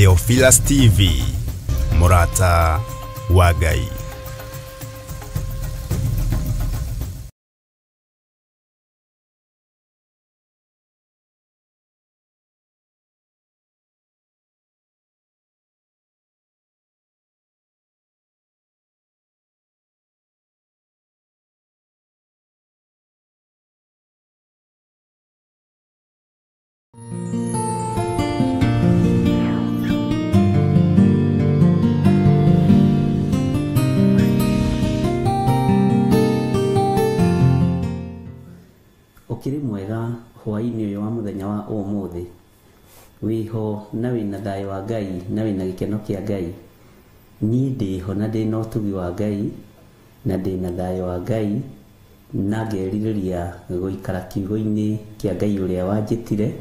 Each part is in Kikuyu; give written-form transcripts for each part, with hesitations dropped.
Theophilus TV, mũrata wa Ngai. Ukiri mwega hwaini uyu wa muthenya wa umuthi wiho na wina thayo wa Ngai na wina gikeno kia Ngai. Ni ndiho na ndina utugi wa Ngai na ndina thayo wa Ngai na ngeririria guikara kiugo-ini kia Ngai uria wanjitire,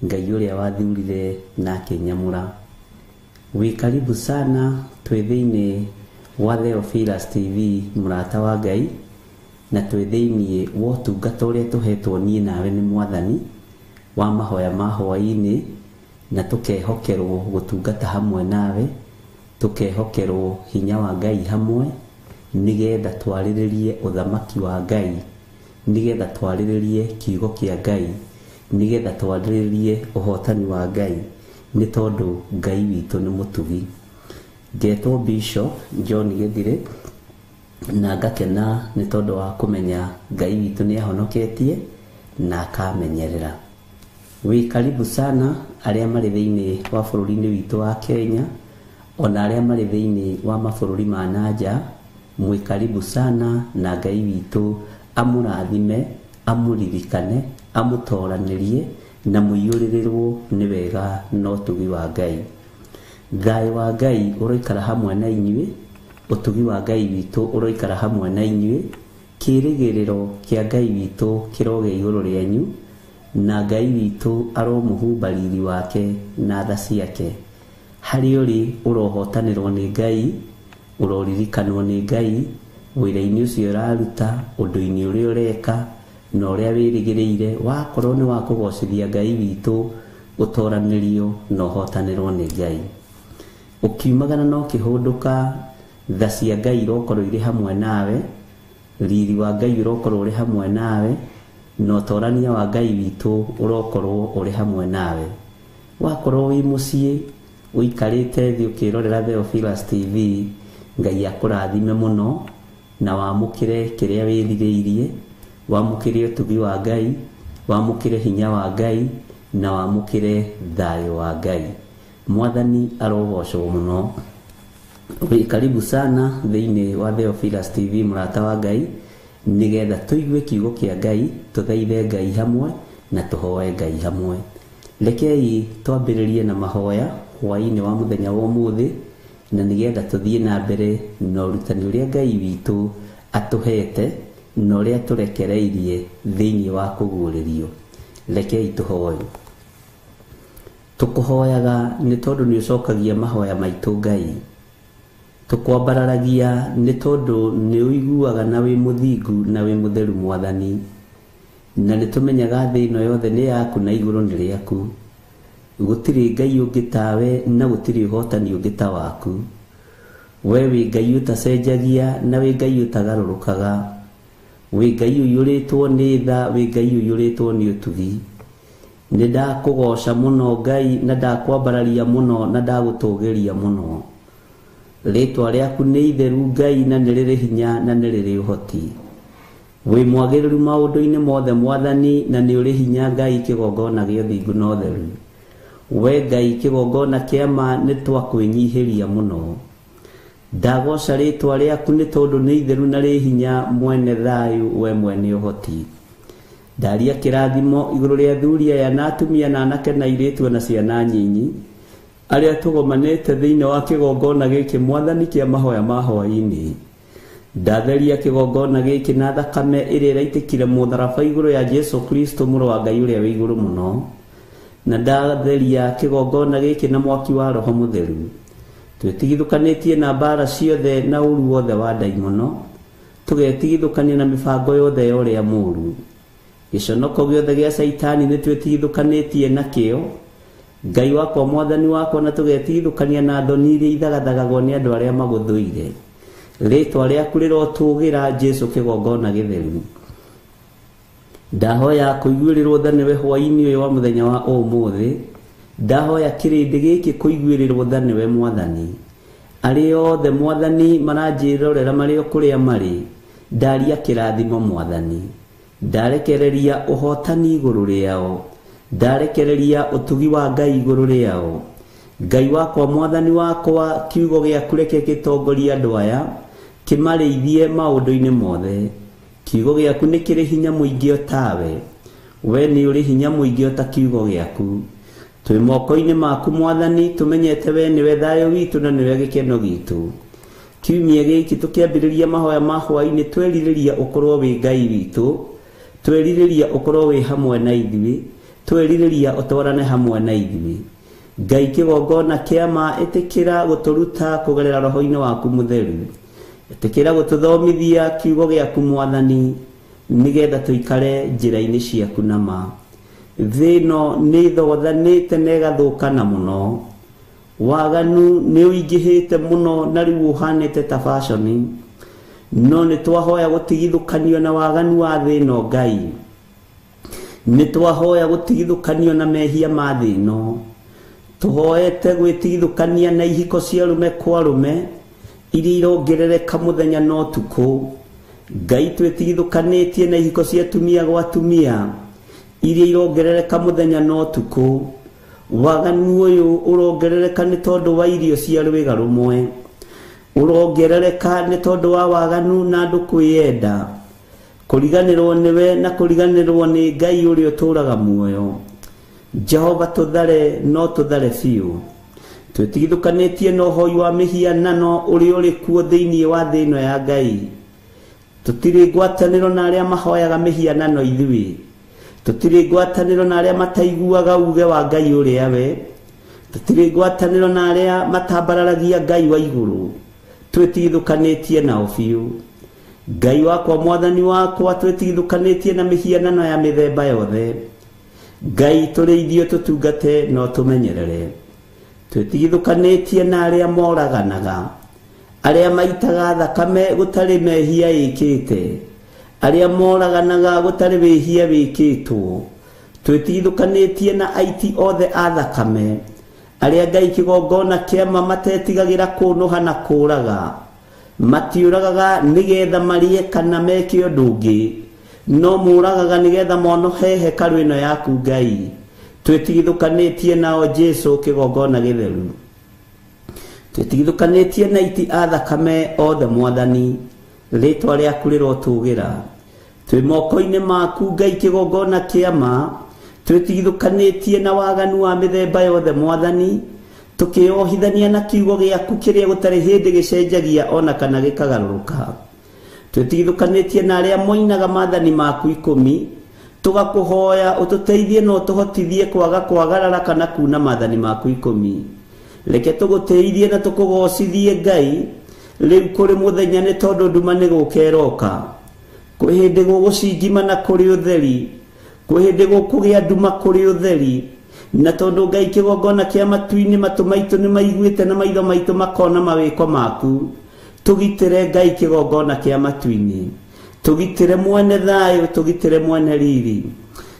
Ngai uria wathurire na akinyamura. Wi karibu sana twi thiini wa Theophilus TV, murata wa Ngai, na twi thiini wa ũtungata ũrĩa tũhetwo niĩ nawe nĩ Mwathani wa mahoya ma hwaĩ-inĩ, na tũkehokerwo gũtungata hamwe nawe, tũkehokerwo hinya wa Ngai hamwe, nĩgetha twarĩrĩrie ũthamaki wa Ngai, nĩgetha twarĩrĩrie kiugo kĩa Ngai, nĩgetha twarĩrĩrie ũhotani wa Ngai, nĩ tondũ Ngai witũ nĩ mũtugi. Ngetwo Bishop John Gĩthire, na ngakena nĩ tondũ wa kũmenya Ngai witũ nĩ ahonoketie na akamenyerera. Wi karibu sana arĩa marĩ thĩinĩ wa bũrũri-inĩ witũ wa Kenya, ona arĩa marĩ thĩinĩ wa mabũrũri ma nanja, mwĩ karibu sana na Ngai witũ amũrathime, amũririkane, amũtoranĩrie na mũiyũrĩrĩrwo nĩ wega na ũtugi wa Ngai. Thayũ wa Ngai ũroikara hamwe na inyuĩ, ũtugi wa Ngai witũ ũroikara hamwe na inyuĩ, kĩĩrĩgĩrĩro kĩa Ngai witũ kĩrogĩa igũrũ rĩanyu, na Ngai witũ aromũhumba riri wake na tha ciake. Harĩa ũrĩ ũrohotanĩrwo nĩ Ngai, ũroririkanwo nĩ Ngai, wĩra-inĩ ũcio ũraruta, ũndũ-inĩ ũrĩa ũreka, na ũrĩa wĩrĩgĩrĩire, wakorwo nĩ wa kũgocithia Ngai witũ, ũtoranĩrio na ũhotanĩrwo nĩ Ngai. Ũkiumagana na ũkĩhũndũka, tha cia Ngai irokorwo irĩ hamwe nawe, riri wa Ngai ũrokorwo ũrĩ hamwe nawe, na ũtorania wa Ngai witũ ũrokorwo ũrĩ hamwe nawe. Wakorwo wĩ mũciĩ ũikarĩte thĩ ũkĩrorera Theophilus TV, Ngai akũrathime mũno na wamũkĩre kĩrĩa wĩrirĩirie, wamũkĩre ũtugi wa Ngai, wamũkĩre hinya wa Ngai, na wamũkĩre thayũ wa Ngai. Mwathani arogocwo mũno. Wĩ karibu sana thĩinĩ wa Theophilus TV, mũrata wa Ngai, nĩgetha tũigue kiugo kĩa Ngai, tũthaithe Ngai hamwe na tũhoe Ngai hamwe. Rekei twambĩrĩrie na mahoya hwaĩ-inĩ wa mũthenya wa ũmũthĩ, na nĩgetha tũthiĩ na mbere na ũrutani ũrĩa Ngai witũ atũhete na ũrĩa tũrekereirie thĩinĩ wa kũguũrĩrio. Rekei tũhoe. Tũkũhoyaga nĩ tondũ nĩ ũcokagia mahoya maitũ Ngai. Tũkwambararagia nĩ tondũ nĩ ũiguaga na wĩ mũthingu na wĩ mũtheru Mwathani, na nĩ tũmenyaga thĩ ĩno yothe nĩ yaku na igũrũ nĩ rĩaku. Gũtirĩ Ngai ũngĩ tawe na gũtirĩ ũhotani ũngĩ ta waku. We wĩ Ngai ũtacenjagia na wĩ Ngai ũtagarũrũkaga. Wĩ Ngai ũiyũrĩtwo nĩ tha, wĩ Ngai ũiyũrĩtwo nĩ ũtugi. Nĩ ndakũgoca mũno Ngai, na ndakwambararia mũno na ndagũtũgĩria mũno. Rĩtwa rĩaku nĩ itheru Ngai, na nĩ rĩrĩ hinya na nĩ rĩrĩ ũhoti. Wĩ mwagĩrĩru maũndũ-inĩ mothe Mwathani, na nĩ ũrĩ hinya Ngai, kĩgongona gĩa ũthingu na ũtheru. We Ngai, kĩgongona kĩa ma nĩ twakwĩnyihĩria mũno. Ndagoca rĩtwa rĩaku nĩ tondũ nĩ itheru na rĩ hinya, mwene thayũ, we mwene ũhoti. Ndaria kĩrathimo igũrũ rĩa athuri aya na atumia na anake na airĩtu na ciana nyinyi, arĩa tũgomanĩte thĩinĩ wa kĩgongona gĩkĩ Mwathani kĩa mahoya ma hwaĩ-inĩ. Ndatheria kĩgongona gĩkĩ na thakame ĩrĩa ĩraitĩkire mũtharaba igũrũ ya Jesu Kristo mũrũ wa Ngai ũrĩa wĩ igũrũ mũno, na ndatheria kĩgongona gĩkĩ na mwaki wa Roho Mũtheru. Twĩtigithũkanĩtie na mbara ciothe na ũru wothe wa ndaimono, tũgetigithũkania na mĩbango yothe ya ũrĩa mũũru. Gĩconoko gĩothe gĩa Caitani nĩ twĩtigithũkanĩtie nakĩo, Ngai wakwa mwathani wakwa na tũgetigithũkania na thoni iria ithagathagagwo nĩ andũ arĩa magũthũire. Rĩtwa rĩaku rĩrotũgĩra Jesũ kĩgongona gĩtheru. Ndahoya kũiguĩrĩrwo tha nĩwe hwaĩ-inĩ ũyũ wa mũthenya wa ũmũthĩ. Ndahoya kĩrĩndĩ gĩkĩ kũiguĩrĩrwo tha nĩwe mwathani. Arĩa othe mwathani maranjĩrorera marĩ o kũrĩa marĩ, ndaria kĩrathimo mwathani. Ndarekereria ũhotani igũrũ rĩao. Ndarekereria ũtugi wa Ngai igũrũ rĩao. Ngai wakwa mwathani wakwa, kiugo gĩaku reke gĩtongorie andũ aya, kĩmarĩithie maũndũ-inĩ mothe. Kiugo gĩaku nĩ kĩrĩ hinya mũingĩ o tawe. We nĩ ũrĩ hinya mũingĩ o ta kiugo gĩaku. Twĩ moko-inĩ maku mwathani, tũmenyete we nĩwe thayũ witũ na nĩwe gĩkeno gitũ. Kiumia gĩkĩ tũkĩambĩrĩria mahoya ma hwaĩ-inĩ, twerirĩria ũkorwo wĩ Ngai witũ, twerirĩria ũkorwo wĩ hamwe na ithuĩ, twerirĩria ũtwarane hamwe na ithuĩ. Ngai kĩgongona kĩa ma, ĩtĩkĩra gũtũruta kũgerera roho-inĩ waku mũtheru. Ĩtĩkĩra gũtũthomithia kiugo gĩaku mwathani, nĩgetha tũikare njĩra-inĩ ciaku na ma. Thĩ ĩno nĩ ĩthogothanĩte na ĩgathũkana mũno. Waganu nĩ ũingĩhĩte mũno na rĩu ũhanĩte ta fashion. No nĩ twahoya gũtigithũkanio na waganu wa thĩ ĩno Ngai. Nĩ twahoya gũtigithũkanio na mehia ma thĩ ĩno. Tũhoete gwĩtigithũkania na ihiko cia arũme kwa arũme iria irongerereka mũthenya na ũtukũ. Ngai twĩtigithũkanĩtie na ihiko cia atumia gwa atumia iria irongerereka mũthenya na ũtukũ. Waganu ũyũ ũrongerereka nĩ tondũ wa irio cia rwĩga rũmwe. Ũrongerereka nĩ tondũ wa waganu na andũ kwĩyenda. Kũriganĩrwo nĩwe na kũriganĩrwo nĩ Ngai ũrĩa ũtũũraga muoyo. Jehova tũthare no tũthare biũ. Twĩtigithũkanĩtie na ũhoi wa mĩhianano ũrĩa ũrĩ kuo thĩinĩ wa thĩ ĩno ya Ngai. Tũtirĩ ngwatanĩro na arĩa mahoyaga mĩhianano ithuĩ. Tũtirĩ ngwatanĩro na arĩa mataiguaga uge wa Ngai ũrĩa we. Tũtirĩ ngwatanĩro na arĩa matambararagia Ngai wa igũrũ. Twĩtigithũkanĩtie nao biũ. Ngai wakwa mwathani wakwa, twĩtigithũkanĩtie na mĩhianano ya mĩthemba yothe. Ngai tũrĩithio tũtungate no tũmenyerere. Twĩtigithũkanĩtie na arĩa moraganaga, arĩa maitaga thakame gũtarĩ mehia ĩkĩte, arĩa moraganaga gũtarĩ wĩhia wĩkĩtwo. Twĩtigithũkanĩtie na aiti othe a thakame, arĩa Ngai kĩgongona kĩama matetigagĩra kũnũha na kũũraga. Matiũragaga nĩgetha marĩe kana meke ũndũ ũngĩ, no mũragaga nĩgetha monohe hekarũ ĩno yaku Ngai. Twĩtigithũkanĩtie nao Jesũ kĩgongona gĩtheru. Twĩtigithũkanĩtie na aiti a thakame othe mwathani, rĩtwa rĩaku rĩrotũgĩra. Twĩ moko-inĩ maku Ngai kĩgongona kĩama, twĩtigithũkanĩtie na waganu wa mĩthemba yothe mwathani, tũkĩohithania na kiugo gĩaku kĩrĩa gũtarĩ hĩndĩ gĩcenjagia ona kana gĩkagarũrũka. Twĩtigithũkanĩtie na arĩa moinaga maathani maku 10, tũgakũhoya ũtũteithie na ũtũhotithie kwaga kwagarara kana kuna maathani maku 10. Reke tũgũtĩithie na tũkũgocithie Ngai rĩu kũrĩ mũthenya, nĩ tondũ nduma nĩ gũka ĩroka. Kwĩ hĩndĩ gũgũcingima na kũrĩ ũtheri, kwĩ hĩndĩ gũkũgĩa nduma kũrĩ ũtheri. Na tondũ Ngai kĩgongona kĩa matu-inĩ, matũ maitũ nĩ maiguĩte na maitho maitũ makona mawĩko maku. Tũgitĩre Ngai kĩgongona kĩa matu-inĩ, tũgitĩre mwene thayũ, tũgitĩre mwene riri.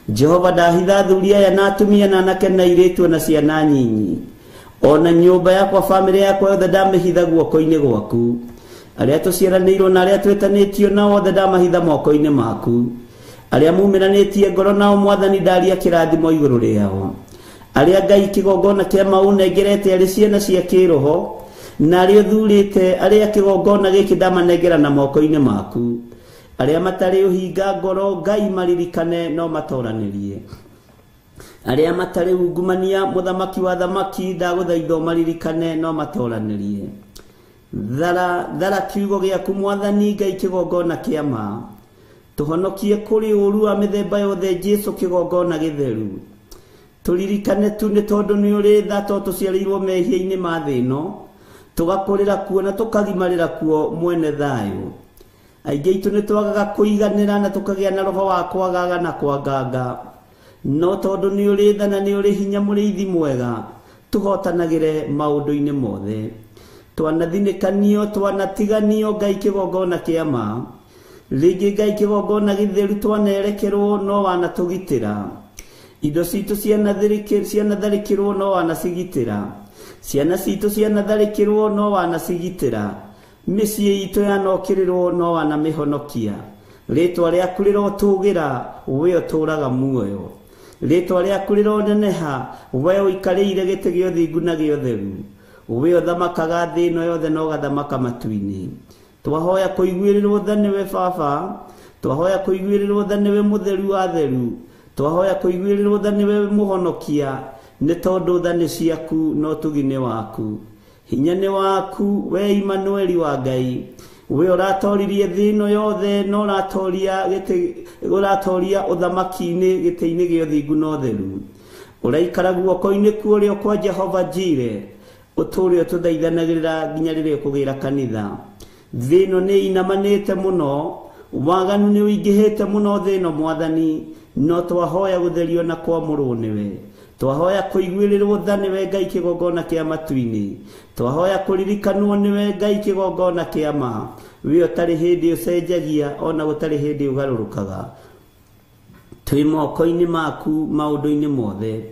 Jehova ndahitha athuri aya na atumia na anake na airĩtu na ciana nyinyi, ona nyũmba yakwa, bamĩrĩ yakwa yothe ndamĩhitha guoko-inĩ gwaku. Arĩa tũciaranĩirwo na arĩa twĩtanĩtio nao othe ndamahitha moko-inĩ maku. Arĩa mumĩranĩtie ngoro nao mwathani ndaria kĩrathimo igũrũ rĩao. Arĩa Ngai kĩgongona kĩa maũnengerete arĩ ciana cia kĩroho, na arĩa ũthurĩte, arĩa kĩgongona gĩkĩ ndamanengera na moko-inĩ maku. Arĩa matarĩ ũhinga ngoro Ngai maririkane no matoranĩrie. Arĩa matarĩ ungumania mũthamaki wa thamaki ndagũthaitha ũmaririkane no matoranĩrie. Thara thara kiugo gĩaku mwathani Ngai kĩgongona kĩa ma. Tũhonokie kũrĩ ũũru wa mĩthemba yothe Jesũ kĩgongona gĩtheru. Tũririkane tu nĩ tondũ nĩ ũrĩ tha, to tũciarĩirwo mehia-inĩ ma thĩ ĩno, tũgakũrĩra kuo na tũkagimarĩra kuo mwene thayũ. Aingĩ aitũ nĩ twagaga kũiganĩra na tũkagĩa na roho wa kwagaga na kwanganga. No tondũ nĩ ũrĩ tha na nĩ ũrĩ hinya mũrĩithi mwega, tũhotanagĩre maũndũ-inĩ mothe. Twanathinĩkanio, twanatiganio Ngai kĩgongona kĩa ma. Rĩngĩ Ngai kĩgongona gĩtheru twanerekerwo no wanatũgitĩra. Indo citũ cianatharĩkĩrwo no wanacigitĩra. Ciana citũ cianatharĩkĩrwo no wanacigitĩra. Mĩciĩ itũ yanokĩrĩrwo no wanamĩhonokia. Rĩtwa rĩaku rĩrotũgĩra, we ũtũũraga muoyo. Rĩtwa rĩaku rĩroneneha, we ũikarĩire gĩtĩ gĩa ũthingu na gĩa ũtheru. We ũthamakaga thĩ ĩno yothe na ũgathamaka matu-inĩ. Twahoya kũiguĩrĩrwo tha nĩwe Baba, twahoya kũiguĩrĩrwo tha nĩwe mũtheru wa theru, twahoya kũiguĩrĩrwo tha nĩwe mũhonokia, nĩ tondũ tha nĩ ciaku na ũtugi nĩ waku. Hinya nĩ waku we Imanueli wa Ngai, we ũratoririe thĩ ĩno yothe na ũratoria gĩtĩ, ũratoria ũthamaki-inĩ gĩtĩ-inĩ gĩa ũthingu na ũtheru. Ũraikara guoko-inĩ kuo ũrĩo kwa Jehova Jire, ũtũũre ũtũthaithanagĩrĩra nginya rĩrĩa ũkũgĩra kanitha. Thĩ ĩno nĩ inamanĩte mũno, waganu nĩ ũingĩhĩte mũno thĩ ĩno Mwathani, no twahoya gũtherio na kwamũrwo nĩwe. Twahoya kũiguĩrĩrwo tha nĩwe Ngai kĩgongona kĩa matu-inĩ. Twahoya kũririkanwo nĩwe Ngai kĩgongona kĩa ma. We ũtarĩ hĩndĩ ũcenjagia ona gũtarĩ hĩndĩ ũgarũrũkaga. Twĩ moko-inĩ maku maũndũ-inĩ mothe.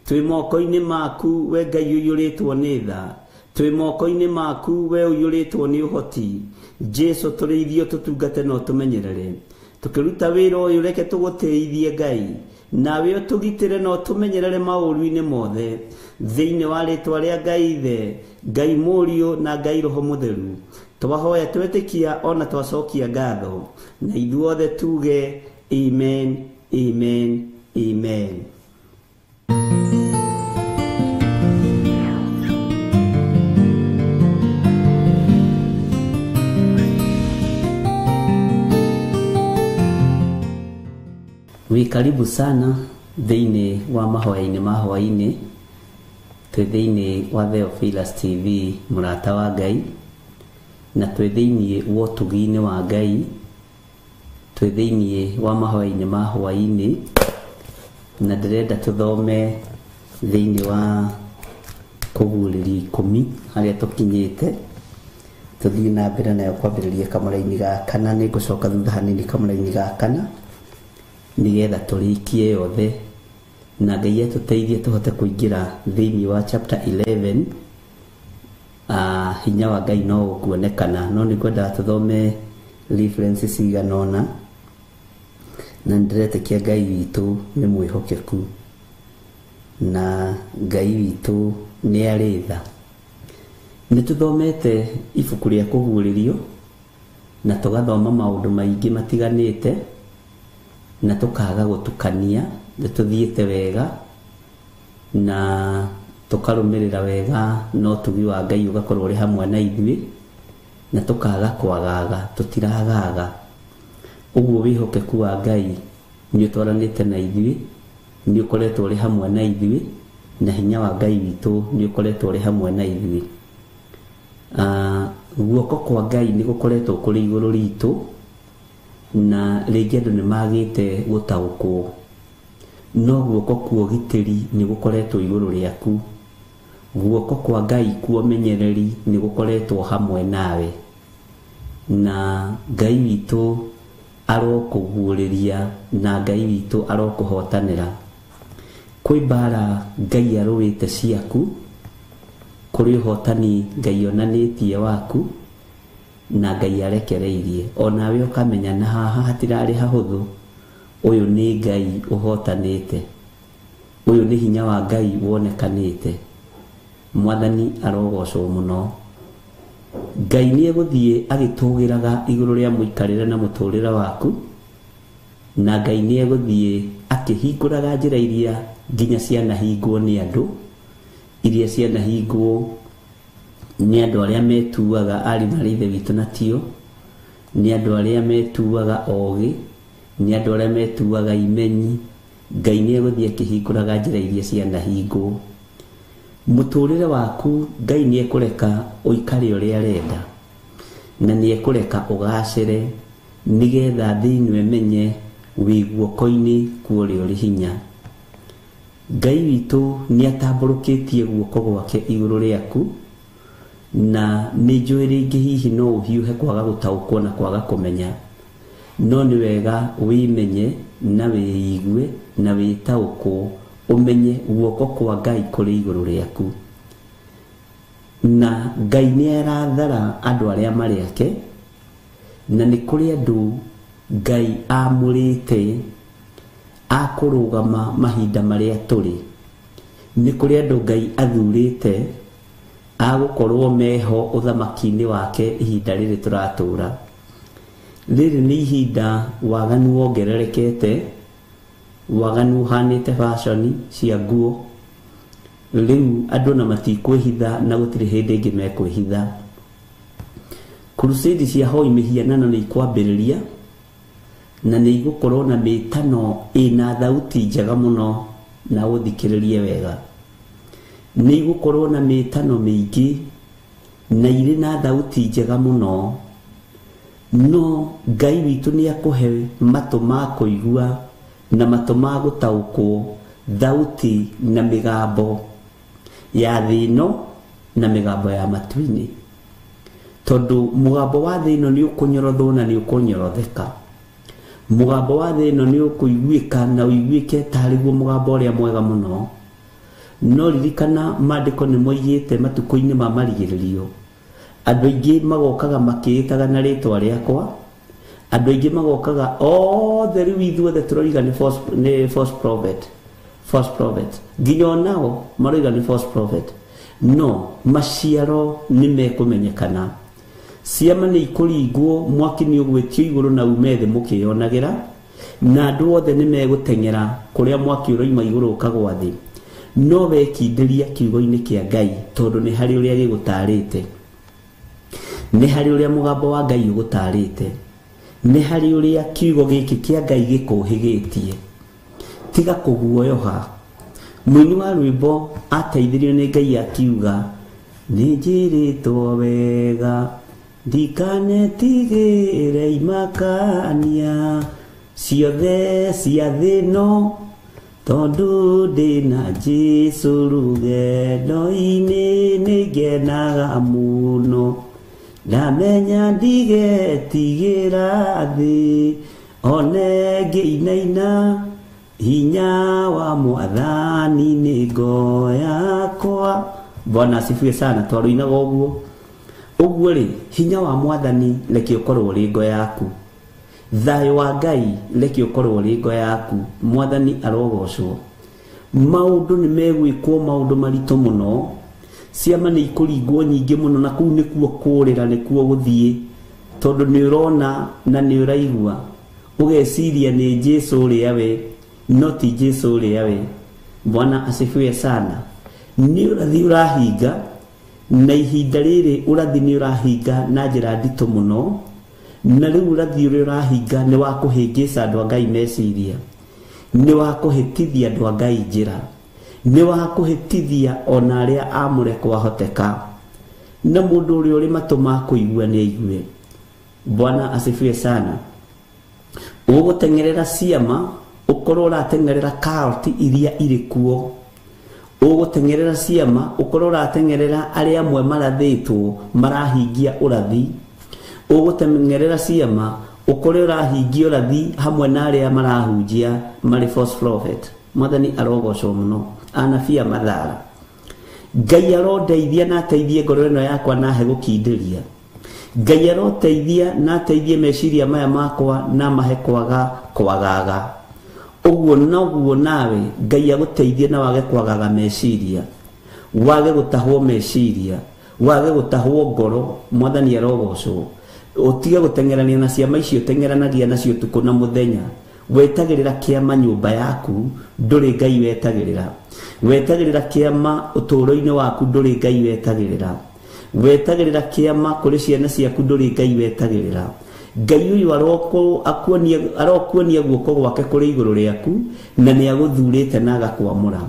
Twĩ moko-inĩ maku we Ngai ũiyũrĩtwo nĩ tha. Twĩ moko-inĩ maku we ũiyũrĩtwo nĩ ũhoti. Jesu tũrĩithio tũtungate na ũtũmenyerere. Tũkĩruta wĩra ũyũ reke tũgũtĩithie Ngai, nawe ũtũgitĩre na ũtũmenyerere maũru-inĩ mothe. Thĩinĩ wa rĩtwa rĩa Ngai Ithe, Ngai Mũriũ na Ngai Roho Mũtheru, twahoya twetĩkia ona twacokia ngatho, na ithuothe tuge amen, amen, amen. Wĩ karibu sana thĩinĩ wa mahoya-inĩ ma hwaĩ-inĩ, twĩ thĩinĩ wa Theophilus TV mũrata wa Ngai, na twĩ thĩinĩ wa ũtugi-inĩ wa Ngai, twĩ thĩinĩ wa mahoya-inĩ ma hwaĩ-inĩ, na ndĩrenda tũthome thĩinĩ wa Kũguũrĩrio 10 harĩa tũkinyĩte. Tũthiĩ na mbere nayo kwambĩrĩria kamũra-inĩ ga kana, nĩ ngũcoka thutha hanini kamũra-inĩ ga kana nĩgetha tũrĩkie yothe, na Ngai atũteithie tũhote kũingĩra thĩinĩ wa chapter 11. Hinya wa Ngai no ũkuonekana, no nĩ ngwendaga tũthome references cigana ũna, na nĩndĩretĩkia Ngai witũ nĩ mwĩhokeku na Ngai witũ nĩ arĩ tha. Nĩ tũthomete ibuku rĩa Kũguũrĩrio na tũgathoma maũndũ maingĩ matiganĩte na tũkaga gũtukania, nĩ tũthiĩte wega na tũkarũmĩrĩra wega na ũtugi wa Ngai ũgakorwo ũrĩ hamwe na ithuĩ, na tũkaga kwagaga, tũtiragaga. Ũguo wĩhokeku wa Ngai nĩ ũtwaranĩte na ithuĩ, nĩ ũkoretwo ũrĩ hamwe na ithuĩ, na hinya wa Ngai witũ nĩ ũkoretwo ũrĩ hamwe na ithuĩ. Guoko kwa Ngai nĩ gũkoretwo kũrĩ igũrũ ritũ, na rĩngĩ andũ nĩ magĩte gũtaũkwo, no guoko kwa ũgitĩri nĩ gũkoretwo igũrũ rĩaku. Guoko kwa Ngai kwa ũmenyereri nĩ gũkoretwo hamwe nawe, na Ngai witũ arokũguũrĩria na Ngai witũ arokũhotanĩra. Kwĩ mbara Ngai arũĩte ciaku, kũrĩ ũhotani Ngai onanĩtie waku, na Ngai arekereirie. Onawe ũkamenya na haha hatirarĩ hahũthũ, ũyũ nĩ Ngai ũhotanĩte, ũyũ nĩ hinya wa Ngai wonekanĩte. Mwathani arogocwo mũno. Ngai nĩ egũthiĩ agĩtũgĩraga igũrũ rĩa mũikarĩre na mũtũrĩre waku, na Ngai nĩ egũthiĩ akĩhingũraga njĩra iria nginya cianahingwo nĩ andũ, iria cianahingwo nĩ andũ arĩa metuaga arimũ arĩa ithe witũ na tio, nĩ andũ arĩa metuaga ogĩ, nĩ andũ arĩa metuaga imenyi. Ngai nĩ egũthiĩ akĩhingũraga njĩra iria cianahingwo. Mũtũrĩre waku Ngai nĩ ekũreka ũikare ũrĩa arenda, na nĩ ekũreka ũgacĩre, nĩgetha thĩ ĩno ĩmenye wĩ guoko-inĩ kwa ũrĩa ũrĩ hinya. Ngai witũ nĩ atambũrũkĩtie guoko gwake igũrũ rĩaku, na nĩ njũĩ rĩngĩ hihi no ũhiũhe kwaga gũtaũkwo na kwaga kũmenya, no nĩ wega wĩmenye na wĩigue na wĩtaũkwo, ũmenye guoko kwa Ngai kũrĩ igũrũ rĩaku. Na Ngai nĩ arathara andũ arĩa marĩ ake, na nĩ kũrĩ andũ Ngai amũrĩte akũrũgama mahinda marĩa tũrĩ. Nĩ kũrĩ andũ Ngai athurĩte agũkorwo meho ũthamaki-inĩ wake ihinda rĩrĩ tũratũra. Rĩrĩ nĩ ihinda waganu wongererekete, waganu ũhanĩte fashion cia nguo. Rĩu andũ na matikwĩhitha na gũtirĩ hĩndĩ ĩngĩ mekwĩhitha. Crusade cia hoi mĩhianano nĩ ikwambĩrĩria, na nĩ igũkorwo na mĩtano ĩna thauti njega mũno, na ũthikĩrĩrie wega. Nĩ igũkorwo na mĩtano mĩingĩ na irĩ na thauti njega mũno, no Ngai witũ nĩ akũhe matũ ma kũigua na matũ ma gũtaũkwo thauti na mĩgambo ya thĩ ĩno na mĩgambo ya matu-inĩ, tondũ mũgambo wa thĩ ĩno nĩ ũkũnyorothwo na nĩ ũkũnyorotheka. Mũgambo wa thĩ ĩno nĩ ũkũiguĩka na ũiguĩke tarĩguo mũgambo ũrĩa mwega mũno. No ririkana maandĩko nĩ moigĩte matukũ-inĩ ma marigĩrĩrio andũ aingĩ magokaga makĩĩtaga na rĩtwa rĩakwa, andũ aingĩ magokaga othe. Rĩu ithuothe tũroiga nĩ false prophet, false prophet, nginya onao maroiga nĩ false prophet. No maciaro nĩ mekũmenyekana, ciama nĩ ikũringwo, mwaki nĩ ũgwĩtio igũrũ na ume thĩ mũkĩyonagĩra, na andũ othe nĩ megũteng'era kũrĩa mwaki ũroima igũrũ ũkagwa thĩ. No wekindĩria kiugo-inĩ kĩa Ngai, tondũ nĩ harĩ ũrĩa gĩgũtarĩte, nĩ harĩ ũrĩa mũgambo wa Ngai ũgũtarĩte, nĩ harĩ ũrĩa kiugo gĩkĩ kĩa Ngai gĩkũhĩgĩtie. Tiga kũguoyoha. Mũini wa rwĩmbo ateithirio nĩ Ngai akiuga, nĩ njĩrĩtwo wega ndikanetigĩre imakania ciothe cia thĩ ĩno, tondũ ndĩna Jesũ rũgendo-inĩ nĩngenaga mũno. Ndamenya ndigetigĩra thĩ one ngĩinaina, hinya wa Mwathani nĩ ngo yakwa. Bwana asifiwe sana. Twarũinaga ũguo ũguo rĩ, hinya wa Mwathani reke ũkorwo ũrĩ ngo yaku, thayũ wa Ngai reke ũkorwo ũrĩ ngo yaku. Mwathani arogocwo. Maũndũ nĩ megwĩkwo, maũndũ maritũ mũno, ciama nĩ ikũringwo nyingĩ mũno, na kũu nĩkuo kũrĩra, nĩkuo gũthiĩ, tondũ nĩ ũrona na nĩ ũraigua, ũgeciria nĩ Jesũ ũrĩa we, no ti Jesũ ũrĩa we. Bwana asifiwe sana. Nĩ ũrathi ũrahinga, na ihinda rĩrĩ ũrathi nĩ ũrahinga na njĩra nditũ mũno, na rĩu ũrathi ũrĩa ũrahinga nĩ wa kũhĩngĩca andũ a Ngai meciria, nĩ wa kũhĩtithia andũ a Ngai njĩra, nĩ wa kũhĩtithia ona arĩa amũre kwahoteka, na mũndũ ũrĩa ũrĩ matũ ma kũigua nĩ aigue. Bwana asifiwe sana. Ũgũteng'erera ciama, ũkorwo ũrateng'erera cult iria irĩ kuo, ũgũteng'erera ciama, ũkorwo ũrateng'erera arĩa amwe marathĩtwo marahingia ũrathi, ũgũteng'erera ciama, ũkorwo ũrahingia ũrathi hamwe na arĩa marahunjia marĩ false prophet. Mwathani arogocwo mũno. Anabii a mathara, Ngai arondeithia na ateithie ngoro ĩno yakwa na ahe gũkindĩria. Ngai aroteithia na ateithie meciria maya makwa na mahe kwaga kwagaga. Ũguo noguo nawe Ngai agũteithie na wage kwagaga meciria, wage gũtahwo meciria, wage gũtahwo ngoro. Mwathani arogocwo. Ũtige gũteng'erania na ciama icio ũteng'eranagia nacio ũtukũ na mũthenya. Wetagĩrĩra kĩama nyũmba yaku, ndũrĩ Ngai wetagĩrĩra. Wetagĩrĩra kĩama ũtũũro-inĩ waku, ndũrĩ Ngai wetagĩrĩra. Wetagĩrĩra kĩama kũrĩ ciana ciaku, ndũrĩ Ngai wetagĩrĩra. Ngai ũyũ arokuonia guoko gwake kũrĩ igũrũ rĩaku, na nĩ agũthurĩte na agakwamũra.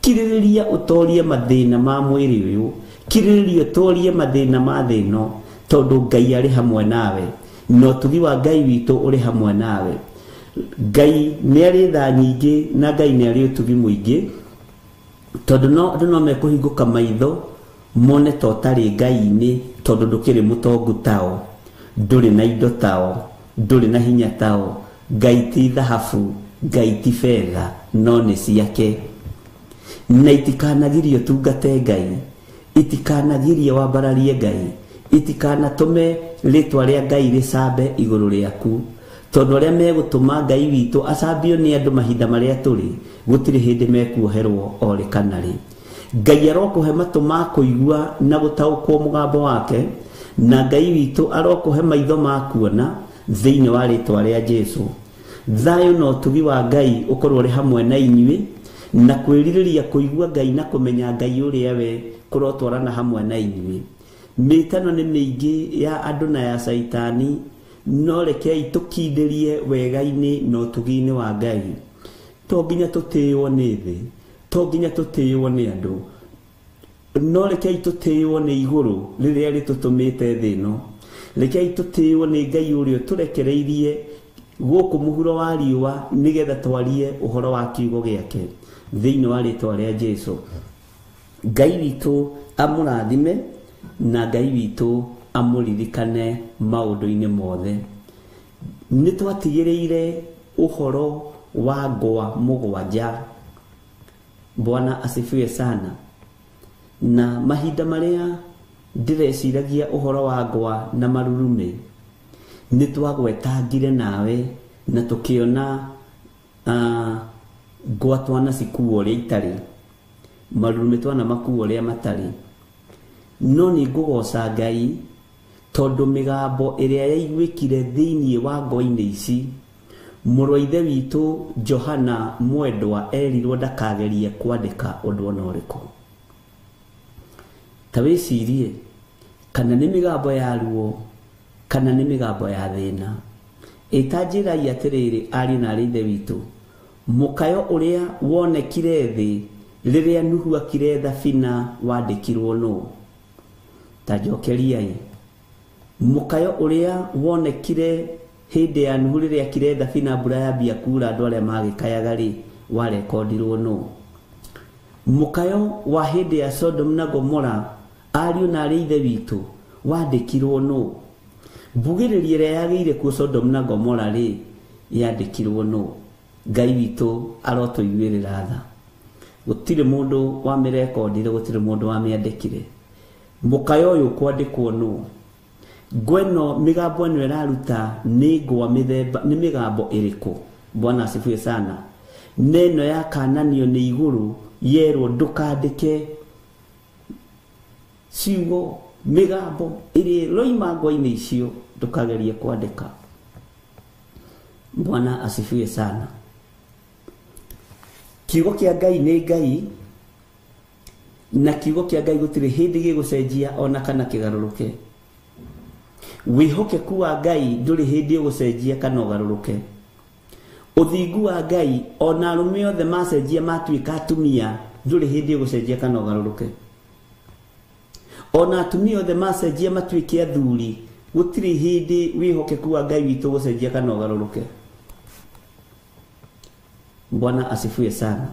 Kirĩrĩria ũtorie mathĩna ma mwĩrĩ ũyũ, kirĩrĩria ũtorie mathĩna ma thĩ ĩno, tondũ Ngai arĩ hamwe nawe, na ũtugi wa Ngai witũ ũrĩ hamwe nawe. Ngai nĩ arĩ tha nyingĩ na Ngai nĩ arĩ ũtugi mũingĩ. Tondũ no andũ no mekũhingũka maitho mone ta ũtarĩ Ngai-inĩ, tondũ ndũkĩrĩ mũtongu tao, ndũrĩ na indo tao, ndũrĩ na hinya tao. Ngai ti thahabu, Ngai ti betha, no nĩ ciake. Na itikanagirie ũtungate Ngai, itikanagirie wambararie Ngai, itikanatũme rĩtwa rĩa Ngai rĩcambe igũrũ rĩaku. Tondũ arĩa megũtũma Ngai witũ acambio nĩ andũ mahinda marĩa tũrĩ, gũtirĩ hĩndĩ mekuoherwo o rĩ kana rĩ. Ngai arokũhe matũ ma kũigua na gũtaũkwo mũgambo wake, na Ngai witũ arokũhe maitho ma kuona thĩinĩ wa rĩtwa rĩa Jesũ. Thayũ na ũtugi wa Ngai ũkorwo ũrĩ hamwe na inyuĩ, na kwĩrirĩria kũigua Ngai na kũmenya Ngai ũrĩa we kũrotwarana hamwe na inyuĩ. Mĩtano nĩ mĩingĩ ya andũ na ya caitani, no rekei tũkindĩrie wega-inĩ na ũtugi-inĩ wa Ngai. To nginya tũtĩĩo nĩ thĩ, to nginya tũtĩĩo nĩ andũ, no rekei tũtĩĩo nĩ igũrũ rĩrĩa rĩtũtũmĩte thĩ ĩno. Rekei tũtĩĩo nĩ Ngai ũrĩa ũtũrekereirie gũkũ mũhuro wa riũa nĩgetha twarie ũhoro wa kiugo gĩake thĩinĩ wa rĩtwa rĩa Jesũ. Ngai witũ amũrathime na Ngai witũ amũririkane maũndũ-inĩ mothe. Nĩ twatigĩrĩire ũhoro wa ngwa mũgwanja. Bwana asifiwe sana. Na mahinda marĩa ndĩreciragia ũhoro wa ngwa na marurumĩ, nĩ twagwetangire nawe na tũkĩona ngwa twanacikua ũrĩa itarĩ, marurumĩ twanamakua ũrĩa matarĩ. No nĩ ngũgoca Ngai tondũ mĩgambo ĩrĩa yaiguĩkire thĩinĩ wa ngwa-inĩ ici, mũrũ wa ithe witũ Johana Mwendwa erirwo ndakagerie kwandĩka ũndũ ona ũrĩkũ. Ta wĩcirie kana nĩ mĩgambo ya ruo kana nĩ mĩgambo ya thĩna. Ĩta njĩrai atĩrĩrĩ, ariũ na aarĩ ithe witũ, mũkayo ũrĩa wonekire thĩ rĩrĩa Nuhu akire thabina wandĩkirwo nũ? Ta njokeriai. Mũkayo ũrĩa wonekire hĩndĩ ya Nuhu rĩrĩa akire thabina mbura yambia kura andũ arĩa magĩkayaga rĩ, warekondirwo nũ? Mũkayo wa hĩndĩ ya Sodom na Gomora, ariũ na aarĩ ithe witũ, wandĩkirwo nũ? Mbugĩrĩrio ĩrĩa yagĩire kuo Sodom na Gomora rĩ, yandĩkirwo nũ? Ngai witũ arotũiguĩrĩra tha. Gũtirĩ mũndũ wamĩrekondire, gũtirĩ mũndũ wamĩandĩkire. Mũkayo ũyũ kwandĩkwo nũ? Ngwa ĩno mĩgambo ĩno ĩraruta nĩ ngwa mĩthemba, nĩ mĩgambo ĩrĩkũ? Bwana asifiwe sana. Na ĩno yakananio nĩ igũrũ yerwo ndũkandĩke ciugo mĩgambo ĩrĩa ĩroima ngwa-inĩ icio, ndũkagerie kwandĩka. Bwana asifiwe sana. Kiugo kĩa Ngai nĩ Ngai, na kiugo kĩa Ngai gũtirĩ hĩndĩ gĩgũcenjia ona kana kĩgarũrũke. Wĩhokeku wa Ngai ndũrĩ hĩndĩ ũgũcenjia kana ũgarũrũke. Ũthingu wa Ngai ona arũme othe macenjia matuĩka atumia ndũrĩ hĩndĩ ũgũcenjia kana ũgarũrũke. Ona atumia othe macenjia matuĩke athuri gũtirĩ hĩndĩ wĩhokeku wa Ngai witũ ũgũcenjia kana ũgarũrũke. Bwana asifiwe sana.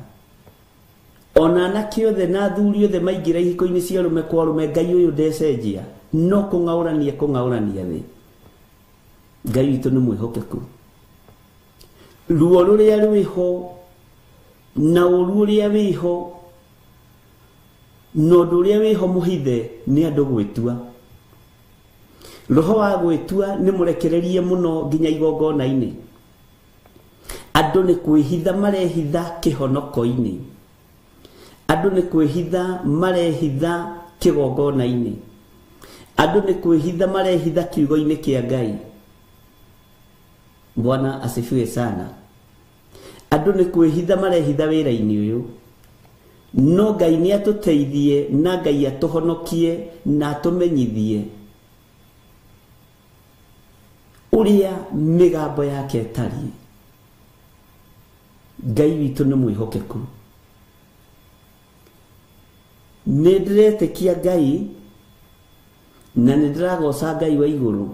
Ona anake othe na athuri othe maingĩra ihiko-inĩ cia arũme kwa arũme, Ngai ũyũ ndecenjia, no kũng'aũrania kũng'aũrania thĩ. Ngai witũ nĩ mwĩhokeku. Ruo rũrĩa rwĩho na ũru ũrĩa wĩho na ũndũ ũrĩa wĩho mũhithe nĩ andũ gwĩtua. Roho wa gwĩtua nĩ mũrekererie mũno nginya igongona-inĩ. Andũ nĩ kwĩhitha marehitha kĩhonoko-inĩ. Andũ nĩ kwĩhitha marehitha kĩgongona-inĩ. Andũ nĩ kwĩhitha marehitha kiugo-inĩ kĩa Ngai. Bwana asifiwe sana. Andũ nĩ kwĩhitha marehitha wĩra-inĩ ũyũ. No Ngai nĩ atũteithie na Ngai atũhonokie na atũmenyithie ũrĩa mĩgambo yake ĩtariĩ. Ngai witũ nĩ mwĩhokeku. Nĩ ndĩretĩkia Ngai na nĩ ndĩragoca Ngai wa igũrũ,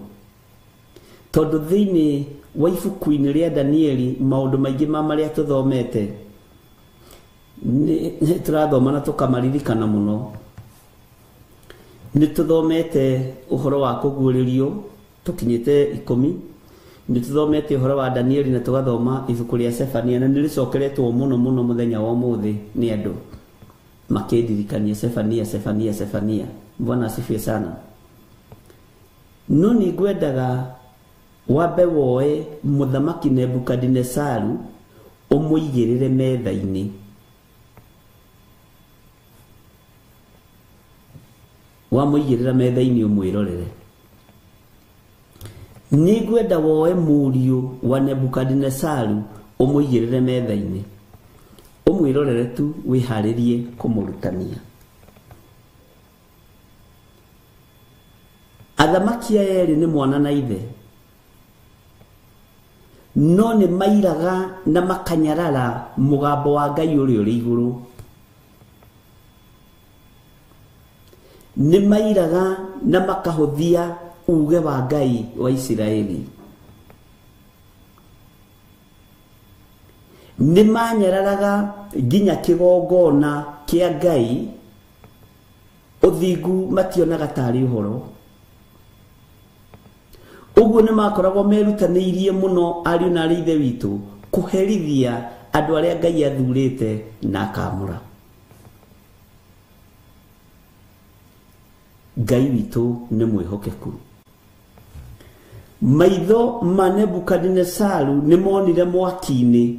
tondũ thĩinĩ wa ibuku-inĩ rĩa Danieli maũndũ maingĩ ma marĩa tũthomete, Nĩ tũrathoma na tũkamaririkana mũno. Nĩ tũthomete ũhoro wa kũguũrĩrio tũkinyĩte 10. Nĩ tũthomete ũhoro wa Danieli na tũgathoma ibuku rĩa Sefania, na nĩ rĩcokeretwo mũno mũno mũthenya wa ũmũthĩ nĩ andũ makĩndirikania Sefania, Sefania, Sefania. Bwana asifiwe sana. No nĩ ngwendaga wambe woe mũthamaki Nebukadinesaru ũmũigĩrĩre metha-inĩ. Wamũigĩrĩra metha-inĩ ũmwĩrorere. Nĩ ngwenda woe mũriũ wa Nebukadinesaru ũmũigĩrĩre metha-inĩ, ũmwĩrorere tu, wĩharĩrie kũmũrutania. Athamaki aya erĩ nĩ mwana na ithe, no nĩ mairaga na makanyarara mũgambo wa Ngai ũrĩa ũrĩ igũrũ. Nĩ mairaga na makahũthia uge wa Ngai wa Isiraeli. Nĩ manyararaga nginya kĩgongona kĩa Ngai, ũthingu mationaga tarĩ ũhoro. Ũguo nĩ makoragwo merutanĩirie mũno ariũ na arĩ ithe witũ kũherithia andũ arĩa Ngai athurĩte na akamũra. Ngai witũ nĩ mwĩhokeku. Maitho ma Nebukadinesaru nĩ monire mwaki-inĩ,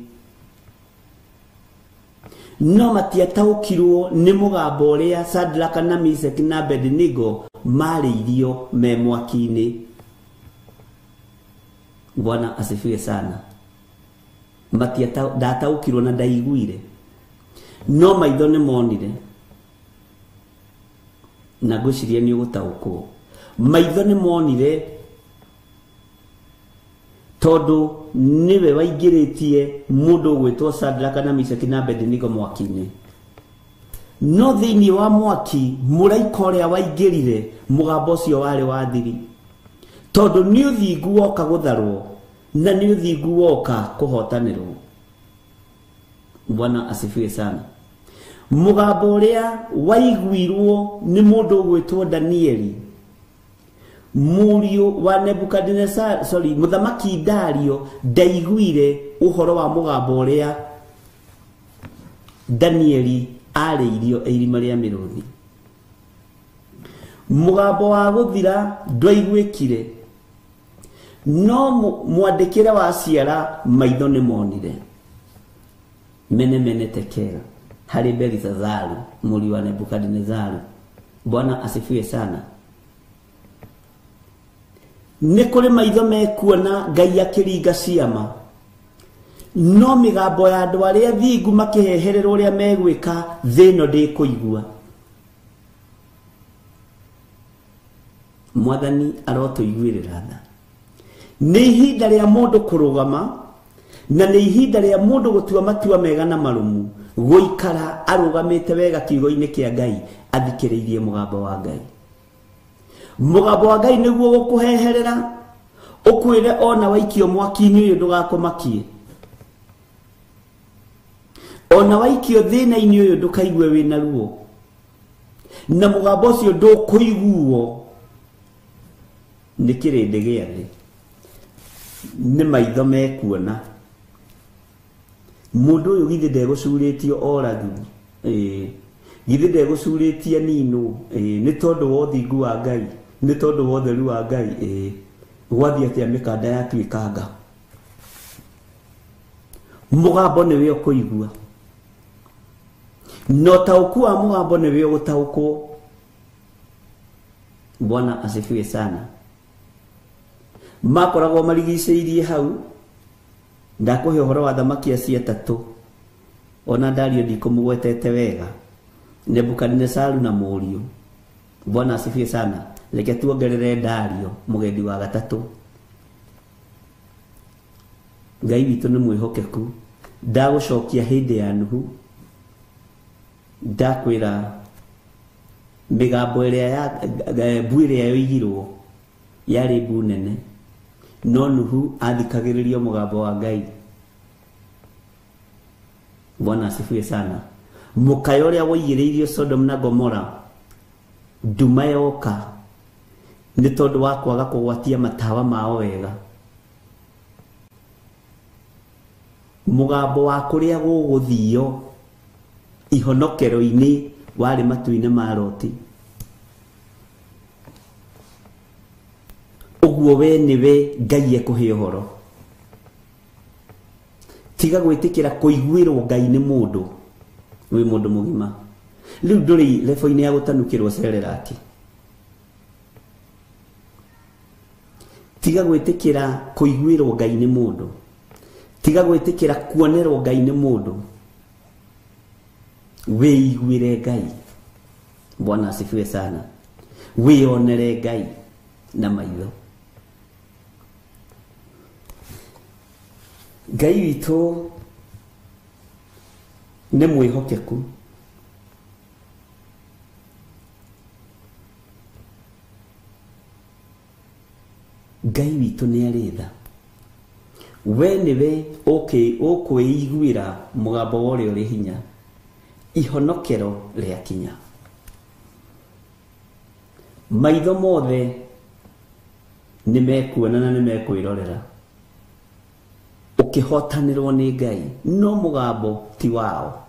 no matiataũkirwo nĩ mũgambo ũrĩa Sadraka na Meshaki na Abednego marĩirio me mwaki-inĩ. Bwana asifiwe sana. Ndataũkirwo na ndaiguire, no maitho nĩ monire, na ngwĩciria nĩ ũgũtaũkwo. Maitho nĩ monire tondũ nĩwe waingĩrĩtie mũndũ ũgwĩtwo Sadraka na Meshaki na Abednego mwaki-inĩ. No thĩinĩ wa mwaki mũraika ũrĩa waingĩrire, mũgambo ũcio warĩ wa thiri, tondũ nĩ ũthingu woka gũtharwo na nĩ ũthingu woka kũhotanĩrwo. Bwana asifiwe sana. Mũgambo ũrĩa waiguirwo nĩ mũndũ ũgwĩtwo Danieli, mũriũ wa Nebukadinezar, sorry, mũthamaki Dario ndaiguire ũhoro wa mũgambo ũrĩa Danieli arĩirio irima rĩa mĩrũthi. Mũgambo wa gũthira ndwaiguĩkire, no mwandĩkĩre wa ciara maitho nĩ monire. Mene mene tekera harĩ Belithazaru mũriũ wa Nebukadinezaru. Bwana asifiwe sana. Nĩ kũrĩ maitho mekuona Ngai akĩringa ciama, no mĩgambo ya andũ arĩa thingu makĩhehererwo ũrĩa megwĩka, thĩ ĩno ndĩkũigua. Mwathani arotũiguĩrĩra tha. Nĩ ihinda rĩa mũndũ kũrũgama, na nĩ ihinda rĩa mũndũ gũtua matua mega na marũmu, gũikara arũgamĩte wega kiugo-inĩ kĩa Ngai, athikĩrĩirie mũgambo wa Ngai. Mũgambo wa Ngai nĩguo gũkũheherera, ũkwĩre ona waikio mwaki-inĩ ũyũ ndũgakũmakie, ona waikio thĩna-inĩ ũyũ ndũkaigue wĩna ruo, na mũgambo ũcio ndũkũiguo nĩ kĩrĩndĩ gĩa thĩ. Nĩ maitho mekuona. Mũndũ ũyũ githĩ ndegũcurĩtio oragwo, githĩ ndegũcurĩtie ninũ, nĩ tondũ wa ũthingu wa Ngai, nĩ tondũ wa ũtheru wa Ngai. Gwathiĩ atĩa mĩkanda yatuĩkanga? Mũgambo nĩwe ũkũigua, na ũtaũku wa mũgambo nĩwe ũgũtaũkwo. Bwana asifiwe sana. Makoragwo marigicĩirie hau. Ndakũhe ũhoro wa thamaki acio atatũ, ona Dario ndikũmũgwetete wega, Nebukadinesaru na mũriũ. Bwana asifiwe sana. Reke tuongerere Dario mũgendi wa gatatũ. Ngai witũ nĩ mwĩhokeku. Ndagũcokia hĩndĩ ya Nuhu, ndakwĩra mĩgambo ĩrĩa ya mbu ĩrĩa yoigirwo yarĩ mbu nene, no Nuhu athikagĩrĩrio mũgambo wa Ngai. Bwana asifiwe sana. Mũkayo ũrĩa woigĩrĩirio Sodom na Gomora, nduma yoka nĩ tondũ wa kwaga kũgwatia matawa mao wega. Mũgambo wa kũrĩa gũgũthio ihonokero-inĩ warĩ matu-inĩ ma Loti. Ũguo we nĩwe Ngai ekũhe ũhoro. Tiga gwĩtĩkĩra kũiguĩrwo Ngai nĩ mũndũ, wĩ mũndũ mũgima. Rĩu ndũrĩ lebo-inĩ ya gũtanukĩrwo cererati. Tiga gwĩtĩkĩra kũiguĩrwo Ngai nĩ mũndũ. Tiga gwĩtĩkĩra kuonerwo Ngai nĩ mũndũ. Wĩiguĩre Ngai. Bwana asifiwe sana. Wĩonere Ngai na maitho. Ngai witũ nĩ mwĩhokeku. Ngai witũ nĩ arĩ tha. We nĩwe ũkwĩiguĩra mũgambo wa ũrĩa ũrĩ hinya. Ihonokero rĩakinya. Maitho mothe nĩ mekuona na nĩ mekwĩrorera. Ũkĩhotanĩrwo nĩ Ngai, no mũgambo ti wao.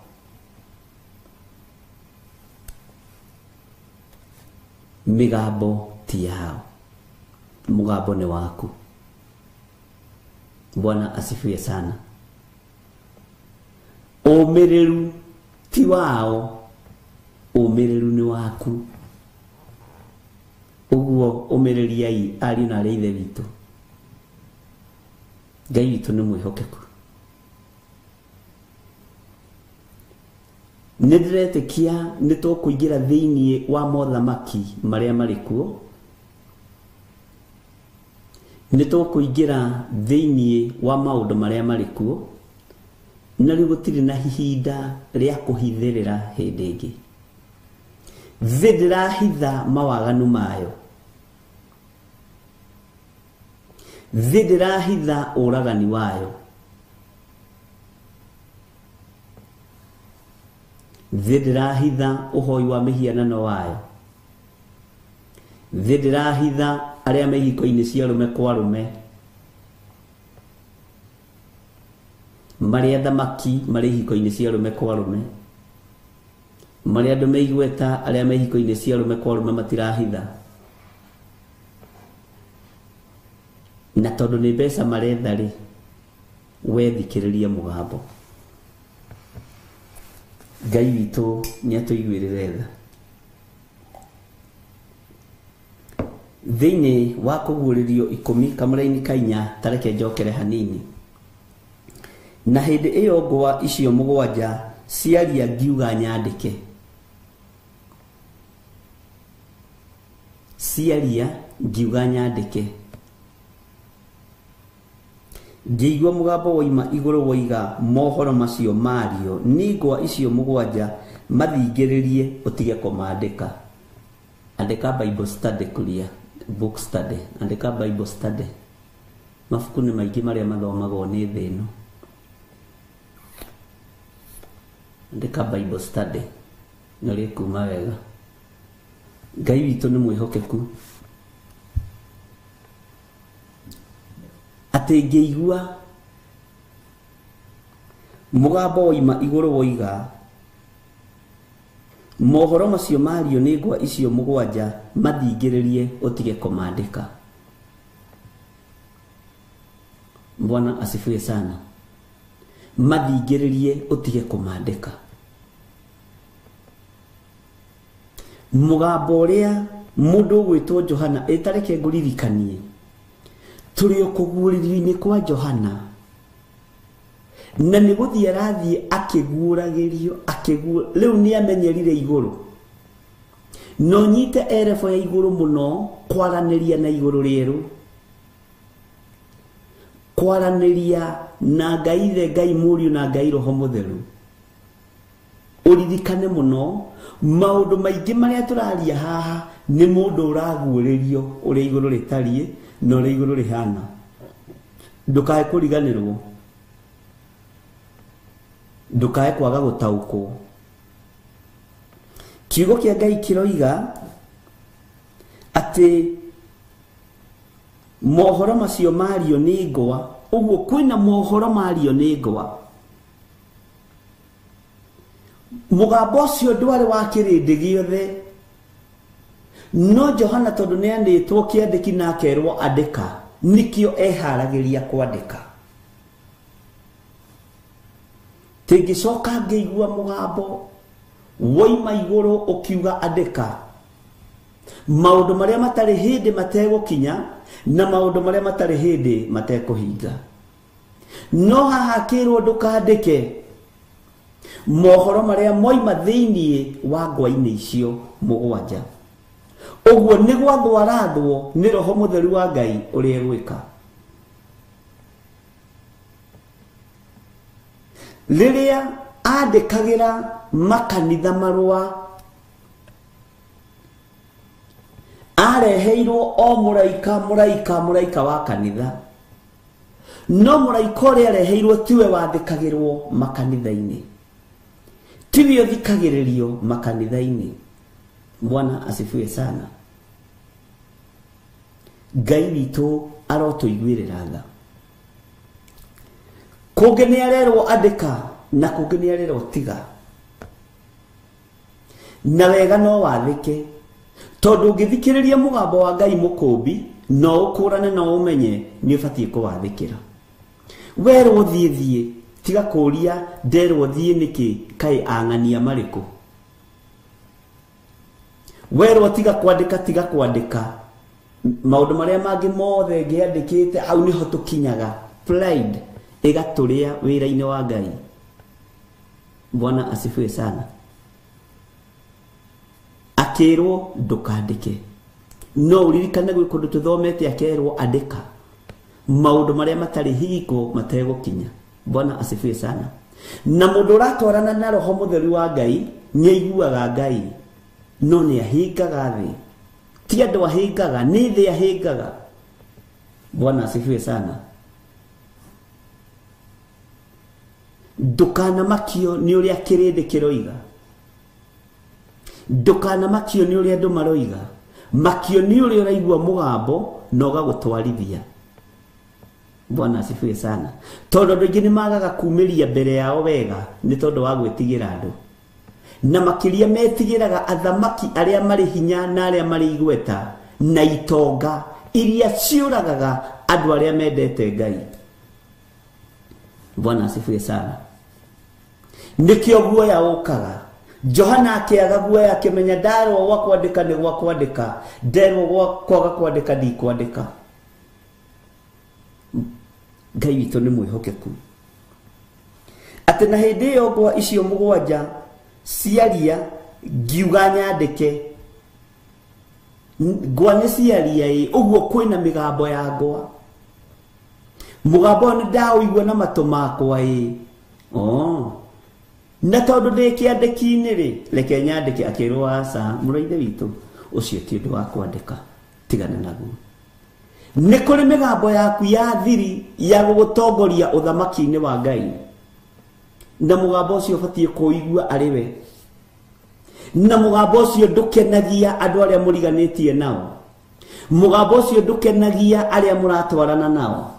Mĩgambo ti yao. Mũgambo nĩ waku. Bwana asifiwe sana. Ũmĩrĩru ti wao, ũmĩrĩru nĩ waku. Ũguo ũmĩrĩriai ariũ na arĩ ithe witũ. Ngai witũ nĩ mwĩhokeku. Nĩ ndĩretĩkia nĩ tũkũingĩra thĩinĩ wa mothamaki marĩa marĩ kuo. Nĩ tũkũingĩra thĩinĩ wa maũndũ marĩa marĩ kuo. Na rĩu gũtirĩ na ihinda rĩa kũhithĩrĩra hĩndĩ ĩngĩ. Thĩ ndĩrahitha mawaganu mayo. Thĩ ndĩrahitha ũragani wayo. Thĩ ndĩrahitha ũhoi wa mĩhianano wayo. Thĩ ndĩrahitha arĩa me ihiko-inĩ cia arũme kwa arũme. Marĩa thamaki marĩ ihiko-inĩ cia arũme kwa arũme. Marĩa andũ me igweta arĩa me ihiko-inĩ cia arũme kwa arũme matirahitha. Na tondũ nĩ mbeca maretha rĩ, we thikĩrĩria mũgambo. Ngai witũ nĩ atũiguĩrĩre tha. Thĩinĩ wa kũguũrĩrio 10 kamũra-inĩ ka 4, ta reke njokere hanini. Na hĩndĩ ĩyo ngũa icio mũgwanja ciaria ngiuga nyandĩke. Ciaria ngiuga nyandĩke. Ngĩigua mũgambo woima igũrũ woiga mohoro macio mario nĩ ngũa icio mũgwanja mathingĩrĩrie ũtige kũmandĩka. Andĩka Bible study kuria, book study. Andĩka Bible study. Mabuku nĩ maingĩ marĩa mathomagwo nĩ thĩ ĩno. Andĩka Bible study na rĩkuma wega. Ngai witũ nĩ mwĩhokeku. Atĩ ngĩigua mũgambo woima igũrũ woiga mohoro macio mario nĩ ngũa icio mũgwanja mathingĩrĩrie ũtige kũmandĩka. Bwana asifiwe sana. Mathingĩrĩrie ũtige kũmandĩka. Mũgambo ũrĩa mũndũ ũgwĩtwo Johana, ĩtareke ngũririkanie, tũrĩ o kũguũrĩrio-inĩ kwa Johana, na nĩ gũthiĩ arathiĩ akĩguũragĩrio, rĩu nĩ amenyerire igũrũ. No nyite erebo ya igũrũ mũno kwaranĩria na igũrũ rĩerũ, kwaranĩria na Ngai Ithe, Ngai Mũriũ na Ngai Roho Mũtheru. Ũririkane mũno maũndũ maingĩ marĩa tũraria haha nĩ mũndũ ũraguũrĩrio ũrĩa igũrũ rĩtariĩ na ũrĩa igũrũ rĩhana. Ndũkae kũriganĩrwo, ndũkae kwaga gũtaũkwo. Kiugo kĩa Ngai kĩroiga atĩ mohoro macio mario nĩ ngwa. Ũguo kwĩna mohoro mario nĩ ngwa. Mũgambo ũcio ndwarĩ wa kĩrĩndĩ gĩothe, no Johana tondũ nĩ anĩtwo kĩandĩki na akerwo andĩka, nĩkĩo eharagĩria kwandĩka. Tĩngĩcoka ngĩigua mũgambo woima igũrũ ũkiuga andĩka maũndũ marĩa matarĩ hĩndĩ mategũkinya na maũndũ marĩa matarĩ hĩndĩ matekũhinga. No haha kĩrwo ndũkandĩke mohoro marĩa moima thĩinĩ wa ngwa-inĩ icio mũgwanja. Ũguo nĩ gwathwo arathwo nĩ Roho Mũtheru wa Ngai ũrĩa egwĩka. Rĩrĩa andĩkagĩra makanitha marũa, areheirwo o mũraika mũraika mũraika wa kanitha, no mũraika ũrĩa areheirwo tiwe wathĩkagĩrwo makanitha-inĩ, tiwe ũthikagĩrĩrio makanitha-inĩ. Bwana asifiwe sana. Ngai witũ arotũiguĩrĩra tha. Kũngĩ nĩ arerwo andĩka na kũngĩ nĩ arerwo tiga, na wega no wathĩke, tondũ ũngĩthikĩrĩria mũgambo wa Ngai mũkũmbi no ũkũrane no ũmenye nĩ ũbatiĩ kũwathĩkĩra. Werwo thiĩ thiĩ, tiga kũũria nderwo thiĩ nĩkĩ, kaĩ ang'ania marĩkũ. Werwo tiga kwandĩka, tiga kwandĩka. Maũndũ marĩa mangĩ mothe ngĩandĩkĩte hau nĩho tũkinyaga. Pride ĩgatũrĩa wĩra-inĩ wa Ngai. Bwana asifiwe sana. Akĩrwo ndũkandĩke, no ũririkane gwĩ kũndũ tũthomete akerwo andĩka maũndũ marĩa matarĩ hingo mategũkinya. Bwana asifiwe sana. Na mũndũ ũratwarana na Roho Mũtheru wa Ngai nĩ aiguaga Ngai, no nĩ ahingaga thĩ. Ti andũ ahingaga, nĩ thĩ ahingaga. Bwana asifiwe sana. Ndũkanamakio nĩ ũrĩa kĩrĩndĩ kĩroiga, ndũkanamakio nĩ ũrĩa andũ maroiga, makio nĩ ũrĩa ũraigua mũgambo na ũgagũtwarithia. Bwana asifiwe sana. Tondũ andũ aingĩ nĩ magaga kumĩria mbere yao wega nĩ tondũ wa gwĩtigĩra andũ, na makĩria metigĩraga athamaki arĩa marĩ hinya na arĩa marĩ igweta na itonga iria ciũragaga andũ arĩa mendete Ngai. Bwana asifiwe sana. Nĩkĩo guoya ũkaga. Johana akĩaga guoya akĩmenya ndarwo gwa kwandĩka nĩ gwa kwandĩka, nderwo gwa kwaga kwandĩka ndikwandĩka. Ngai witũ nĩ mwĩhokeku. Atĩ na hĩndĩ ĩyo ngwa icio mũgwanja ciaria, ngiuga nyandĩke. Ngwa nĩ ciaria ĩ, ũguo kwĩna mĩgambo ya ngwa. Mũgambo nĩ ndaũigua na matũ makwa ĩ. Oh. Na tondũ ndĩ kĩandĩki-inĩ rĩ, reke nyandĩke. Akĩrwo aca, mũrũ witũ, ũcio ti ũndũ wa kwandĩka, tigana naguo. Nĩ kũrĩ mĩgambo yaku ya thiri ya gũgũtongoria ũthamaki-inĩ wa Ngai, na mũgambo ũcio ũbatiĩ kũigua arĩ we, na mũgambo ũcio ndũkenagia andũ arĩa mũriganĩtie nao, mũgambo ũcio ndũkenagia arĩa mũratwarana nao.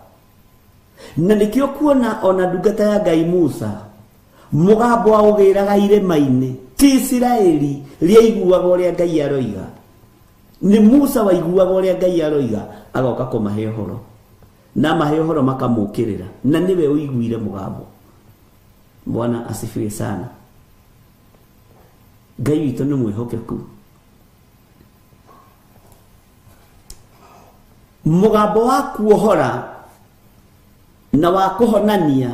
Na nĩkĩo kuona ona ndungata ya Ngai Musa mũgambo aũgĩraga irĩma-inĩ, ti Isiraeli rĩaiguaga ũrĩa Ngai aroiga, nĩ Musa waiguaga ũrĩa Ngai aroiga, agoka kũmahe ũhoro, na mahe ũhoro makamũkĩrĩra, na nĩwe ũiguire mũgambo. Bwana asifiwe sana. Ngai witũ nĩ mwĩhokeku. Mũgambo wa kuohora na wa kũhonania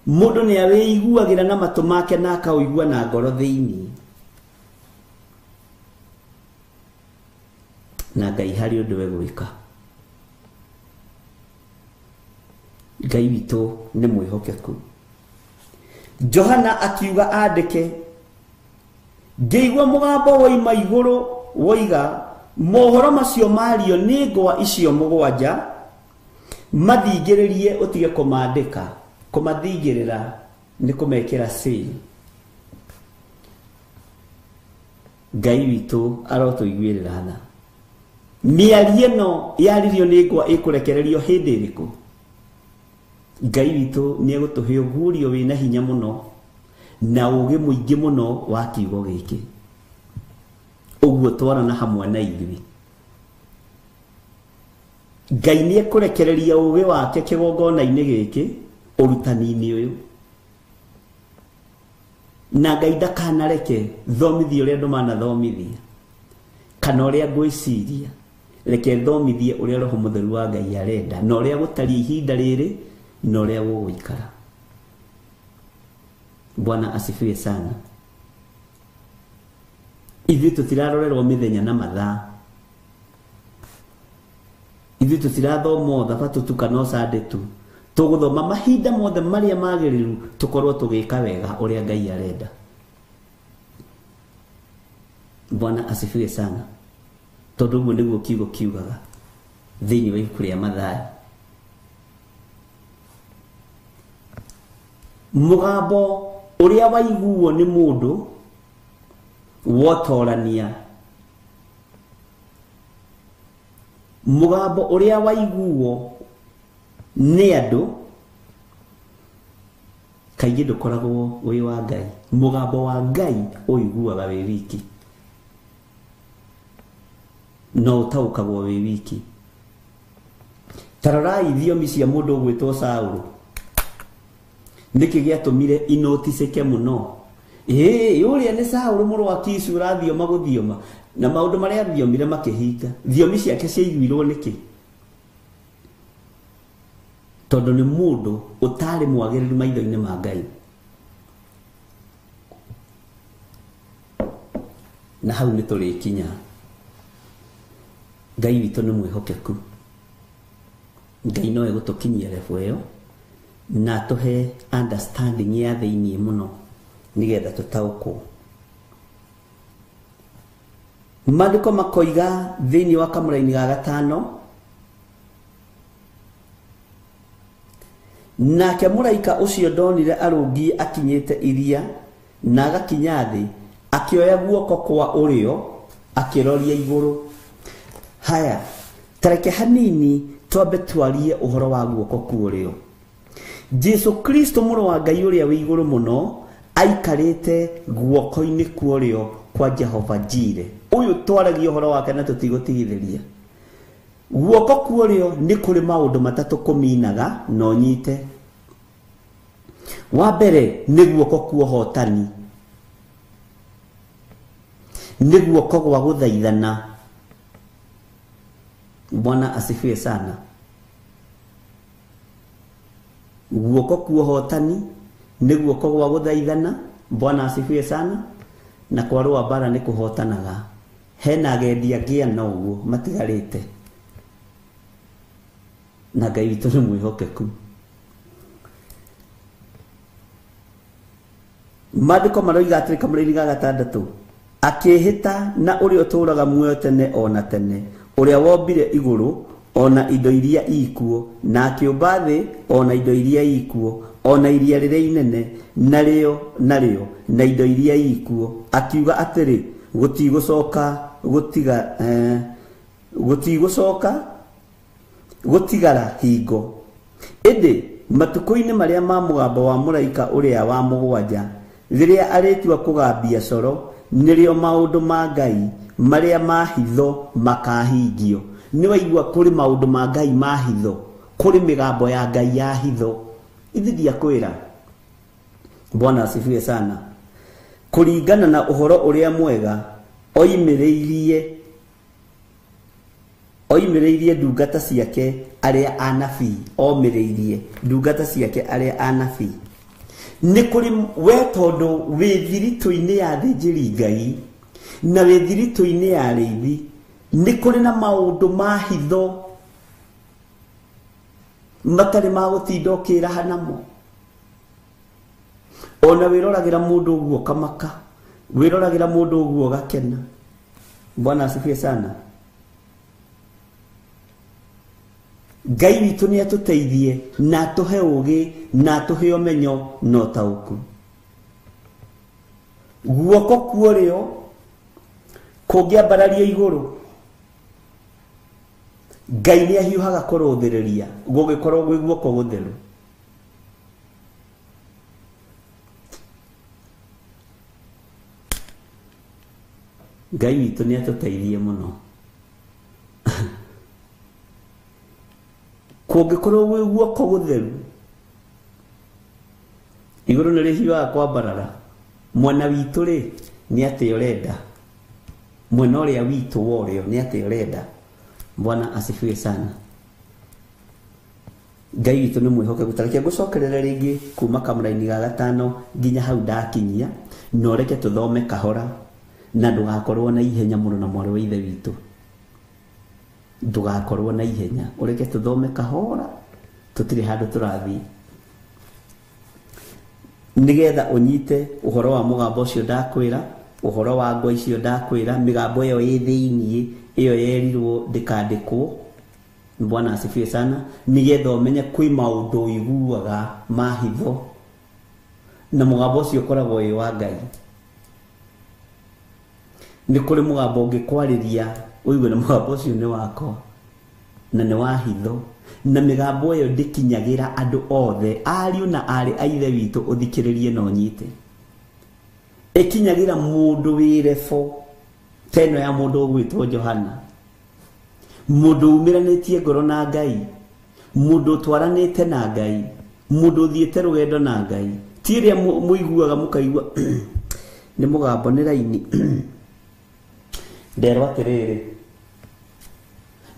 mũndũ nĩ awĩiguagĩra na matũ make na akaũigua na ngoro thĩinĩ. Na Ngai harĩ ũndũ egwĩka. Ngai witũ nĩ mwĩhokeku. Johana akiuga andĩke, ngĩigua mũgambo woima igũrũ woiga mohoro macio mario nĩ ngwa icio mũgwanja, mathingĩrĩrie ũtige kũmandĩka. Kũmathingĩrĩra nĩ kũmekĩra seal. Ngai witũ arotũiguĩrĩra tha. Mĩario ĩno yaririo nĩ ngwa ĩkũrekererio hĩndĩ ĩrĩkũ? Ngai witũ nĩ egũtũhe ũguũrio wĩna hinya mũno na ũũgĩ mũingĩ mũno wa kiugo gĩkĩ. Ũguo twarana hamwe na ithuĩ. Ngai nĩ ekũrekereria ũũgĩ wake kĩgongona-inĩ gĩkĩ ũrutani-inĩ ũyũ. Na Ngai ndakanareke thomithie ũrĩa andũ manathomithia kana ũrĩa ngwĩciria, reke thomithie ũrĩa Roho Mũtheru wa Ngai arenda na ũrĩa gũtariĩ ihinda rĩrĩ na ũrĩa gũgũikara. Bwana asifiwe sana. Ithuĩ tũtirarorerwo mĩthenya na mathaa, ithuĩ tũtirathoma o thabatũ tu kana o Sunday tu, tũgũthoma mahinda mothe marĩa magĩrĩru tũkorwo tũgĩka wega ũrĩa Ngai arenda. Bwana asifiwe sana. Tondũ ũguo nĩguo kiugo kiugaga thĩinĩ wa ibuku rĩa Mathayo. Mũgambo ũrĩa waiguo nĩ mũndũ wotorania, mũgambo ũrĩa waiguo nĩ andũ kaingĩ ndũkoragwo wĩ wa Ngai. Mũgambo wa Ngai ũiguaga wĩ wiki, no ũtaũkagwo wĩ wiki. Ta rorai thiomi cia mũndũ ũgwĩtwo Saũlũ. Nĩkĩ gĩatũmire inoticĩke mũno? Ĩĩ, ũrĩa nĩ Saũlũ mũrũ wa Kishu ũrathioma gũthioma, na maũndũ marĩa athiomire makĩhinga. Thiomi ciake ciaiguirwo nĩkĩ? Tondũ nĩ mũndũ ũtarĩ mwagĩrĩru maitho-inĩ ma Ngai. Na hau nĩ tũrĩkinya. Ngai witũ nĩ mwĩhokeku. Ngai no egũtũkinyia level ĩyo na atũhe understanding ya thĩiniĩ mũno nĩgetha tũtaũkwo. Maandĩko makoiga thĩinĩ wa kamũraini ga gatano, nake mũraika ũcio ndonire arũngiĩ akinyĩte iria na agakinya thĩ, akĩoya guoko kwa ũrĩo akĩroria igũrũ. Haya, tareke hanini twambe twarie ũhoro wa guoko kwa ũrĩo. Jesu Kristo mũrũ wa Ngai ũrĩa wĩ igũrũ mũno aikarĩte guoko-inĩ kwa ũrĩo kwa Jehova Jire. Ũyũ twaragia ũhoro wake na tũtigũtigithĩria. Guoko kwa ũrĩo nĩ kũrĩ maũndũ matatũ kũminaga na ũnyite. Wa mbere nĩ guoko kwa ũhotani, nĩ guoko gwa gũthaithana. Bwana asifiwe sana. Guoko kwa ũhotani nĩ guoko gwa gũthaithana. Bwana asifiwe sana. Na kwarũa mbara nĩ kũhotanaga. Hena agendi angĩ ana ũguo matigarĩte, na Ngai witũ nĩ mwĩhokeku. Maandĩko maroiga atĩrĩ kamũraini ga gatandatũ, akĩĩhĩta na ũrĩa ũtũũraga muoyo tene o na tene, ũrĩa wombire igũrũ ona indo iria ikuo, na akĩũmba thĩ ona indo iria ikuo, ona iria rĩrĩa inene narĩo narĩo na indo iria ikuo, akiuga atĩrĩ, gũtigũcoka gũtiga gũtigũcoka gũtigara hingo. Ĩndĩ matukũ-inĩ marĩa ma mũgambo wa mũraika ũrĩa wa mũgwanja, rĩrĩa arĩtua kũgambia coro, nĩrĩo maũndũ ma Ngai marĩa ma hitho makahingio. Nĩ waigua kũrĩ maũndũ ma Ngai ma hitho, kũrĩ mĩgambo ya Ngai ya hitho. Ithi ndiakwĩra. Bwana asifiwe sana. Kũringana na ũhoro ũrĩa mwega oimĩrĩirie ndungata ciake arĩa anabii, omĩrĩirie ndungata ciake arĩa anabii. Nĩ kũrĩ we tondũ wĩ thiritũ-inĩ ya athĩnjĩri Ngai na wĩ thiritũ-inĩ ya arĩithi, nĩ kũrĩ na maũndũ ma hitho matarĩ ma gũtinda ũkĩraha namo. Ona wĩroragĩra mũndũ ũguo ũkamaka, wĩroragĩra mũndũ ũguo ũgakena. Bwana asifiwe sana. Ngai witũ nĩ atũteithie na atũhe ũũgĩ na atũhe ũmenyo na ũtaũku. Guoko kwa ũrĩo Kũngĩambarario igũrũ Ngai nĩ ahiũhaga kũrũthĩrĩria gũgĩkorwo gwĩ guoko gũtheru. Ngai witũ nĩ atũteithie mũno. Kũngĩkorwo gwĩ guoko gũtheru igũrũ nĩ rĩhiũhaga kwambarara. Mwena witũ rĩ nĩ atĩ ũrenda, mwena ũrĩa witũ wa ũrĩo nĩ atĩ ũrenda. Bwana asifiwe sana. Ngai witũ nĩ mwĩhokeku. Ta reke ngũcokerere rĩngĩ kuma kamũraini ga gatano nginya hau ndakinyia, na ũreke tũthome kahora na ndũgakorwo na ihenya mũno na mwarĩ wa ithe witũ. Ndũgakorwo na ihenya, ũreke tũthome kahora, tũtirĩ handũ tũrathiĩ, nĩgetha ũnyite ũhoro wa mũgambo ũcio ndakwĩra, ũhoro wa ngwa icio ndakwĩra, mĩgambo ĩyo ĩ thĩiniĩ ĩyo yerirwo ndĩkandĩkwo. Bwana asifiwe sana. Nĩgetha ũmenye kwĩ maũndũ ũiguaga ma hitho na mũgambo ũcio ũkoragwo wĩ wa Ngai. Nĩ kũrĩ mũgambo ũngĩkwarĩria ũigue na mũgambo ũcio nĩ wakwa na nĩ wa hitho, na mĩgambo ĩyo ndĩkinyagĩra andũ othe, ariũ na aarĩ a ithe witũ, ũthikĩrĩrie na ũnyite. Ĩkinyagĩra mũndũ wĩ rebo ta ĩno ya mũndũ ũgwĩtwo Johana, mũndũ umĩranĩtie ngoro na Ngai, mũndũ ũtwaranĩte na Ngai, mũndũ ũthiĩte rũgendo na Ngai. Ti ĩrĩa mũiguaga mũkaigua nĩ mũgambo nĩ raini. Nderwo atĩrĩrĩ,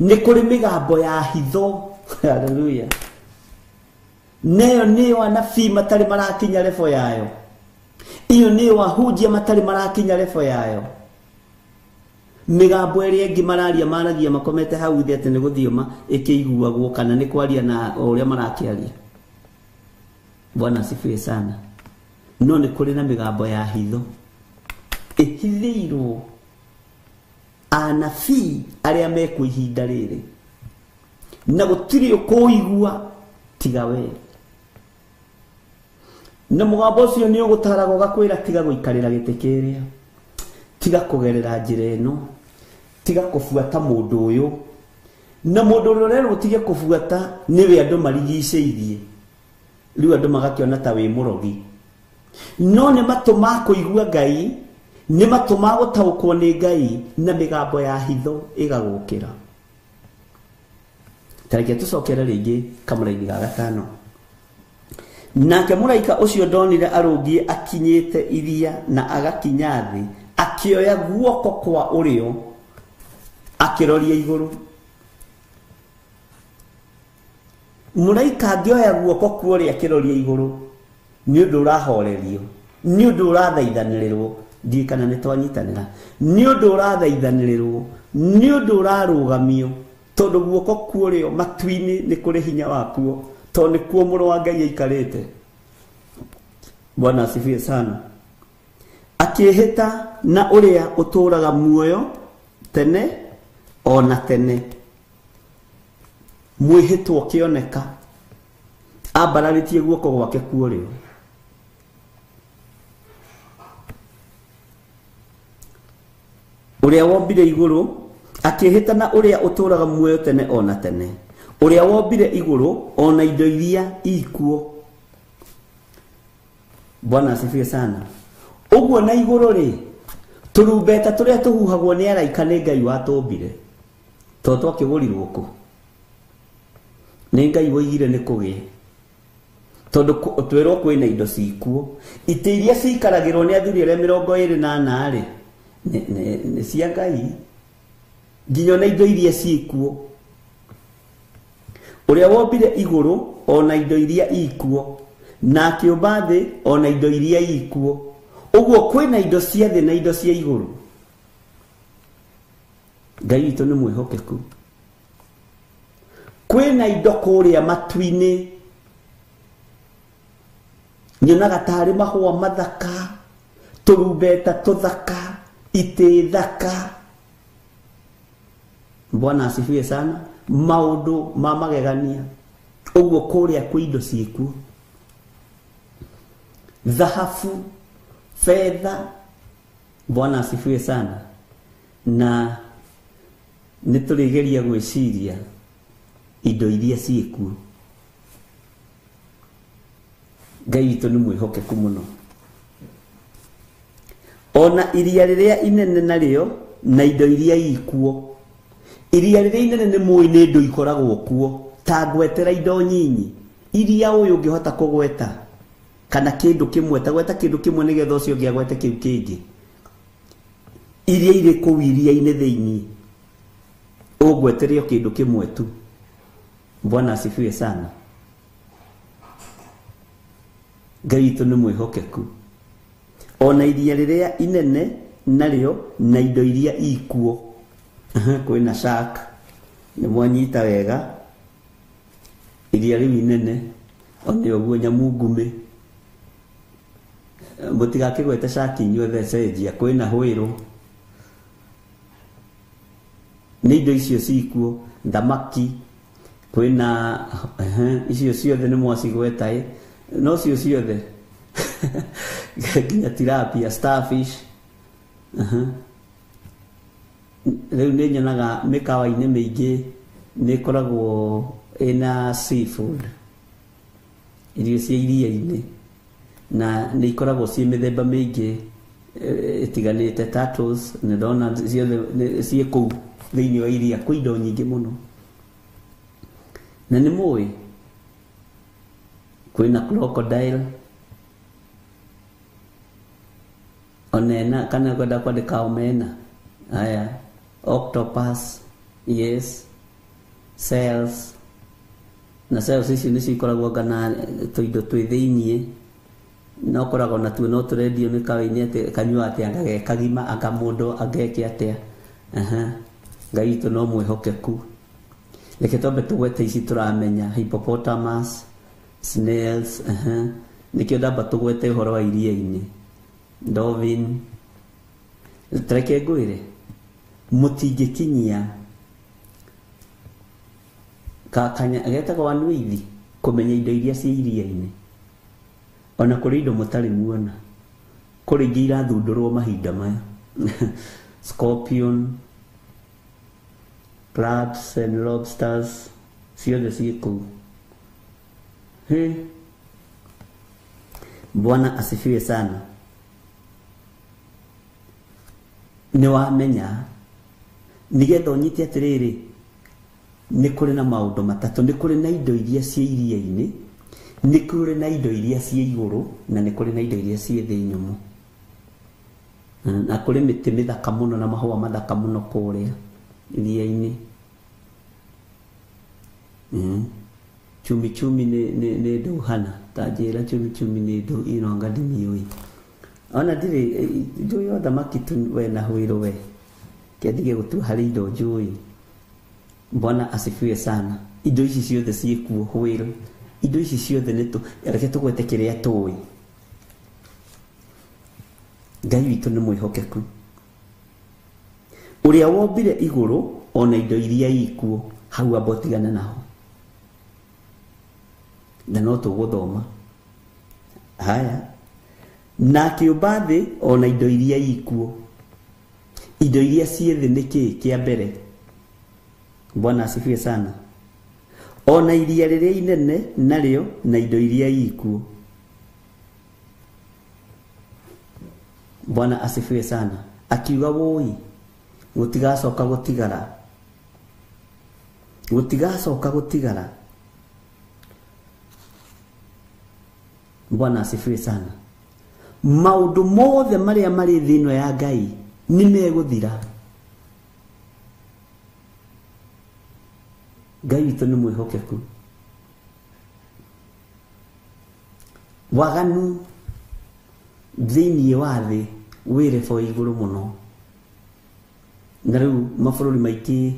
nĩ kũrĩ mĩgambo ya hitho. Haleluya. Neyo nĩyo anabii matarĩ marakinya rebo yayo, iyo nĩyo ahunjia matarĩ marakinya rebo yayo. Mĩgambo ĩrĩa ĩngĩ mararia maragia makomete hau thĩ atĩ nĩ gũthioma ĩkĩiguagwo kana nĩ kwaria na o ũrĩa marakĩaria. Bwana asifiwe sana. No nĩ kũrĩ na mĩgambo ya hitho ĩhithĩirwo anabii arĩa mekuo ihinda rĩrĩ, na gũtirĩ ũkũigua tiga we. Na mũgambo ũcio nĩ ũgũtaraga ũgakwĩra tiga gũikarĩra gĩtĩ kĩrĩa, tiga kũgerera njĩra ĩno, tiga kũbuata mũndũ ũyũ. Na mũndũ ũrĩa ũrerwo ũtige kũbuata nĩwe andũ marigicĩirie, rĩu andũ magakĩona ta wĩ mũrogi. No nĩ matũ ma kũigua Ngai, nĩ matũ ma gũtaũkwo nĩ Ngai, na mĩgambo ya hitho ĩgagũkĩra. Ta reke tũcokere rĩngĩ kamũraini ga gatano. Nake mũraika ũcio ndonire arũngiĩ akinyĩte iria na agakinya thĩ, akĩoya guoko kwa ũrĩo akĩroria igũrũ. Mũraika angĩoya guoko kwa ũrĩo akĩroria igũrũ, nĩ ũndũ ũrahorerio, nĩ ũndũ ũrathaithanĩrĩrwo. Ndiũĩ kana nĩ twanyitanĩra. Nĩ ũndũ ũrathaithanĩrĩrwo, nĩ ũndũ ũrarũgamio, tondũ guoko kwa ũrĩo matu-inĩ nĩ kũrĩ hinya wakuo, tondũ nĩkuo mũrũ wa Ngai aikarĩte. Bwana asifiwe sana. Akĩĩhĩta na ũrĩa ũtũũraga muoyo tene ona tene. Mwĩhĩtwo ũkĩoneka ambararĩtie guoko gwake kwa ũrĩo. Ũrĩa wombire igũrũ akĩĩhĩta na ũrĩa ũtũũraga muoyo tene ona tene, ũrĩa wombire igũrũ ona indo iria ikuo. Bwana asifiwe sana. Ũguo na igũrũ rĩ, tũrumbeta tũrĩa tũhuhagwo nĩ araika nĩ Ngai watũmbire, tondũ twakĩgũrirwo kũ? Nĩ Ngai woigire nĩ kũgĩe, tondũ twĩrwo kwĩna indo cikuo. Itĩ iria ciikaragĩrwo nĩ athuri arĩa 24 rĩ, nĩ cia Ngai, nginya ona indo iria ciĩkuo. Ũrĩa wombire igũrũ ona indo iria ikuo, na akĩũmba thĩ ona indo iria ikuo. Ũguo kwĩna indo cia thĩ na indo cia igũrũ. Ngai witũ nĩ mwĩhokeku. Kwĩna indo kũrĩa matu-inĩ, nyonaga tarĩ mahũa mathaka, tũrumbeta tũthaka, itĩ thaka. Bwana asifiwe sana. Maũndũ ma magegania. Ũguo kũrĩa kwĩ indo ciĩkuo, thahabu, fedha. Bwana asifiwe sana. Na nĩ tũrĩgeria gwĩciria indo iria ciĩkuo. Ngai witũ nĩ mwĩhokeku mũno. Ona iria rĩrĩa inene narĩo na indo iria ikuo. Iria rĩrĩa inene nĩ mũĩ nĩ indo ikoragwo kuo, ta ngwetera indo nyinyi iria ũyũ ũngĩhota kũgweta kana kĩndũ kĩmwe, ta gweta kĩndũ kĩmwe nĩgetha ũcio ũngĩ agwete kĩu kĩngĩ. Iria irĩ kũu iria-inĩ thĩinĩ ũgwetere o kĩndũ kĩmwe tu. Bwana asifiwe sana. Ngai witũ nĩ mwĩhokeku. Ona iria rĩrĩa inene narĩo na indo iria ikuo. Kwĩna shark, nĩ mwanyita wega. Iria rĩu inene one ũguo nyamũ ngume. Mũtigakĩgwete shark inyuothe cenjia, kwĩna hwĩrũ. Nĩ indo icio cikuo, thamaki, kwĩna icio ciothe nĩ mwacigweta ĩ, no cio ciothe nginya tilapia, starfish. Rĩu nĩ nyonaga mĩkawa-inĩ mĩingĩ nĩ ĩkoragwo ĩna seafood, irio cia iria-inĩ, na nĩ ikoragwo ciĩ mĩthemba mĩingĩ ĩtiganĩte. Turtles nĩ ndona ciothe ciĩ kũu thĩinĩ wa iria, kwĩ indo nyingĩ mũno. Na nĩ mũĩ kwĩna crocodile onena, kana kwenda kwandĩka omena, haya, octopus, yes, cells, na cells icio nĩcio ikoragwo ngana tũindo twĩ thĩiniĩ, no koragwo natuo no tũrendio mĩkawa-inĩ atĩ kanyua atĩ anga ge kagima, anga mũndũ angeke atĩa. Ngai witũ no mwĩhokeku. Reke twambe tũgwete ici tũramenya, hippopotamus, snails, nĩkĩo ndamba tũgwete ũhoro wa iria-inĩ, dolphin. Tareke ngwĩre mũtingĩkinyia getagwo anuithi kũmenya indo iria ciĩ iria-inĩ. Ona kũrĩ indo mũtarĩ muona, kũrĩ ingĩ irathundũrwo mahinda maya. Scorpion, crabs and lobsters, ciothe ciĩ kũu. Bwana asifiwe sana. Nĩ wamenya nĩgetha ũnyite atĩrĩrĩ, nĩ kũrĩ na maũndũ matatũ. Nĩ kũrĩ na indo iria ciĩ iria-inĩ, nĩ kũrĩ na indo iria ciĩ igũrũ, na nĩ kũrĩ na indo iria ciĩ thĩ nyũmũ. Na kũrĩ mĩtĩ mĩthaka mũno na mahũa mathaka mũno kũrĩa iria-inĩ. Chumi chumi nĩ ndũhana, ta njĩra chumi chumi nĩ ndũ inonga ndimiũĩ. Ona ndirĩ njũĩ o thamaki tu we na hwĩrũ we, kĩandige gũtua harĩ indo njũĩ. Bwana asifiwe sana. Indo ici ciothe ciĩkuo, hwĩrũ, indo ici ciothe nĩ reke tũgwete kĩrĩa tũĩ. Ngai witũ nĩ mwĩhokeku, ũrĩa wombire igũrũ ona indo iria ikuo, hau amba ũtigane naho, na no tũgũthoma haya. Na akĩũmba thĩ ona indo iria ikuo. Indo iria ciĩ thĩ nĩ kĩĩ kĩa mbere? Bwana asifiwe sana. Ona iria rĩrĩa inene narĩo na indo iria ikuo. Bwana asifiwe sana. Akiuga woi, gũtigacoka gũtigara, gũtigacoka gũtigara. Bwana asifiwe sana. Maũndũ mothe marĩa marĩ thĩ ĩno ya Ngai nĩ megũthira. Ngai witũ nĩ mwĩhokeku. Waganu thĩinĩ wa thĩ wĩ rebo igũrũ mũno. Na rĩu mabũrũri maingĩ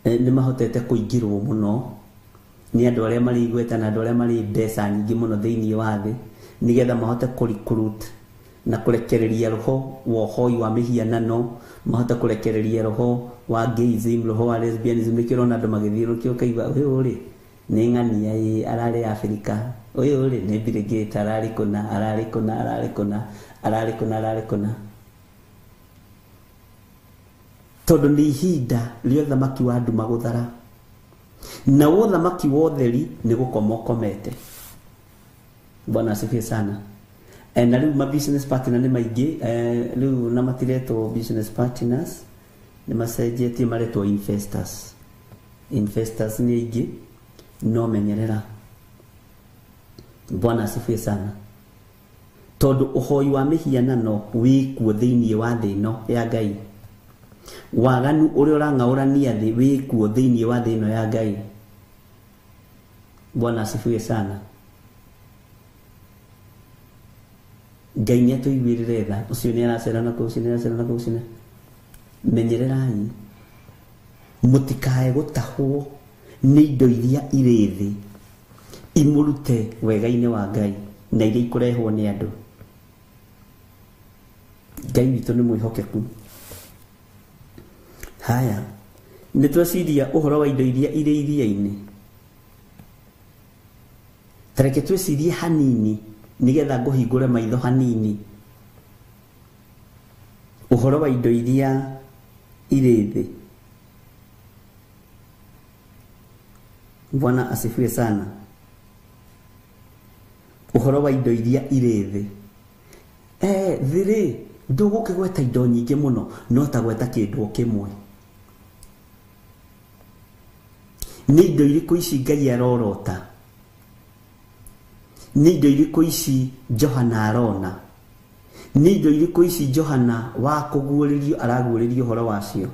nĩ mahotete kũingĩrwo mũno nĩ andũ arĩa marĩ igweta na andũ arĩa marĩ mbeca nyingĩ mũno thĩinĩ wa thĩ, nĩgetha mahote kũ-recruit na kũrekereria roho wa ũhoi wa mĩhianano, mahote kũrekereria roho wa gayism, roho wa lesbianism. Nĩkĩo ũrona andũ magĩthiĩ rũkĩ ũkaigua ũyũ rĩ nĩ ng'ania ĩ ararĩ Afrika, ũyũ rĩ nĩ Bill Gates ararĩ kũna, ararĩ kũna, ararĩ kũna, ararĩ kũna, ararĩ kũna. Tondũ nĩ ihinda rĩa ũthamaki wa nduma gũthara. Na ũthamaki wa ũtheri nĩ gũkoma ũkomete. Bwana asifiwe sana. Na rĩu ma business partner nĩ maingĩ, rĩu na matiretwo business partners, nĩ macenjetie maretwo investors. Investors nĩ aingĩ, no menyerera. Bwana asifiwe sana. Tondũ ũhoi wa mĩhianano wĩkuo thĩinĩ wa thĩ ĩno ya Ngai. Waganu ũrĩa ũrang'aũrania thĩ wĩkuo thĩinĩ wa thĩ ĩno ya Ngai. Bwana asifiwe sana. Ngai nĩ atũiguĩrĩre tha. Ũcio nĩ aracera na kũu, ũcio nĩ aracera na kũu, ũcio nĩ. Menyererai mũtikae gũtahwo nĩ indo iria irĩ thĩ imũrute wega-inĩ wa Ngai na iria ikũrehwo nĩ andũ. Ngai witũ nĩ mwĩhokeku. Haya, nĩ tweciria ũhoro wa indo iria irĩ iria-inĩ. Ta reke twĩcirie hanini nĩgetha ngũhingũre maitho hanini ũhoro wa indo iria irĩ thĩ. Bwana asifiwe sana. Ũhoro wa indo iria irĩ thĩ. Thĩ rĩ, ndũgũkĩgweta indo nyingĩ mũno, no ta gweta kĩndũ o kĩmwe. Nĩ indo irĩkũ ici Ngai arorota? Nĩ indo irĩkũ ici Johana arona? Nĩ indo irĩkũ ici Johana wa kũguũrĩrio araguũrĩrio ũhoro wacio?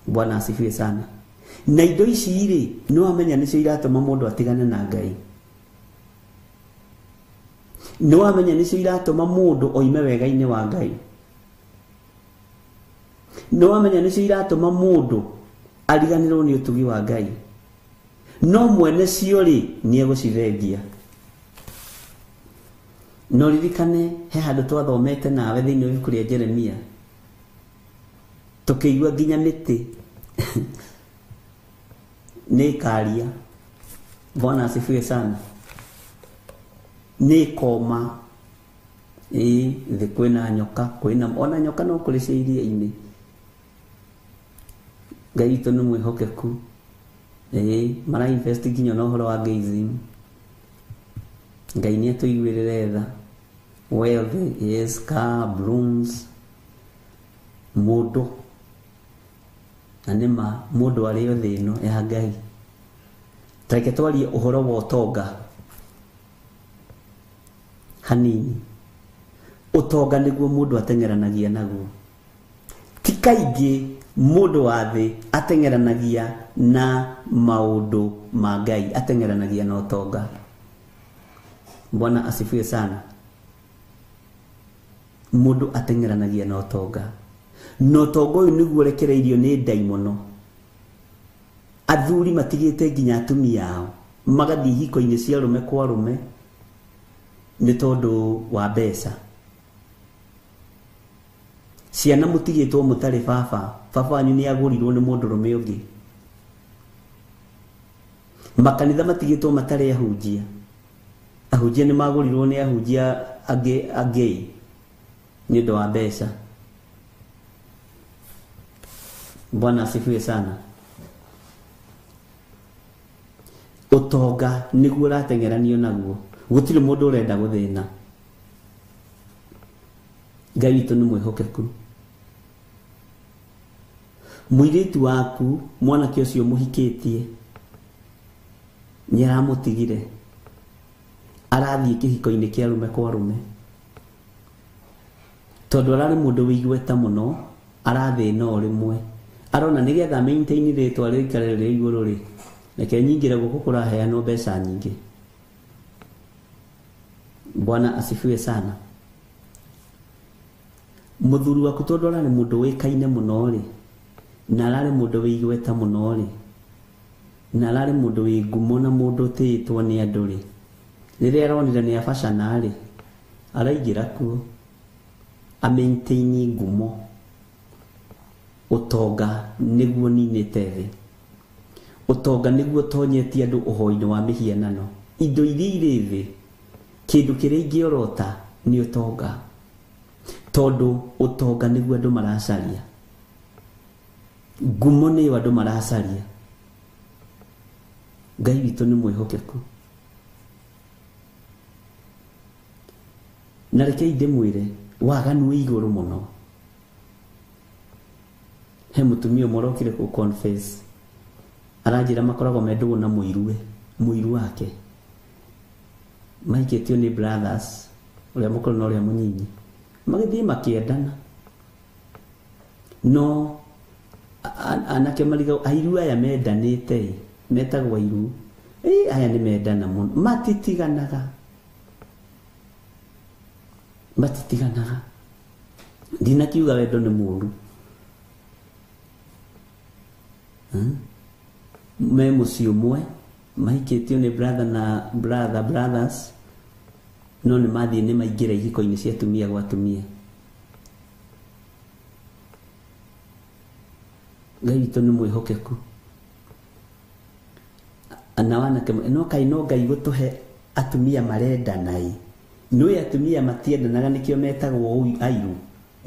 Bwana asifiwe sana. Na indo ici rĩ, nĩ wamenya nĩcio iratũma mũndũ atigane na Ngai. Nĩ wamenya nĩcio iratũma mũndũ oime wega-inĩ wa Ngai. Nĩ wamenya nĩcio iratũma mũndũ ariganĩrwo nĩ ũtugi wa Ngai. No mwene cio rĩ, nĩ egũcithengia. No ririkane he handũ twathomete nawe thĩinĩ wa ibuku rĩa Jeremia, tũkĩigua nginya mĩtĩ nĩ ĩkaria. Bwana asifiwe sana. Nĩ ĩkoma. Ĩĩ, thĩ kwĩna nyoka, kwĩna ona nyoka no kũrĩ cia iria-inĩ. Ngai witũ nĩ mwĩhokeku. Ĩĩ, mara invest nginya na ũhoro wa gayism. Ngai nĩ atũiguĩrĩre tha. Wealth, yes, car, blooms, mũndũ. Na nĩ ma mũndũ arĩ o thĩ ĩno ya Ngai. Ta reke twarie ũhoro wa ũtonga hanini. Ũtonga nĩguo mũndũ ateng'eranagia naguo. Ti kaingĩ mũndũ wa thĩ ateng'eranagia na maũndũ ma Ngai, ateng'eranagia na ũtonga. Bwana asifiwe sana. Mũndũ ateng'eranagia na ũtonga. Na ũtonga ũyũ nĩguo ũrekereirio nĩ ndaimono. Athuri matigĩte nginya atumia ao magathiĩ ihiko-inĩ cia arũme kwa arũme nĩ tondũ wa mbeca. Ciana mũtigĩtwo mũtarĩ baba, baba wanyu nĩ agũrirwo nĩ mũndũrũme ũngĩ. Makanitha matigĩtwo matarĩ ahunjia. Ahunjia nĩ magũrirwo nĩ ahunjia angĩ angĩ nĩ ũndũ wa mbeca. Bwana asifiwe sana. Ũtonga nĩguo ũrateng'eranio naguo. Gũtirĩ mũndũ ũrenda gũthĩna. Ngai witũ nĩ mwĩhokeku. Mũirĩtu waku, mwanake ũcio mũhikĩtie, nĩ aramũtigire. Arathiĩ kĩhiko-inĩ kĩa arũme kwa arũme. Tondũ ararĩ mũndũ wĩ igweta mũno, arathĩna o rĩmwe. Arona nĩgetha maintain rĩtwa rĩikare rĩrĩ igũrũ rĩ, reke nyingĩre gũkũ kũraheanwo mbeca nyingĩ. Bwana asifiwe sana. Mũthuri waku tondũ ararĩ mũndũ wĩkaine mũno rĩ, na ararĩ mũndũ wĩ igweta mũno rĩ, na ararĩ mũndũ wĩ ngumo na mũndũ ũtĩĩtwo nĩ andũ rĩ, rĩrĩa aronire nĩ abacana rĩ, araingĩra kuo a maintain ngumo. Ũtonga nĩguo ninĩte thĩ. Ũtonga nĩguo ũtonyetie andũ ũhoi-inĩ wa mĩhianano. Indo iria irĩ thĩ, kĩndũ kĩrĩa ingĩorota nĩ ũtonga. Tondũ ũtonga nĩguo andũ maracaria. Ngumo nĩyo andũ maracaria. Ngai witũ nĩ mwĩhokeku. Na rekei ndĩmwĩre waganu wĩ igũrũ mũno. He mũtumia ũmwe ũrokire kũ confess, aranjĩra makoragwo me ndũgũ na mũiruwe, mũiru wake mahikĩtio nĩ brothers, ũrĩa mũkũrũ na ũrĩa mũnyinyi, magĩthiĩ makĩendana. No anake mariga airu aya mendanĩte, metagwo airu, aya nĩ mendana mũno, matitiganaga, matitiganaga. Ndinakiuga wendo nĩ mũũru. Me mũciĩ ũmwe mahikĩtio nĩ brother na brother brothers, no nĩ mathiĩ nĩ maingĩra ihiko-inĩ cia atumia gwa atumia. Ngai witũ nĩ mwĩhokeku. Na wanake no kai no Ngai gũtũhe atumia marendana ĩ. Nĩũĩ atumia matiendanaga nĩkĩo metagwo airu,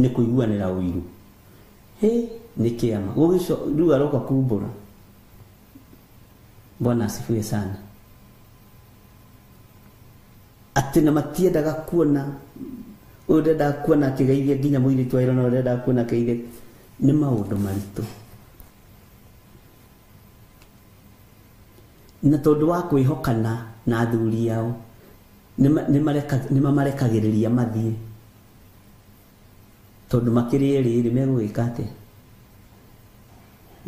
nĩ kũiguanĩra ũiru. Hĩ, nĩ kĩama. Gũgĩco rĩu aroka kumbũra. Bwana asifiwe sana. Atĩ na matiendaga kuona, ũyũ ndendaga kuona akĩgeithia nginya mũirĩtu wa ira, na ũyũ ndendaga kuona akĩgeithia. Nĩ maũndũ maritũ. Na tondũ wa kwĩhokana na athuri ao, nĩ mamarekagĩrĩria mathiĩ. Tondũ makĩrĩ erĩ rĩ, megũgĩka atĩa?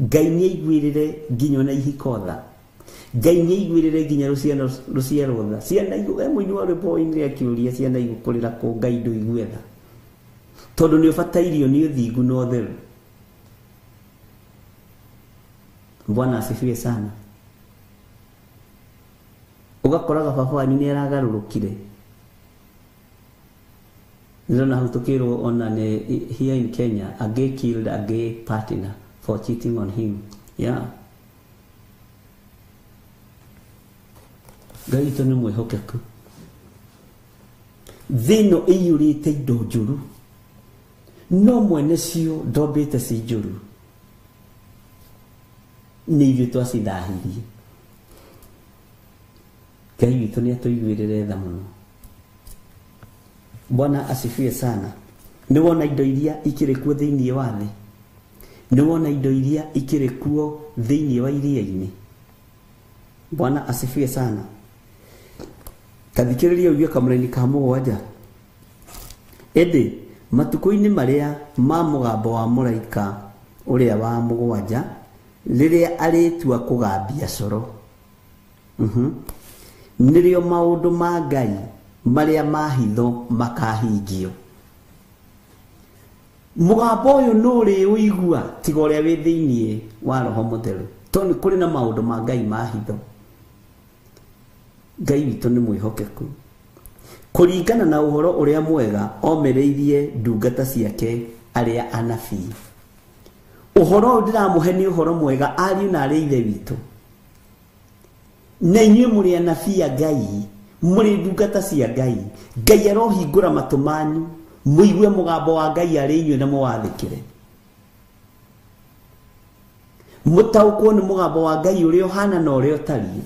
Ngai nĩ aiguĩrĩre nginya ona ihiko tha. Ngai nĩ aiguĩrĩre nginya rũciaro tha. Ciana he mũini wa rwĩmbo oinire akĩũria ciana igũkũrĩra kũ, Ngai ndũigue tha. Tondũ nĩ ũbatairio nĩ ũthingu na ũtheru. Bwana asifiwe sana. Ũgakoraga baba wanyu nĩ aragarũrũkire. Ndĩrona hau tũkĩrwo ona nĩ here in Kenya, a gay killed a gay partner for cheating on him. Yeah. Ngai witũ nĩ mwĩhokeku. Thĩ ĩno ĩiyũrĩte indo njũru, no mwene cio ndombĩte ci njũru, nĩ ithuĩ twacithahirie. Ngai witũ nĩ atũiguĩrĩre tha mũno. Bwana asifiwe sana. Nĩ wona indo iria ikĩrĩ kuo thĩinĩ wa thĩ, nĩ wona indo iria ikĩrĩ kuo thĩinĩ wa iria-inĩ. Bwana asifiwe sana. Tathikĩrĩria ũigue kamũraini ka mũgwanja. Ĩndĩ matukũ-inĩ marĩa ma mũgambo wa mũraika ũrĩa wa mũgwanja, rĩrĩa arĩtua kũgambia coro, nĩrĩo maũndũ ma Ngai marĩa ma hitho makahingio. Mũgambo ũyũ nũ ũrĩ ũigua tiga ũrĩa wĩ thĩinĩ wa Roho Mũtheru, tondũ nĩ kũrĩ na maũndũ ma Ngai ma hitho. Ngai witũ nĩ mwĩhokeku. Kũringana na ũhoro ũrĩa mwega omereirie ndungata ciake arĩa anabii. Ũhoro ũyũ ndĩramũhe nĩ ũhoro mwega ariũ na arĩ ithe witũ. Na inyuĩ mũrĩ anabii a Ngai, mũrĩ ndungata cia Ngai. Ngai arohingũra matũ manyu mũigue mũgambo wa Ngai arĩ inyuĩ na mũwathĩkĩre. Mũtaũkwo nĩ mũgambo wa Ngai ũrĩa ũhana na ũrĩa ũtariĩ,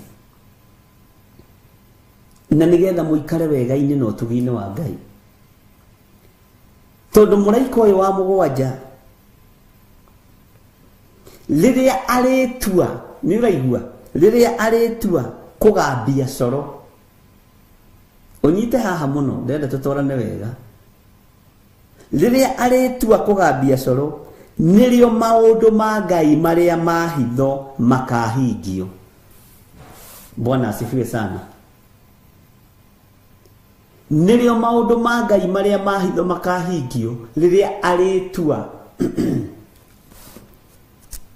na nĩgetha mũikare wega-inĩ na ũtugi-inĩ wa Ngai. Tondũ mũraika ũyũ wa mũgwanja rĩrĩa arĩtua, nĩ ũraigua, rĩrĩa arĩtua kũgambia coro, ũnyite haha mũno, ndĩrenda tũtwarane wega. Rĩrĩa arĩtua kũgambia coro, nĩrĩo maũndũ ma Ngai marĩa ma hitho makahingio. Bwana asifiwe sana. Nĩrĩo maũndũ ma Ngai marĩa ma hitho makahingio rĩrĩa arĩtua.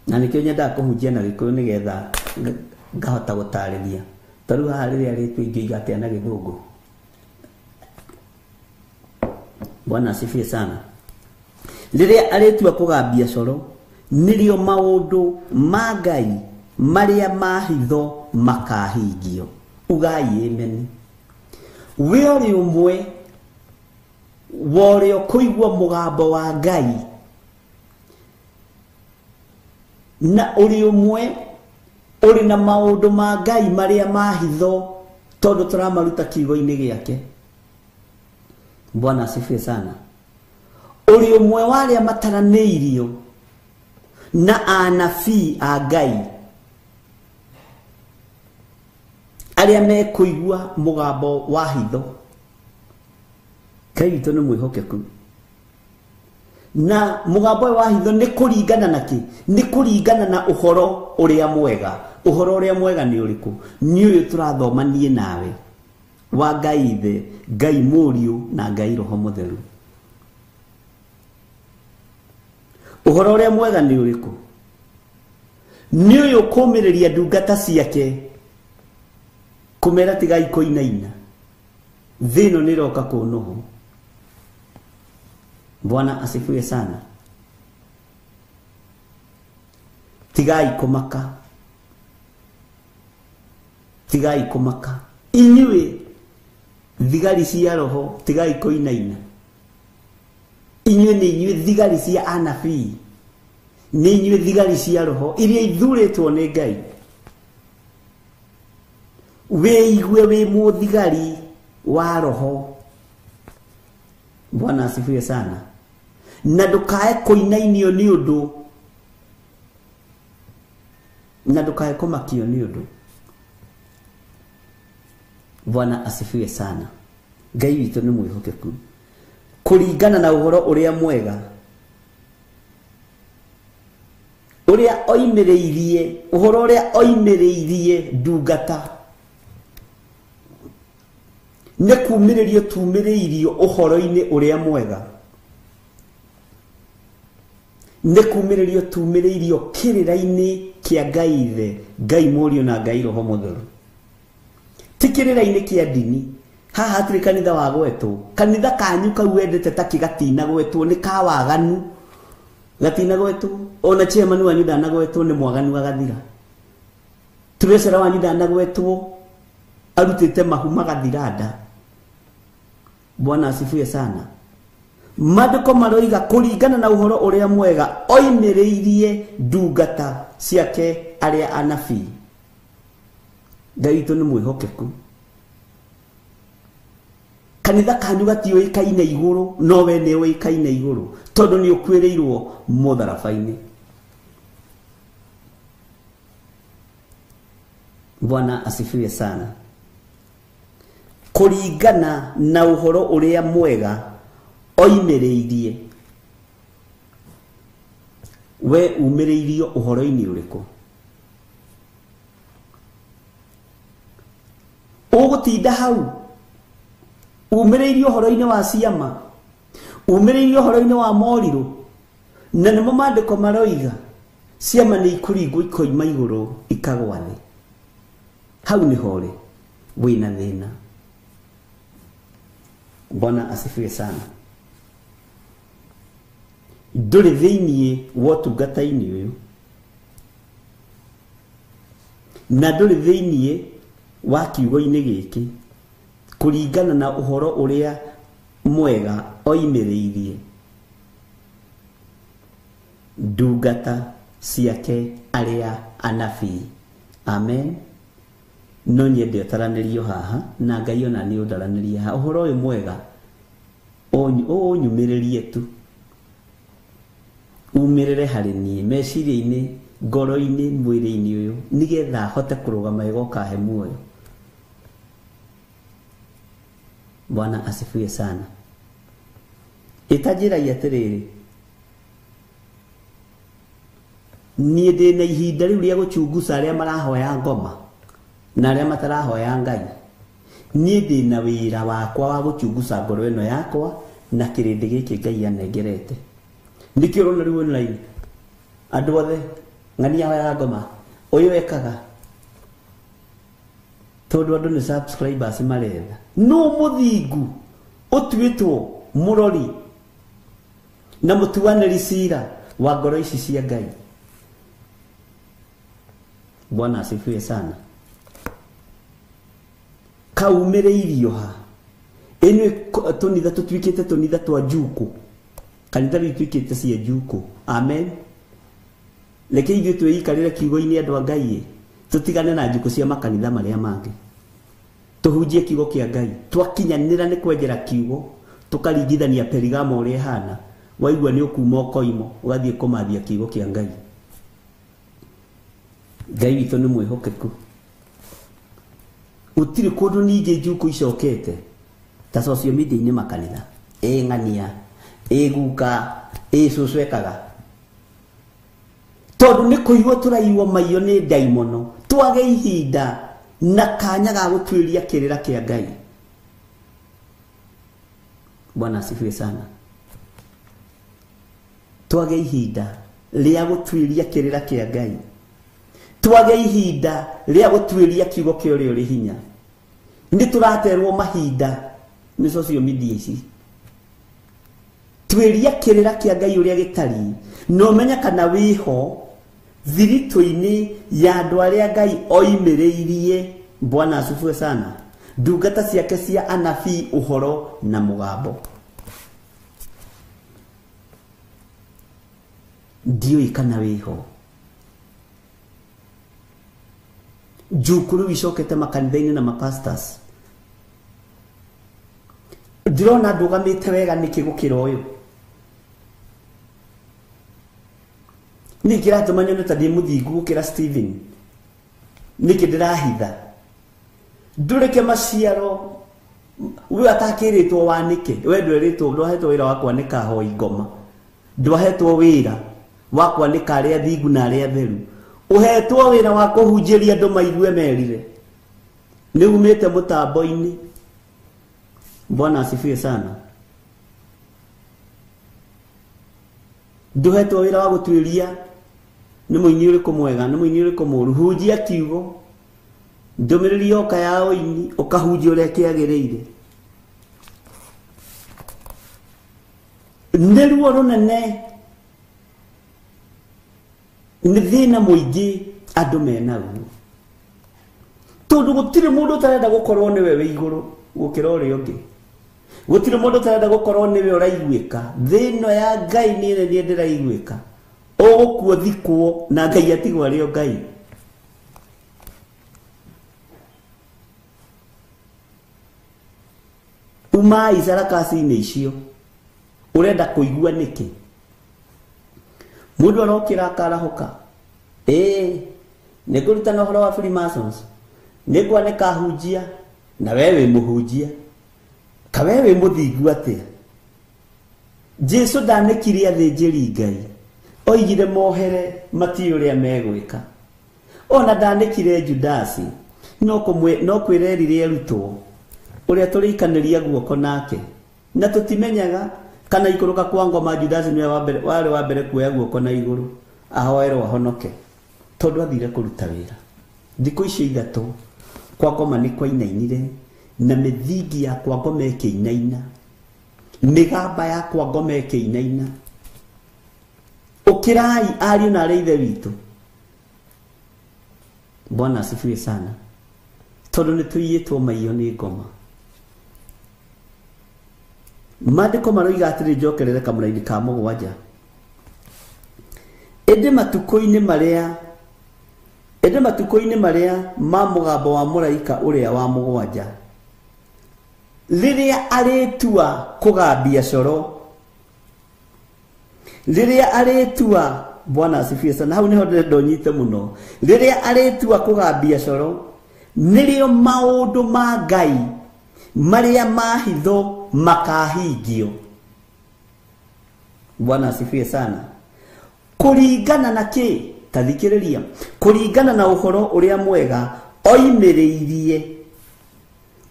Na nĩkĩo nyendaga kũhunjia na Gĩkũyũ nĩgetha ngahota gũtarĩria. Ta rĩu haha rĩrĩa arĩtua ingĩiga atĩa na Gĩthũngũ? Bwana asifiwe sana. Rĩrĩa arĩtua kũgambia coro, nĩrĩo maũndũ ma Ngai marĩa ma hitho makahingio. Ugai amen. We ũrĩ ũmwe wa ũrĩa ũkũigua mũgambo wa Ngai Na ũrĩ ũmwe ũrĩ na maũndũ ma Ngai marĩa ma hitho tondũ tũramaruta kiugo-inĩ gĩake. Bwana asifiwe sana. Ũrĩ ũmwe wa arĩa mataranĩirio na anabii a Ngai arĩa mekũigua mũgambo wa hitho. Ngai witũ nĩ mwĩhokeku. Na mũgambo wa hitho nĩ kũringana na kĩ? Nĩ kũringana na ũhoro ũrĩa mwega. Ũhoro ũrĩa mwega nĩ ũrĩkũ? Nĩ ũyũ tũrathoma niĩ nawe, wa Ngai Ithe, Ngai Mũriũ na Ngai Roho Mũtheru. Ũhoro ũrĩa mwega nĩ ũrĩkũ? Nĩ ũyũ kũmĩrĩria ndungata ciake kũmera tigai kũinaina, thĩ ĩno nĩ ĩroka kũnũhwo. Bwana asifiwe sana. Tigai kũmaka, tigai kũmaka inyuĩ thigari cia roho, tigai kũinaina. Inyuĩ nĩ inyuĩ thigari cia anabii, nĩ inyuĩ thigari cia roho iria ithurĩtwo nĩ Ngai. Wĩigue wĩ mũthigari wa roho. Bwana asifiwe sana. Na ndũkae kũinainio nĩ ũndũ, na ndũkae kũmakio nĩ ũndũ. Bwana asifiwe sana. Ngai witũ nĩ mwĩhokeku. Kũringana na ũhoro ũrĩa mwega ũrĩa oimĩrĩirie, ũhoro ũrĩa oimĩrĩirie ndungata, nĩ kumĩrĩrio tumĩrĩirio ũhoro-inĩ ũrĩa mwega, nĩ kumĩrĩrio tumĩrĩirio kĩrĩra-inĩ kĩa Ngai Ithe, Ngai Mũriũ na Ngai Roho Mũtheru. Ti kĩrĩra-inĩ kĩa ndini. Haha hatirĩ kanitha wa gwetwo. Kanitha kanyu kau wendete ta kĩgatina gwetwo nĩ ka waganu, gatina gwetwo. Ona chairman wanyu ndanagwetwo nĩ mwaganu agathira. Treasurer wanyu ndanagwetwo arutĩte mahu magathira nda. Bwana asifiwe sana. Maandĩko maroiga kũringana na ũhoro ũrĩa mwega oimĩrĩirie ndungata ciake arĩa anabii. Ngai witũ nĩ mwĩhokeku. Kanitha kanyu gatiũĩkaine igũrũ, no we nĩ ũĩkaine igũrũ tondũ nĩ ũkuĩrĩirwo mũtharaba-inĩ. Bwana asifiwe sana. Kũringana na ũhoro ũrĩa mwega oimĩrĩirie, we umĩrĩirio ũhoro-inĩ ũrĩkũ? Ũgũtinda hau umĩrĩirio ũhoro-inĩ wa ciama, umĩrĩirio ũhoro-inĩ wa morirũ, na nĩmo maandĩko maroiga ciama nĩ ikũringwo ikoima igũrũ ikagwa thĩ. Hau nĩho rĩ wĩna thĩna. Bwana asifiwe sana. Ndũrĩ thĩiniĩ wa ũtungata-inĩ ũyũ, na ndũrĩ thĩiniĩ wa kiugo-inĩ gĩkĩ kũringana na ũhoro ũrĩa mwega oimĩrĩirie ndungata ciake arĩa anabii. Amen. No nyende ũtaranĩrio haha na Ngai ona nĩ ũndaranĩrie haha. Ũhoro ũyũ mwega ũnyumĩrĩrie tu, umĩrĩre harĩ niĩ meciria-inĩ, ngoro-inĩ, mwĩrĩ-inĩ ũyũ, nĩgetha hote kũrũgama wega ũkahe muoyo. Bwana asifiwe sana. Ĩtanjĩragia atĩrĩrĩ, niĩ ndĩ na ihinda rĩu rĩa gũchunguca arĩa marahoya ngoma na arĩa matarahoya Ngai. Niĩ ndĩ na wĩra wakwa wa gũchunguca ngoro ĩno yakwa na kĩrĩndĩ gĩkĩ Ngai anengerete. Nĩkĩo ũrona rĩu online andũ othe ng'ania hoyaga ngoma, ũyũ ekaga tondũ andũ nĩ subscribers maretha. No mũthingu ũtuĩtwo mũrori na mũtuanĩri cira wa ngoro ici cia Ngai. Bwana asifiwe sana. Kaumĩrĩirio ha? Inyuĩ tũnitha tũtuĩkĩte tũnitha twa njukũ. Kanitha rĩu ituĩkĩte cia njukũ. Amen. Reke ithuĩ twĩikarĩre kiugo-inĩ andũ a Ngai, tũtigane na njukũ cia makanitha marĩa mangĩ. Tũhunjie kiugo kĩa Ngai. Twakinyanĩra nĩ kwenjera kiugo, tũkaringithania Perigamo ũrĩa ĩhana. Waigua nĩ ũkuma ũkoimo, ũgathiĩ kũmathia kiugo kĩa Ngai. Ngai witũ nĩ mwĩhokeku. Gũtirĩ kũndũ ningĩ njukũ icokete ta social media-inĩ makanitha. Ĩ ng'ania, ĩ guka, ĩ cũcũ ekaga. Tondũ nĩ kũigua tũraigua maiyo nĩ ndaimono, twage ihinda na kanya ga gũtuĩria kĩrĩra kĩa Ngai. Bwana asifiwe sana. Twage ihinda rĩa gũtuĩria kĩrĩra kĩa Ngai. Twage ihinda rĩa gũtuĩria kiugo kĩa ũrĩa ũrĩ hinya. Nĩ tũraterwo mahinda nĩ social media ici. Tuĩria kĩrĩra kĩa Ngai ũrĩa gĩtariĩ, na ũmenye kana wĩho thiritũ-inĩ ya andũ arĩa Ngai oimĩrĩirie. Bwana asifiwe sana. Ndungata ciake cia anabii ũhoro na mũgambo. Ndiũĩ kana wĩho. Njukũ rĩu icokete makanitha-inĩ na mapastors. Ndĩrona ndũgamĩte wega nĩkĩ gũkĩra ũyũ. Nĩ kĩratũma nyone ta ndĩ mũthingu gũkĩra Stephen. Nĩkĩ ndĩrahitha? Ndũreke maciaro we atakĩrĩtwo wanĩke. We ndwerĩtwo, ndwahetwo wĩra wa kwanĩka hoi ngoma. Ndwahetwo wĩra wa kwanĩka arĩa thingu na arĩa theru. Ũhetwo wĩra wa kũhunjĩria andũ maigue merire. Nĩ umĩte mũtambo-inĩ. Bwana asifiwe sana. Ndũhetwo wĩra wa gũtuĩria nĩ mũini ũrĩkũ mwega, nĩ mũini ũrĩkũ mũũru. Hunjia kiugo. Ndũmĩrĩri yoka ya ũini, ũkahunjia ũrĩa kĩagĩrĩire. Nĩ ruo rũnene, nĩ thĩna mũingĩ andũ menaguo. Tondũ gũtirĩ mũndũ ũtarenda gũkorwo nĩwe wĩ igũrũ gũkĩra ũrĩa ũngĩ. Gũtirĩ mũndũ ũtarenda gũkorwo nĩwe ũraiguĩka. Thĩ ĩno ya Ngai nĩ niĩ ndĩraiguĩka. Ũgũkua thikwo na Ngai atigwo arĩ o Ngai. Umai sarakasi-inĩ icio. Ũrenda kũigua nĩkĩ? Mũndũ arokĩra akarahũka. Ĩĩ, nĩngũrutana ũhoro wa Freemasons. Nĩngwanĩka hunjia, na we wĩ mũhunjia. Ka we wĩ mũthingu atĩa? Jesu ndanĩkire athĩnjĩri Ngai. Oigire mohere matiũĩ ũrĩa megwĩka. Ona ndanĩkire Judasi, no kwĩrerire arutwo ũrĩa tũrĩikanĩria guoko nake. Na tũtimenyaga kana ikũrũka kwa ngoma Judasi nĩwe warĩ wa mbere kuoya guoko na igũrũ ahoerwo ahonoke, tondũ athire kũruta wĩra. Thikũ icio ithatũ kwa ngoma nĩ kwainainire, na mĩthingi ya kwa ngoma ĩkĩinaina, mĩgamba ya kwa ngoma ĩkĩinaina. Ũkĩrai ariũ na arĩa ithe witũ. Bwana asifiwe sana. Tondũ nĩ tũiyĩtwo maiyo nĩ ngoma. Maandĩko maroiga atĩrĩ, njokerere kamũraini ka mũgwanja. Ĩndĩ matukũ-inĩ marĩa ma mũgambo wa mũraika ũrĩa wa mũgwanja, rĩrĩa arĩtua kũgambia coro, rĩrĩa arĩtua, Bwana asifiwe sana, hau nĩho ndĩrenda ũnyite mũno. Rĩrĩa arĩtua kũgambia coro, nĩrĩo maũndũ ma Ngai marĩa ma hitho makahingio. Bwana asifiwe sana. Kũringana na kĩ? Ta thikĩrĩria. Kũringana na ũhoro ũrĩa mwega oimĩrĩirie,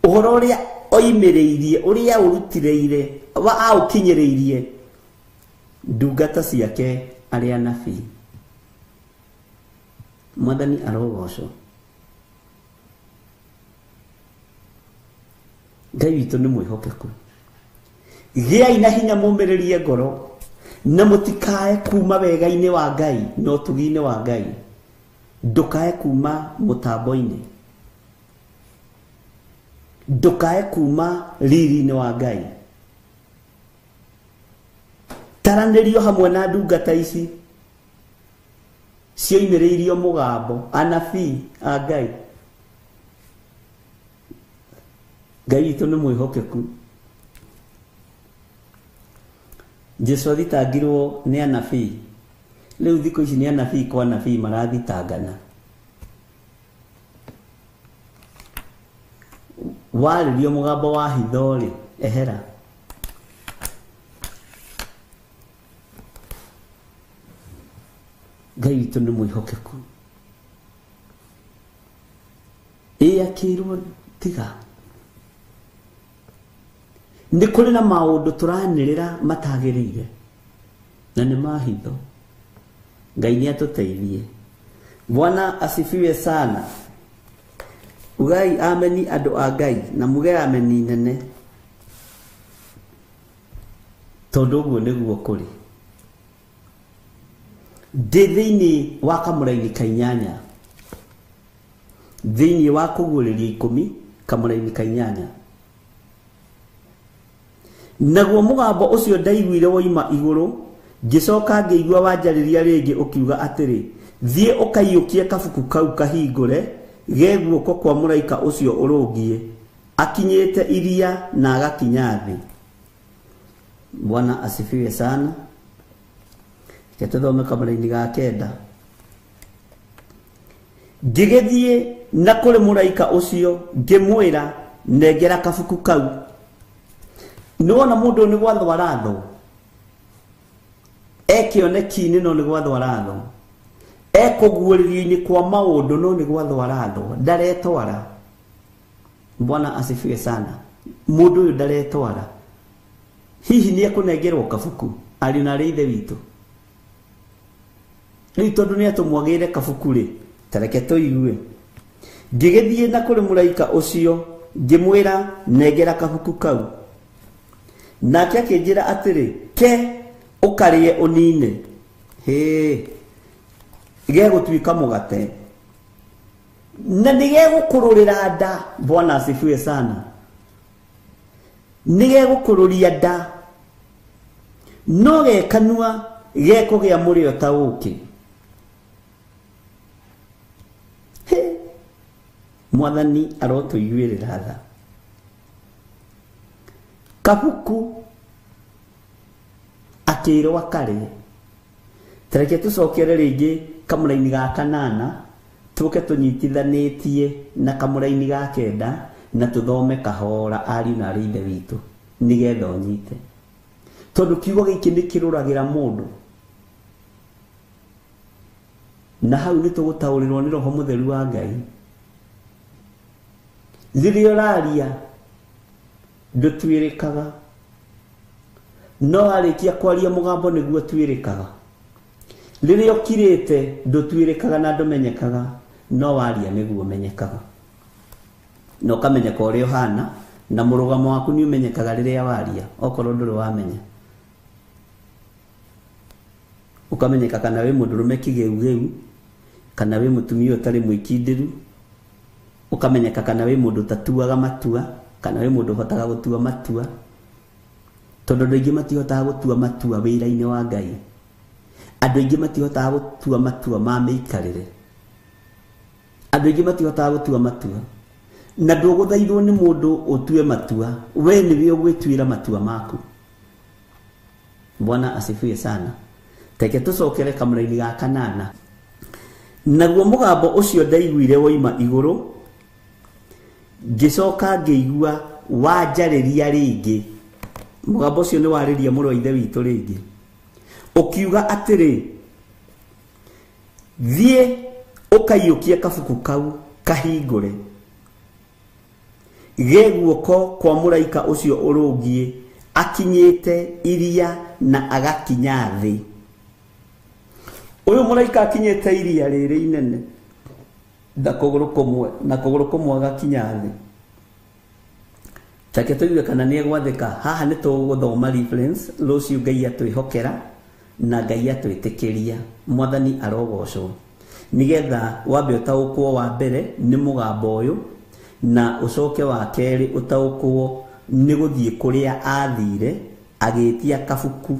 ũhoro ũrĩa oimĩrĩirie, ũrĩa ũrutĩrĩire, wa aũkinyĩrĩirie ndungata ciake arĩa anabii. Mwathani arogocwo. Ngai witũ nĩ mwĩhokeku. Gĩai na hinya mũmĩrĩrie ngoro, na mũtikae kuma wega-inĩ wa Ngai na ũtugi-inĩ wa Ngai. Ndũkae kuma mũtambo-inĩ, ndũkae kuma riri-inĩ wa Ngai. Taranĩrio hamwe na ndungata ici Cioimĩrĩirio mũgambo anabii a Ngai. Ngai witũ nĩ mwĩhokeku. Jesu athitangirwo nĩ anabii. Rĩu thikũ ici nĩ anabii kwa anabii marathitangana. Warĩrio mũgambo wa hitho rĩ, ehera. Ngai witũ nĩ mwĩhokeku. Ĩ akĩrwo tiga. Nĩ kũrĩ na maũndũ tũranĩrĩra matagĩrĩire na nĩ mahitho. Ngai nĩ atũteithie. Bwana asifiwe sana. Ugai ameni andũ a Ngai na muge ameni nene, tondũ ũguo nĩguo kũrĩ. Ndĩ thĩinĩ wa kamũraini ka inyanya, thĩinĩ wa kũguũrĩria 10 kamũraini ka inyanya. Naguo mũgambo ũcio ndaiguire woima igũrũ, ngĩcoka ngĩigua wanjarĩria rĩngĩ ũkiuga atĩrĩ, thiĩ ũkaiyũkie kabuku kau kahingũre ge guoko kwa mũraika ũcio ũrũngiĩ akinyĩte iria na agakinya thĩ. Bwana asifiwe sana. Reke tũthome kamũraini ga 9. Ngĩgĩthiĩ na kũrĩ mũraika ũcio ngĩmwĩra, nengera kabuku kau. Nĩwona mũndũ nĩ gwathwo arathwo, ekĩoneki-inĩ no nĩ gwathwo arathwo, ekũguũrĩrio-inĩ kwa maũndũ no nĩ gwathwo arathwo, ndaretwara. Bwana asifiwe sana. Mũndũ ũyũ ndaretwara. Hihi nĩ ekũnengerwo kabuku ariũ na arĩ ithe witũ? Rĩu tondũ nĩ atũmwagĩire kabuku rĩ, ta reke tũigue. Ngĩgĩthiĩ na kũrĩ mũraika ũcio ngĩmwĩra, nengera kabuku kau. Nake akĩnjĩra atĩrĩ, ke ũkarĩe ũnine. Hĩ, gegũtuĩka mũgate na nĩ gegũkũrũrĩra nda. Bwana asifiwe sana. Nĩ gegũkũrũria nda, no gekanua gekũgĩa mũrĩo ta ũkĩ. Hĩ, Mwathani arotũiguĩrĩra tha. Kabuku akĩrwo akarĩe. Tareke tũcokere rĩngĩ kamũraini ga 8, tũke tũnyitithanĩtie na kamũraini ga 9 na tũthome kahora ariũ na arĩ ithe witũ nĩgetha ũnyite, tondũ kiugo gĩkĩ nĩ kĩrũragĩra mũndũ, na hau nĩ tũgũtaũrĩrwo nĩ Roho Mũtheru wa Ngai. Rĩrĩa ũraria ndũtuĩrĩkaga, no warĩkia kwaria mũgambo nĩguo ũtuĩrĩkaga. Rĩrĩa ũkirĩte ndũtuĩrĩkaga na ndũmenyekaga, no waria nĩguo ũmenyekaga, na ũkamenyeka ũrĩa ũhana, na mũrũgamo waku nĩ ũmenyekaga rĩrĩa waria, okorwo ndũrĩ wamenya. Ũkamenyeka kana wĩ mũndũrũme kĩgeugeu, kana wĩ mũtumia ũtarĩ mwĩkindĩru. Ũkamenyeka kana wĩ mũndũ ũtatuaga matua, kana wĩ mũndũ ũhotaga gũtua matua, tondũ andũ aingĩ matihotaga gũtua matua wĩra-inĩ wa Ngai. Andũ aingĩ matihotaga gũtua matua ma mĩikarĩre. Andũ aingĩ matihotaga gũtua matua, na ndũgũthaithwo nĩ mũndũ ũtue matua, we nĩwe ũgwĩtuĩra matua maku. Bwana asifiwe sana. Teke tũcokere kamũraini ga 8. Naguo mũgambo ũcio ndaiguire woima igũrũ, ngĩcoka ngĩigua wanjarĩria rĩngĩ. Mũgambo ũcio nĩ warĩria mũrũ wa ithe witũ rĩngĩ, ũkiuga atĩrĩ, thiĩ ũkaiyũkie kabuku kau kahingũre ge guoko kwa mũraika ũcio ũrũngiĩ akinyĩte iria na agakinya thĩ. Ũyũ mũraika akinyĩte iria rĩrĩ inene na kũgũrũ kũmwe, na kũgũrũ kũmwe agakinya thĩ. Take tũigue kana nĩ egwathĩka. Haha nĩ tũgũthoma reference rũciũ. Ngai atwĩhokera na Ngai atwĩtĩkĩria. Mwathani arogocwo. Nĩgetha wambe ũtaũkwo wa mbere nĩ mũgambo ũyũ, na ũcoke wa kerĩ ũtaũkwo nĩ gũthiĩ kũrĩa athire agĩtia kabuku,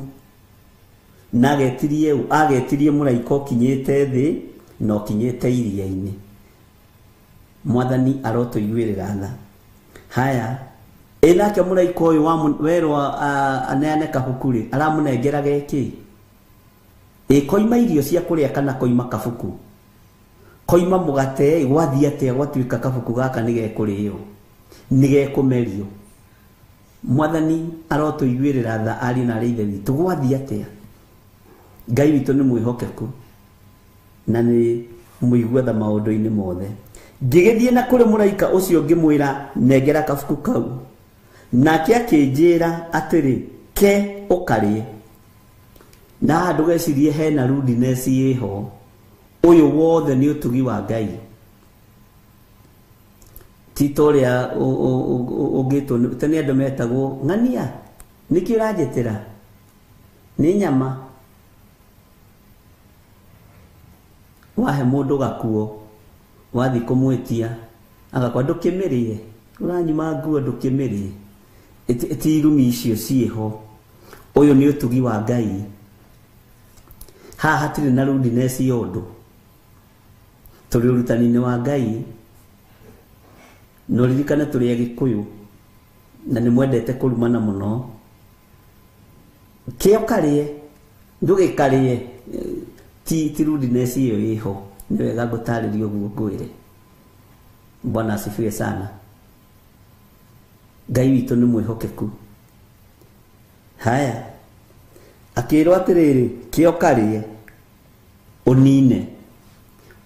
na agetirie mũraika ũkinyĩte thĩ na ũkinyĩte iria-inĩ. Mwathani arotũiguĩrĩra tha. Haya, ĩ nake mũraika ũyũ werwo aneane kabuku rĩ, aramũnengera gekĩ? Ĩ koima irio cia kũrĩa kana koima kabuku? Koima mũgate, gwathiĩ atĩa gwatuĩka kabuku gaka nĩ gekũrĩo, nĩ gekũmerio? Mwathani arotũiguĩrĩra tha ariũ na arĩ ithe witũ, gwathiĩ atĩa? Ngai witũ nĩ mwĩhokeku na nĩ mũigua tha maũndũ-inĩ mothe. Ngĩgĩthiĩ na kũrĩ mũraika ũcio ngĩmwĩra nengera kabuku kau, nake akĩnjĩra atĩrĩ, ke ũkarĩe. Na haha ndũgecirie hena rudeness ĩho, ũyũ wothe nĩ ũtugi wa Ngai, ti ta ũrĩa ũngĩtwo tene andũ metagwo ng'ania, nĩkĩ ũranjĩtĩra nĩ nyama. Wahe mũndũ gakuo wathiĩ kũmwĩtia agakwa ndũkĩmĩrĩe, ũranyuma nguo ndũkĩmĩrĩe. Ti irumi icio ciĩho, ũyũ nĩ ũtugi wa Ngai. Haha hatirĩ na rudeness ya ũndũ, tũrĩ ũrutani-inĩ wa Ngai. Na ũririkane tũrĩ Agĩkũyũ na nĩ mwendete kũrumana mũno. Kĩo karĩe, ndũgĩkarĩe, ti rudeness ĩyo ĩho. Nĩ wega ngũtarĩrie ũguo ngwĩre. Bwana asifiwe sana. Ngai witũ nĩ mwĩhokeku. Haya, akĩrwo atĩrĩrĩ, kĩo karĩe ũnine.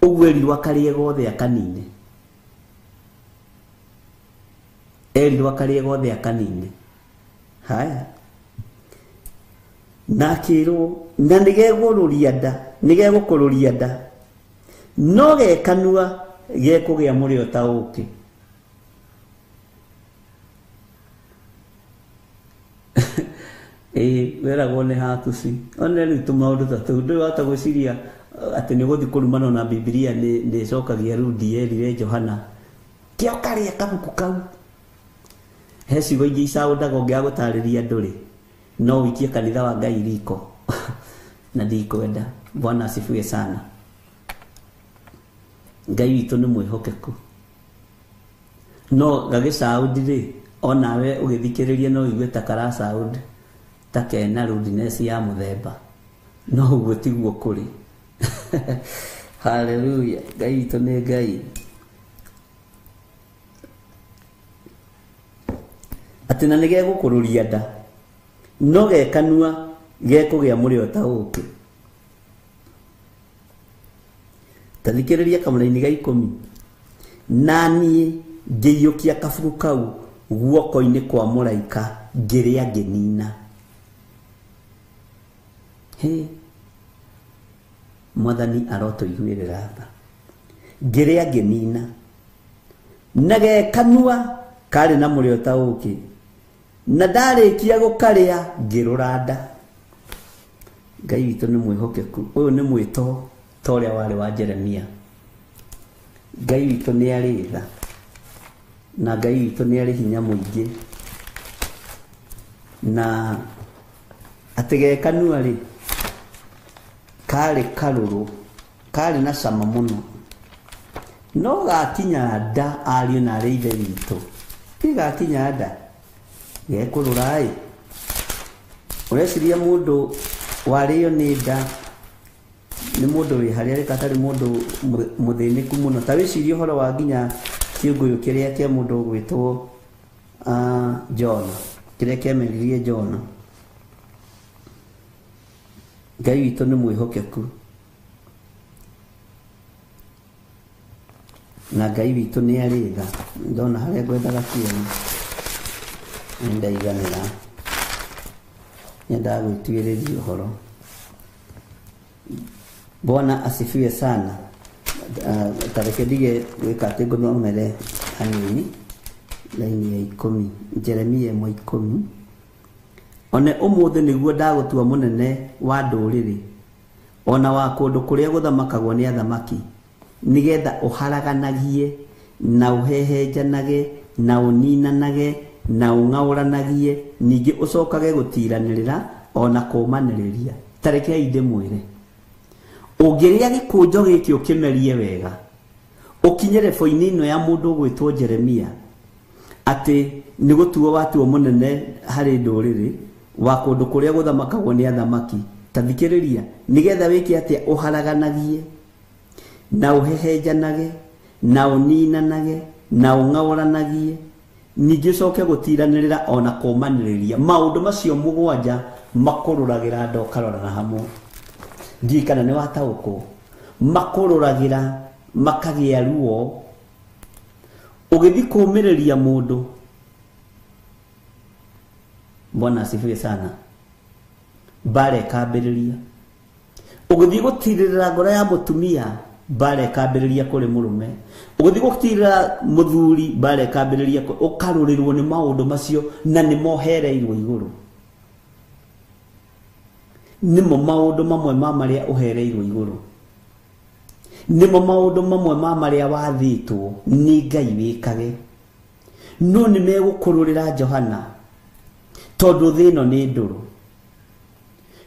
Ũguo erirwo akarĩe gothe akanine, erirwo akarĩe gothe akanine. Haya, na akĩrwo na nĩgegũrũria nda, nĩgegũkũrũria nda, no gekanua gekũgĩa mũrĩo ta ũkĩ. Ĩ weragwo nĩ hatuci. One rĩu tũmaũndũ ta tũu ndũĩ wahota gwĩciria atĩ nĩ ũgũthiĩ kũrumana na Bibilia nĩ ĩcokagia rudi erire Johana kĩo karĩe kabuku kau. He ciugo ingĩ icaũndaga ũngĩaga gũtarĩria andũ rĩ, no ũikie kanitha wa Ngai riko. Na ndikwenda. Bwana asifiwe sana. Ngai witũ nĩ mwĩhokeku. No gagĩcaũndi rĩ, onawe ũgĩthikĩrĩria no ũigue ta karacaũndi ta kena rudeness ya mũthemba, no ũguo tiguo kũrĩ. Haleluya. Ngai witũ nĩ Ngai. Atĩ na nĩgegũkũrũria nda, no gekanua gekũgĩa mũrĩo ta ũkĩ. Ta thikĩrĩria kamũraini ga 10. Na niĩ ngĩiyũkia kabuku kau guoko-inĩ kwa mũraika, ngĩrĩa ngĩnina. Hĩ, Mwathani arotũiguĩrĩra tha. Ngĩrĩa ngĩnina, na gekanua karĩ na mũrĩo ta ũkĩ, na ndarĩkia gũkarĩa ngĩrũra nda. Ngai witũ nĩ mwĩhokeku. Ũyũ nĩ mwĩto ta ũrĩa warĩ wa Jeremia. Ngai witũ nĩ arĩ tha, na Ngai witũ nĩ arĩ hinya mũingĩ. Na atĩ gekanua rĩ, karĩ karũrũ, karĩ na cama mũno, no gakinya nda ariũ na arĩ ithe witũ, ti gakinya nda gekũrũra ĩ. Ũreciria mũndũ warĩo nĩ nda nĩ mũndũ wĩ harĩa arĩ atarĩ mũndũ mũthĩnĩku mũno. Ta wĩcirie ũhoro wa nginya kĩũngũyũ kĩrĩa kĩa mũndũ ũgwĩtwo Jona, kĩrĩa kĩameririe Jona. Ngai witũ nĩ mwĩhokeku, na Ngai witũ nĩ arĩ tha. Ndona harĩa ngwendaga kuona nĩ ndaiganĩra, nyendaga gwĩtuĩrĩria ũhoro. Bwana asifiwe sana. Tareke ndige gwĩka atĩ ngũthomere hanini laini ya 10, Jeremia 1:10. One ũmũthĩ nĩguo ndagũtua mũnene wa ndũrĩrĩ, ona wa kũndũ kũrĩa gũthamakagwo nĩ athamaki, nĩgetha ũharaganagie na ũhehenjanage na ũninanage na ũng'aũranagie, ningĩ ũcokage gũtiranĩrĩra ona kũmanĩrĩria. Tarekei ndĩmwĩre, Ũngĩrĩa gĩkũnjo gĩkĩ ũkĩmerie wega, ũkinye rebo-inĩ ĩno ya mũndũ ũgwĩtwo Jeremia, atĩ nĩ gũtuo watuo mũnene harĩ ndũrĩrĩ wa kũndũ kũrĩa gũthamakagwo nĩ athamaki. Ta thikĩrĩria, nĩgetha wĩke atĩa? Ũharaganagie na ũhehenjanage na ũninanage na ũng'aũranagie, ningĩ ũcoke gũtiranĩrĩra ona kũmanĩrĩria. Maũndũ macio mũgwanja makũrũragĩra nda ũkarorana hamwe. Ndiũĩ kana nĩ wataũkwo. Makũrũragĩra makagĩa ruo. Ũgĩthiĩ kũũmĩrĩria mũndũ, Bwana asifiwe sana, mbara ĩkambĩrĩria. Ũgĩthiĩ gũtirĩrĩra ngoro ya mũtumia, mbara ĩkambĩrĩria kũrĩ mũrũme. Ũgĩthiĩ gũtirĩrĩra mũthuri, mbara ĩkambĩrĩria, ũkarũrĩrwo nĩ maũndũ macio na nĩ mohereirwo igũrũ. Nĩmo maũndũ mamwe ma marĩa ũhereirwo igũrũ, nĩmo maũndũ mamwe ma marĩa wathĩtwo nĩ Ngai wĩkage, no nĩ megũkũrũrĩra Johana, tondũ thĩ ĩno nĩ ndũrũ.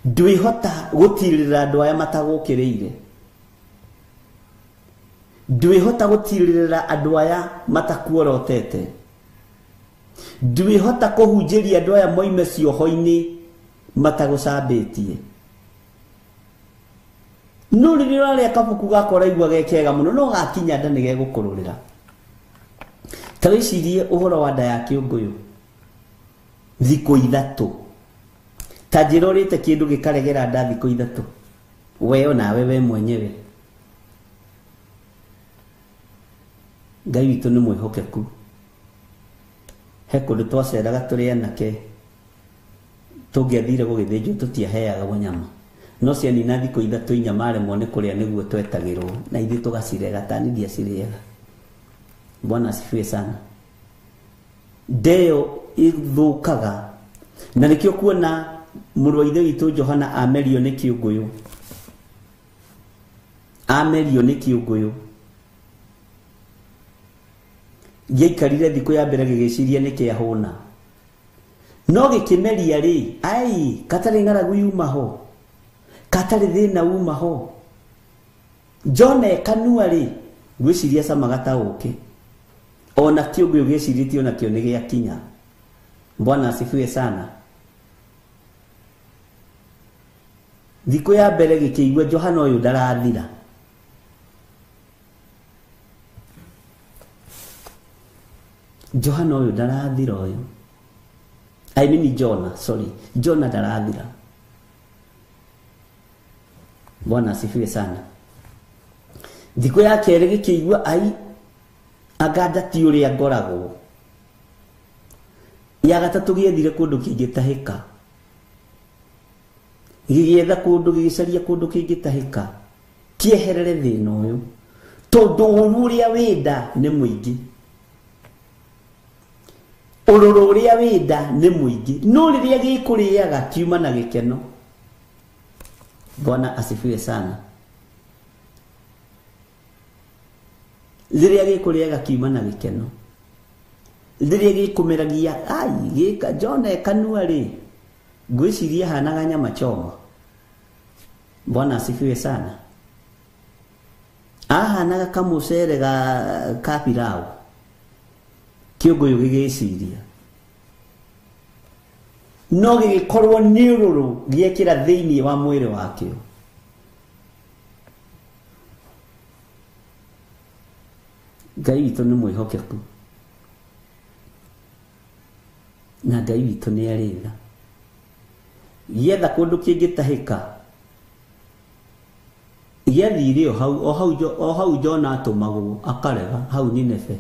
Ndwĩhota gũtirĩrĩra andũ aya matagũkĩrĩire, ndwĩhota gũtirĩrĩra andũ aya matakuorotete, ndwĩhota kũhunjĩria andũ aya moime cioho-inĩ matagũcambĩtie. No rĩrĩa ũrarĩa kabuku gakwa ũraigua ge kega mũno, no gakinya nda nĩ gegũkũrũrĩra. Ta wĩcirie ũhoro wa nda ya kĩũngũyũ thikũ ithatũ, ta njĩra ũrĩte kĩndũ gĩkaregera nda thikũ ithatũ, we onawe we mwenyewe. Ngai witũ nĩ mwĩhokeku. He kũndũ twaceraga tũrĩ anake, tũngĩathire gũgĩthĩnjwo tũtiaheagwo nyama, no cianina thikũ ithatũ inya maremwo nĩ kũrĩa nĩguo twetagĩrwo, na ithuĩ tũgacirega. Tani ndiacirĩaga. Bwana asifiwe sana. Ndeo ĩthũkaga, na nĩkĩo kuona mũrũ wa ithe witũ Johana amerio nĩ kĩũngũyũ, amerio nĩ kĩũngũyũ. Gĩaikarire thikũ ya mbere gĩgĩciria nĩ kĩahũna, no gĩkĩmeria rĩ, ai katarĩ ng'aragu yuma ho, katarĩ thĩna uma ho. John kanua rĩ, ngwĩciria camaga ta ũkĩ, ona kĩũngũyũ gĩcirĩtie onakĩo nĩ gĩakinya. Bwana asifiwe sana. Thikũ ya mbere gĩkĩigua Johana ũyũ ndarathira. Johana ũyũ ndarathira ũyũ. I mean Jonah, sorry. Jonah ndarathira. Bwana asifiwe sana. Thikũ ya kerĩ gĩkĩigua ai anga ti ũrĩa ngoragwo. Ya gatatũ gĩethire kũndũ kĩngĩtahĩka, gĩgĩetha kũndũ, gĩgĩcaria kũndũ kĩngĩtahĩka kĩeherere thĩna ũyũ, tondũ ũru ũrĩa wĩnda nĩ mũingĩ, ũrũrũ ũrĩa wĩnda nĩ mũingĩ, no rĩrĩa gĩkũrĩaga kiuma na gĩkeno. Bwana asifiwe sana. Rĩrĩa gĩkũrĩaga kiuma na gĩkeno, rĩrĩa gĩkũmeragia ai gĩka John kanua rĩ, ngwĩciria hanaga nyama choma. Bwana asifiwe sana. Ahanaga kamũcere ga pilau. Kĩũngũyũ gĩgĩciria, no gĩgĩkorwo nĩ ũrũrũ gĩekĩra thĩinĩ wa mwĩrĩ wakĩo. Ngai witũ nĩ mwĩhokeku, na Ngai witũ nĩ arĩ tha. Gĩetha kũndũ kĩngĩtahĩka, gĩathire o hau Jona atũmagwo akarega hau Nineve.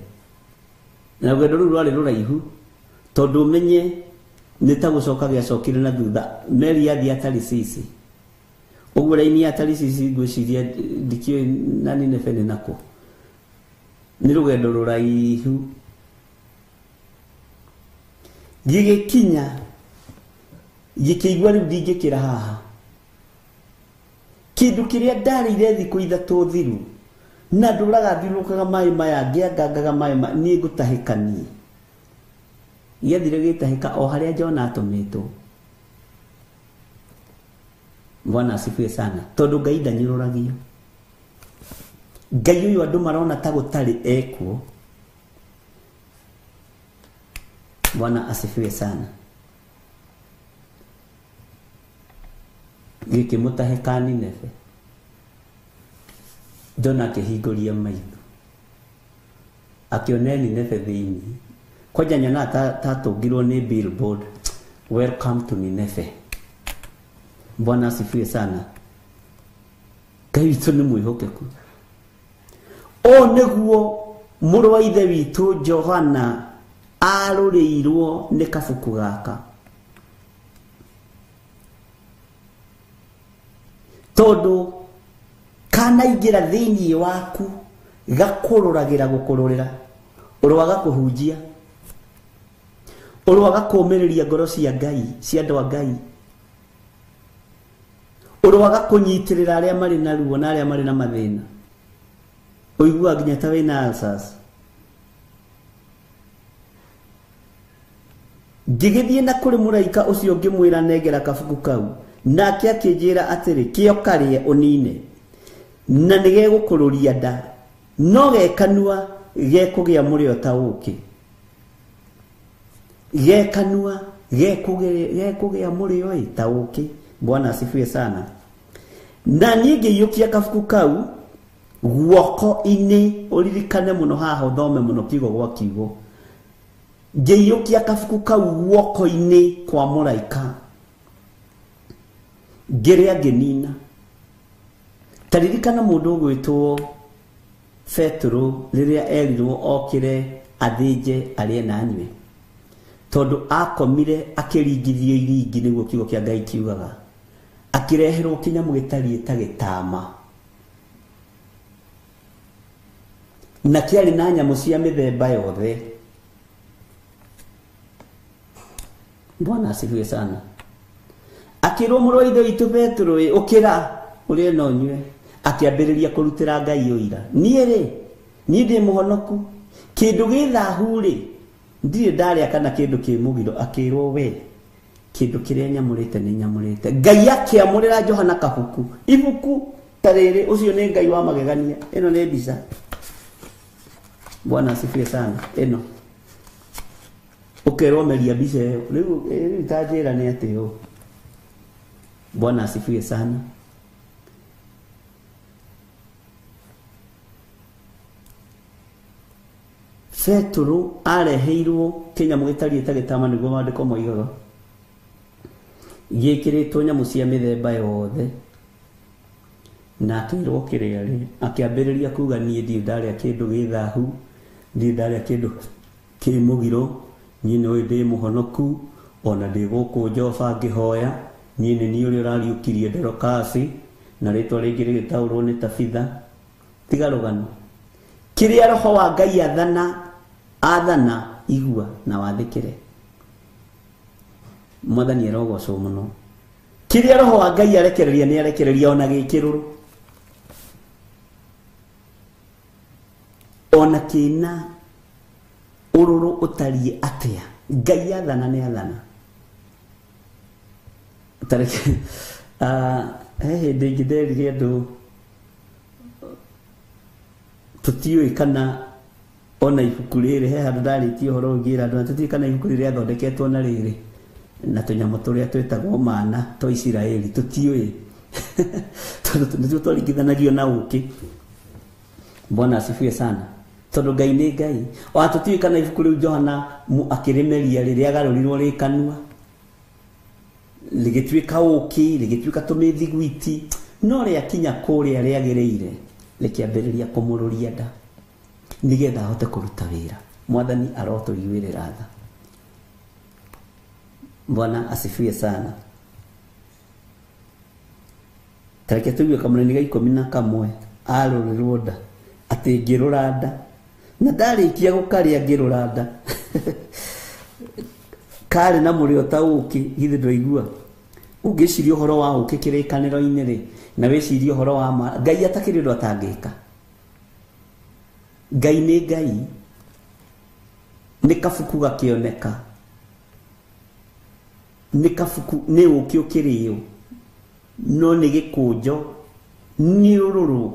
Na rũgendo rũu rwarĩ rũraihu, tondũ ũmenye nĩ ta gũcoka gĩacokire na thutha. Meri yathiĩ Tarisisi, ũguo raini ya Tarisisi ngwĩciria ndikĩũĩ na Nineve nĩ nakũ, nĩ rũgendo rũraihu. Gĩgĩkinya gĩkĩigua rĩu ndingĩkĩra haha, kĩndũ kĩrĩa ndarĩire thikũ ithatũ thiru, na ndũraga thiũrũrũkaga maĩ maya ngĩangangaga maĩ maya, niĩ ngũtahĩka niĩ. Gĩathire gĩtahĩka o harĩa Jona atũmĩtwo. Bwana asifiwe sana. Tondũ Ngai ndanyũrũragio. Ngai ũyũ andũ marona ta gũtarĩ ekuo. Bwana asifiwe sana. Gĩkĩmũtahe Nineve. Jona akĩhingũria maitho, akĩona Nineve thĩinĩ. Kwanja nyonaga tatũngirwo nĩ billboard, welcome to Nineve. Bwana asifiwe sana. Ngai witũ nĩ mwĩhokeku. Ũũ nĩguo mũrũ wa ithe witũ Johana arũrĩirwo nĩ kabuku gaka, tondũ kanaingĩra thĩinĩ waku gakũrũragĩra gũkũrũrĩra, ũrwaga kũhunjia, ũrwaga kũũmĩrĩria ngoro cia Ngai, cia andũ a Ngai, ũrwaga kũnyitĩrĩra arĩa marĩ na ruo na arĩa marĩ na mathĩna, ũiguaga nginya ta wĩna ulcers. Ngĩgĩthiĩ na kũrĩ mũraika ũcio ngĩmwĩra nengera kabuku kau, nake akĩnjĩra atĩrĩ, kĩo karĩe ũnine, na nĩgegũkũrũria nda, no gekanua gekũgĩa mũrĩo ta ũũkĩ. Gekanua gekũgĩa mũrĩo ta ũũkĩ. Bwana asifiwe sana. Na niĩ ngĩiyũkia kabuku kau guoko-inĩ, ũririkane mũno haha, ũthome mũno kiugo gwa kiugo. Ngĩiyũkia kabuku kau guoko-inĩ kwa mũraika, ngĩrĩa ngĩnina. Ta ririkana mũndũ ũgwĩtwo Petero rĩrĩa erirwo okĩre athĩnje arĩe na anyue, tondũ akomire akĩringithio iringi, nĩguo kiugo kĩa Ngai kiugaga, akĩreherwo kĩnyamũ gĩtariĩ ta gĩtama, na kĩarĩ na nyamũ cia mĩthemba yothe. Bwana asifiwe sana. Akĩrwo mũrũ wa ithe witũ Petero, ũkĩra ũrĩe na ũnyue. Akĩambĩrĩria kũrutĩra Ngai ũira, niĩ rĩ, niĩ ndĩ mũhonoku, kĩndũ gĩ thahu rĩ ndirĩ ndarĩa kana kĩndũ kĩ mũgiro. Akĩrwo, we kĩndũ kĩrĩa nyamũrĩte nĩ nyamũrĩte. Ngai akĩamũrĩra Johana kabuku, ibuku ta rĩrĩ. Ũcio nĩ Ngai wa magegania. Ĩno nĩ mbica. Bwana asifiwe sana. Ĩno ũkerwo meria mbica ĩyo rĩu ta njĩra nĩ atĩ ũ. Bwana asifiwe sana. Petero areheirwo kĩnyamũ gĩtariĩ ta gĩtama, nĩguo maandĩko moigaga, gĩkĩrĩtwo nyamũ cia mĩthemba yothe, na akĩrwo kĩrĩa rĩ, akĩambĩrĩria kuga, niĩ ndirĩ ndarĩa kĩndũ gĩ thahu, ndirĩ ndarĩa kĩndũ kĩ mũgiro, niĩ nĩũĩ ndĩ mũhonoku, ona ndĩ gũkũ Joba ngĩhoya, niĩ nĩ niĩ ũrĩa ũrariũkirie Dorokasi, na rĩtwa rĩngĩ rĩgĩtaũrwo nĩ Tabitha. Tiga rũgano. Kĩrĩa roho wa Ngai athana, athana, igua na wathĩkĩre. Mwathani arogocwo mũno. Kĩrĩa roho wa Ngai arekereria nĩ arekereria, ona gĩkĩrũrũ, ona kĩna ũrũrũ ũtariĩ atĩa, Ngai athana nĩ athana. Tareke he hĩndĩ ĩngĩ nderire andũ tũtiũĩ kana ona ibuku rĩrĩ, he handũ ndarĩtie ũhoro ũngĩra andũ, na tũtiũĩ kana ibuku rĩrĩ rĩathondeketwo na rĩrĩ na tũnyamũ tũrĩa twĩtagwo mana twa Isiraeli, tũtiũĩ tondũ nĩtuo twaringithanagio na ũũkĩ. Bwana asifiwe sana. Tondũ Ngai nĩ Ngai. Ona tũtiũĩ kana ibuku rĩu Johana akĩrĩmeria rĩrĩa agarũrirwo rĩkanua, rĩgĩtuĩka ũũkĩ, rĩgĩtuĩka tũmĩthiguiti, no rĩakinya kũrĩa rĩagĩrĩire rĩkĩambĩrĩria kũmũrũria nda, nĩgetha ahote kũruta wĩra. Mwathani arotũiguĩrĩra tha. Bwana asifiwe sana. Tareke tũigue kamũnini ga 11, arũrĩrwo nda, atĩ ngĩrũra nda, na ndarĩkia gũkarĩa ngĩrũra nda karĩ na mũrĩo ta ũũkĩ. Githĩ ndwaigua? Ũngĩciria ũhoro wa ũũkĩ kĩrĩkanĩro-inĩ rĩ, na wĩcirie ũhoro wa ma, Ngai atakĩrĩ ũndũ atangĩka. Ngai nĩ Ngai, nĩ kabuku gakĩoneka, nĩ kabuku, nĩ ũũkĩ ũkĩrĩo, no nĩ gĩkũnjo, nĩ ũrũrũ.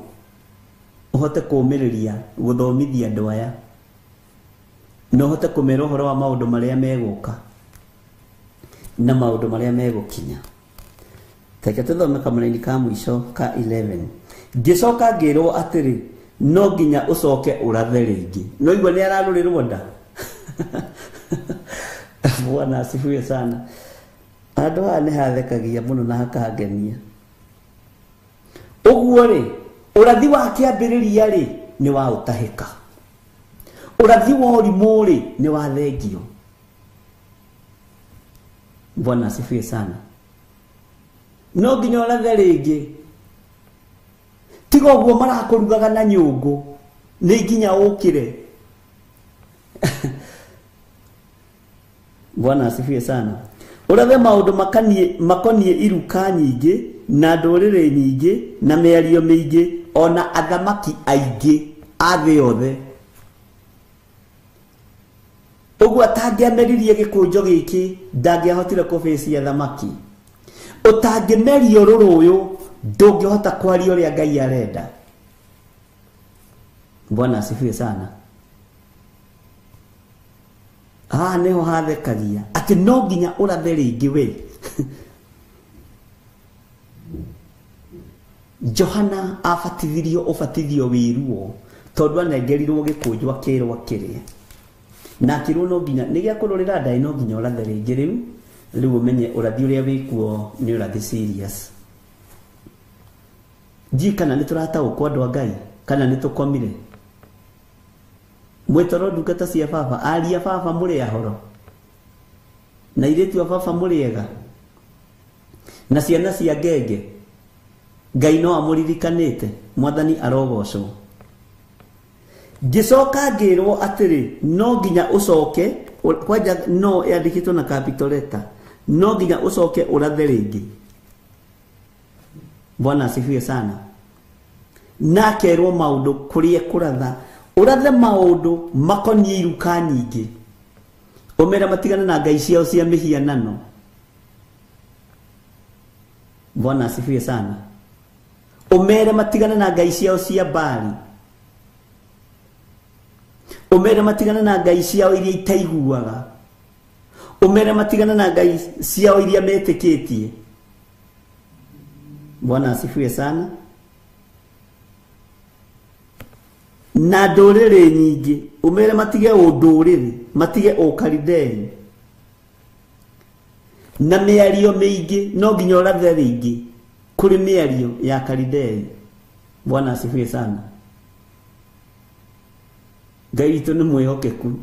Ũhote kũũmĩrĩria gũthomithia andũ aya. Na ũhote kũmera ũhoro wa maũndũ marĩa megũka na maũndũ marĩa megũkinya. Reke tũthome kamũraini ka mũico ka 11. Ngĩcoka ngĩrwo atĩrĩ, no nginya ũcoke ũrathe rĩngĩ. No igua nĩ ararũrĩrwo nda. Bwana asifiwe sana. Andũ aya nĩ hathekagia mũno na hakangenia. Ũguo rĩ, ũrathi wa kĩambĩrĩria rĩ nĩ wa ũtahĩka. Ũrathi wa ũrimũ rĩ nĩ wa thengio. Bwana asifiwe sana. No nginya ũrathe rĩngĩ. Tiga ũguo marakũrugaga na nyũngũ, nĩ nginya ũkĩre. Bwana asifiwe sana. Ũrathe maũndũ makoniĩ iruka nyingĩ na ndũrĩrĩ nyingĩ na mĩario mĩingĩ ona athamaki aingĩ a thĩ yothe. Ũguo atangĩameririe gĩkũnjo gĩkĩ ndangĩahotire kũbĩcia athamaki. Ũtangĩmeria ũrũrũ ũyũ ndũngĩhota kwaria ũrĩa Ngai arenda. Bwana asifiwe sana. Haha nĩho hathekagia atĩ no nginya ũrathe rĩngĩ we. Johana abatithirio ũbatithio wĩ ruo tondũ anengerirwo gĩkũnjo akĩrwo akĩrĩe. Na akĩrwo no nginya nĩ gĩa kũrũrĩra ndaĩ, no nginya ũrathe rĩngĩ rĩu rĩu ũmenye ũrathi ũrĩa wĩkuo nĩ ũrathi serious. Ndiũĩ kana nĩ tũrataũkwo andũ a Ngai kana nĩ tũkomire. Mwĩtoro ndungata cia baba, aria baba mũrĩ ahoro na airĩtu a baba mũrĩ ega na ciana cia ngenge. Ngai no amũririkanĩte, Mwathani arogocwo. Ngĩcoka ngĩrwo atĩrĩ, no nginya ũcoke, kwanja no yandĩkĩtwo na capital letter, no nginya ũcoke ũrathe rĩngĩ. Bwana asifiwe sana. Na akerwo maũndũ kũrĩa kũratha, ũrathe maũndũ makoniĩ iruka nyingĩ, ũmere matigane na ngai ciao cia mĩhianano. Bwana asifiwe sana. Ũmere matigane na ngai ciao cia Baali. Ũmere matigane na ngai ciao iria itaiguaga. Ũmere matigane na ngai ciao iria metĩkĩtie. Bwana asifiwe sana. Na ndũrĩrĩ nyingĩ, ũmere matige ũndũrĩrĩ, matige ũkaridei. Na mĩario mĩingĩ, no nginya ũrathe rĩngĩ kũrĩ mĩario ya Karidei. Bwana asifiwe sana. Ngai witũ nĩ mwĩhokeku.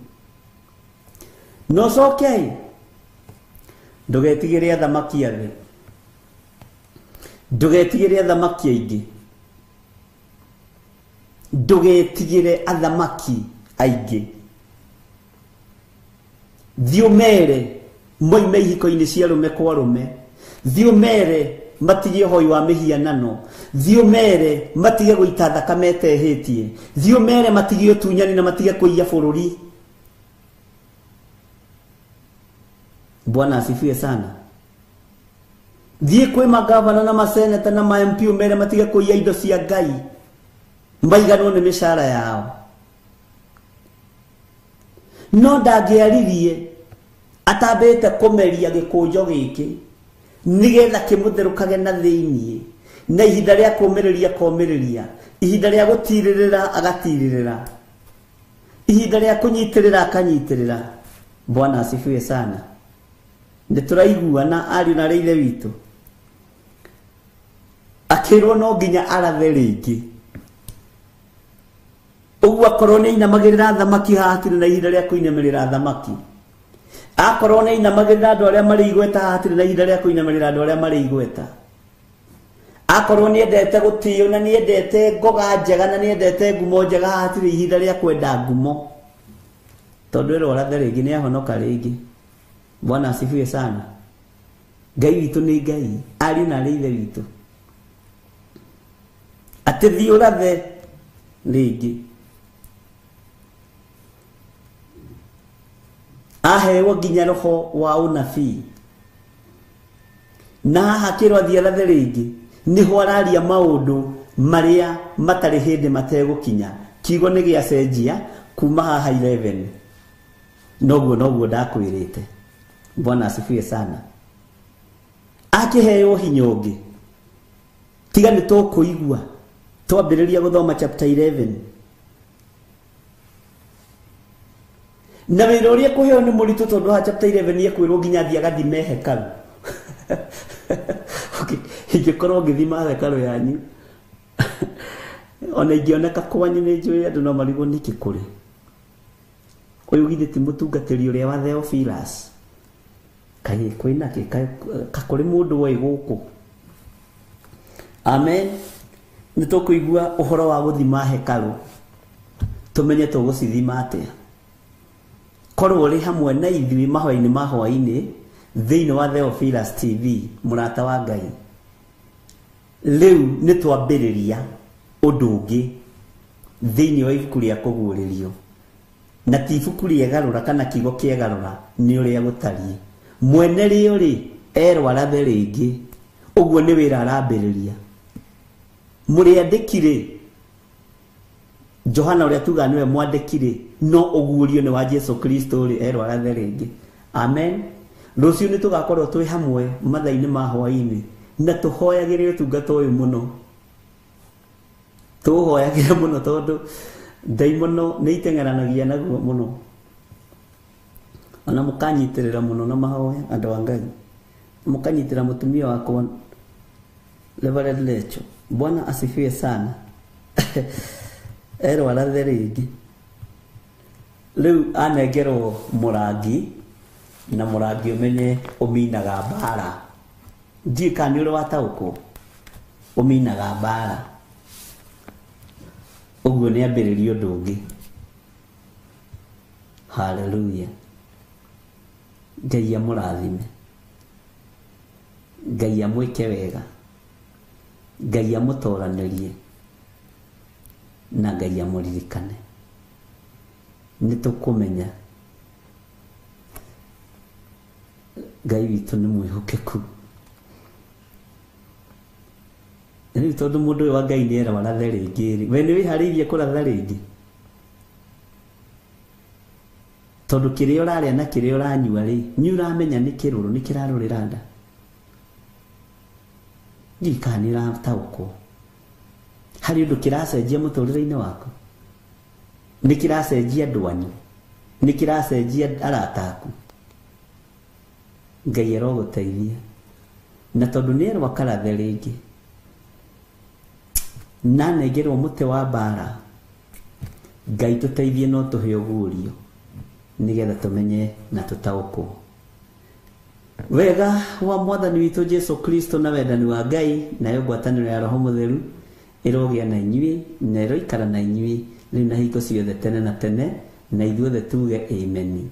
No coke ndũgetigĩre athamaki a thĩ, ndũgetigĩre athamaki aingĩ, ndũgetigĩre athamaki aingĩ. Thiĩ ũmere moime ihiko-inĩ cia arũme kwa arũme. Thiĩ ũmere matige ũhoi wa mĩhianano. Thiĩ ũmere matige gũita thakame ĩtehĩtie. Thiĩ ũmere matige ũtunyani na matige kũiya bũrũri. Bwana asifiwe sana. Thiĩ kwĩ magavana na maseneta na ma MP ũmere matige kũiya indo cia Ngai, maiganwo nĩ mĩcara yao. No ndangĩaririe atambĩte kũmeria gĩkũnjo gĩkĩ nĩgetha kĩmũtherũkage na thĩiniĩ, na ihinda rĩa kũũmĩrĩria komĩrĩria, ihinda rĩa gũtirĩrĩra agatirĩrĩra, ihinda rĩa kũnyitĩrĩra akanyitĩrĩra. Bwana asifiwe sana. Nĩ tũraiguana ariũ na arĩ ithe witũ. Akĩrwo no nginya arathe rĩngĩ. Ũguo akorwo nĩ ainamagĩrĩra thamaki haha hatirĩ na ihinda rĩa kũinamĩrĩra thamaki. Akorwo nĩ ainamagĩrĩra andũ arĩa marĩ igweta haha hatirĩ na ihinda rĩa kũinamĩrĩra andũ arĩa marĩ igweta. Akorwo nĩ endete gũtĩo na nĩ endete ngoga njega na nĩ endete ngumo njega haha hatirĩ ihinda rĩa kwenda ngumo. Tondũ ĩrwo arathe rĩngĩ nĩ ahonoka rĩngĩ. Bwana asifiwe sana. Ngai witũ nĩ Ngai, ariũ na arĩ ithe witũ. Atĩ thiĩ ũrathe rĩngĩ. Ahewo nginya roho wa ũnabii. Na haha akĩrwo athiĩ arathe rĩngĩ, nĩho araria maũndũ Marĩa matarĩ hĩndĩ mategũkinya. Kiugo nĩ gĩacenjia kuma haha 11. Noguo noguo ndakwĩrĩte. Bwana asifiwe sana. Akĩheo hinya ũngĩ. Tiga nĩ tũkũigua. Twambĩrĩria gũthoma chapter 11. Na wĩra ũrĩa kũheo nĩ mũritũ tondũ ha chapter 11 ekwĩrwo nginya athiĩ agathime hekarũ. Okay, ingĩkorwo ngĩthima hekarũ yanyu. Ona ingĩoneka kwanyu nĩ njũĩ andũ no marigwo nĩkĩ kũrĩ. Ũyũ githĩ ti mũtungatĩri ũrĩa wa Theophilus. Kaĩ kwĩna kĩ ka kũrĩ mũndũ woĩ gũkũ. Amen. Nĩ tũkũigua ũhoro wa gũthima hekarũ. Tũmenye tũgũcithima atĩa. Korwo ũrĩ hamwe na ithuĩ mahoya-inĩ ma hwaĩ-inĩ thĩinĩ wa Theophilus TV, mũrata wa Ngai. Rĩu nĩ twambĩrĩria ũndũ ũngĩ thĩinĩ wa ibuku rĩa kũguũrĩrio. Na ti ibuku rĩegarũra kana kiugo kĩegarũra nĩ ũrĩa gũtariĩ. Mwene rĩo rĩ erwarathe rĩngĩ. Ũguo nĩ wĩra arambĩrĩria. Mũrĩandĩki rĩ Johana ũrĩa tugaga nĩwe mwandĩki rĩ no ũguũrio nĩ wa Jesu Kristo rĩ erwarathe rĩngĩ. Amen. Rũciũ nĩ tũgakorwo twĩ hamwe mathaa-inĩ ma hwaĩ-inĩ na tũhoyagĩre ũtungata ũyũ mũno. Tũhoyagĩre mũno tondũ ndaimono nĩ iteng'eranagia naguo mũno. Ona mũkanyitĩrĩra mũno na mahoya andũ a Ngai. Mũkanyitĩrĩra mũtumia wakwa Reverend Lecho. Bwana asifiwe sana. Erwarathe rĩngĩ. Rĩu anengerwo mũrangi na mũrangi ũmenye ũminaga mbara. Ndiũĩ kana nĩ ũrĩ wataũkwo. Ũminaga mbara. Ũguo nĩ ambĩrĩria ũndũ ũngĩ. Hallelujah. Ngai amũrathime. Ngai amwĩke wega. Ngai amũtoranĩrie. Na Ngai amũririkane. Nĩ tũkũmenya Ngai witũ nĩ mwĩhokeku. Rĩu tondũ mũndũ ũyũ wa Ngai nĩ erwarathe rĩngĩ rĩ, we nĩ wĩharĩirie kũratha rĩngĩ? Tondũ kĩrĩa ũrarĩa na kĩrĩa ũranyua rĩ, nĩ ũramenya nĩ kĩrũrũ, nĩ kĩrarũrĩra nda. Ndiũĩ kana nĩ ũrataũkwo. Harĩ ũndũ kĩracenjia mũtũrĩre-inĩ waku. Nĩ kĩracenjia andũ anyu. Nĩ kĩracenjia arata aku. Ngai arogũteithia. Na tondũ nĩ erwo akarathe rĩngĩ. Na anengerwo mũtĩ wa mbara. Ngai tũteithie no tũhe ũguũrio nĩgetha tũmenye na tũtaũkwo. Wega wa Mwathani witũ Jesu Kristo na wendani wa Ngai nayo ngwatanĩro ya Roho Mũtheru ĩrogĩa na inyuĩ na ĩroikara na inyuĩ rĩu na hingo ciothe tene na tene na ithuothe tuge amen.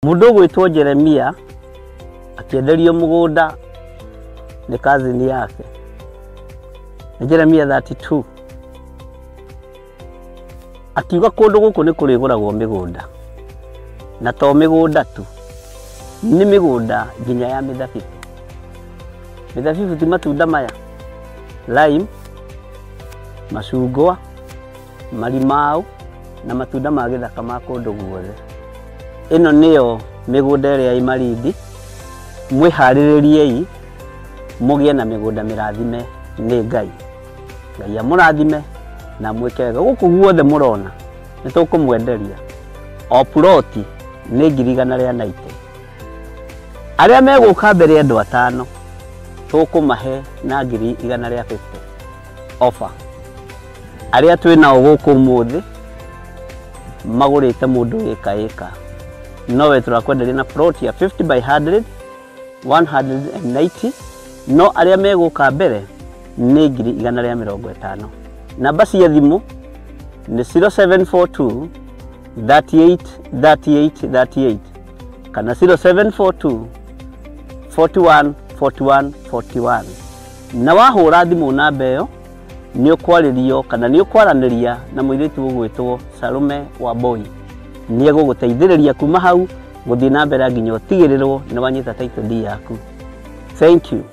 Mũndũ ũgwĩtwo Jeremia akĩenderio mũgũnda nĩ kazini yake. Nĩ Jeremia 32. Akiuga kũndũ gũkũ nĩ kũrĩgũragwo mĩgũnda, na to mĩgũnda tu, nĩ mĩgũnda nginya ya mĩthabibũ. Mĩthabibũ ti matunda maya, lime, macungwa, marimau na matunda ma gĩthaka ma kũndũ guothe. Ĩno nĩyo mĩgũnda ĩrĩa ĩ Malindi. Mwĩharĩrĩriei mũgĩe na mĩgũnda mĩrathime nĩ Ngai. Ngai amũrathime na mwĩke wega. Gũkũ guothe mũrona nĩ tũkũmwenderia o ploti nĩ 190,000. Arĩa megũka mbere andũ 5 tũkũmahe na 150,000 offer. Arĩa twĩ nao gũkũ ũmũthĩ magũrĩte mũndũ ĩka ĩka, nowe tũrakwenderia na plot ya 50 by 100 190, no arĩa megũka mbere nĩ 150,000. Namba cia thimũ nĩ 0742 38 38 38 kana 0742 41 41 41. Na wahũra thimũ namba ĩyo nĩ ũkwarĩrio kana nĩ ũkwaranĩria na mũirĩtu ũgwĩtwo Salome Wambui. Nĩ egũgũteithĩrĩria kuma hau gũthiĩ na mbere nginya ũtigĩrĩrwo nĩ wanyita title deed yaku. Thank you.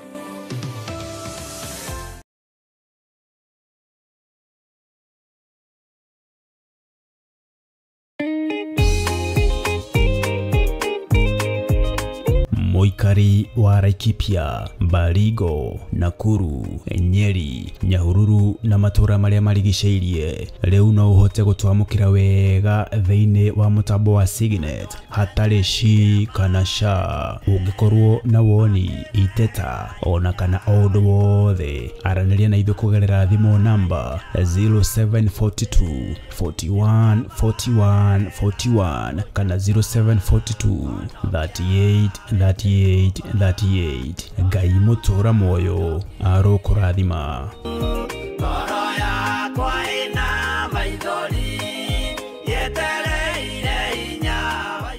Mũikari wa Laikipia, Baringo, Nakuru, Nyeri, Nyahururu na matũra marĩa marigicĩirie rĩu no ũhote gũtwamũkĩra wega thĩinĩ wa mũtambo wa Signet hatarĩ shi kana sha. Ũngĩkorwo na woni, iteta ona kana o ũndũ wothe, aranĩria na ithuĩ kũgerera thimũ namba 0742 41 41 41 kana 0742 38 38 38. Ngai mũtũra muoyo arokũrathima. Ngoro yakwa ĩna maithori yetereire hinya wa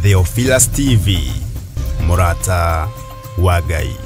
Theophilus TV, mũrata wa Ngai.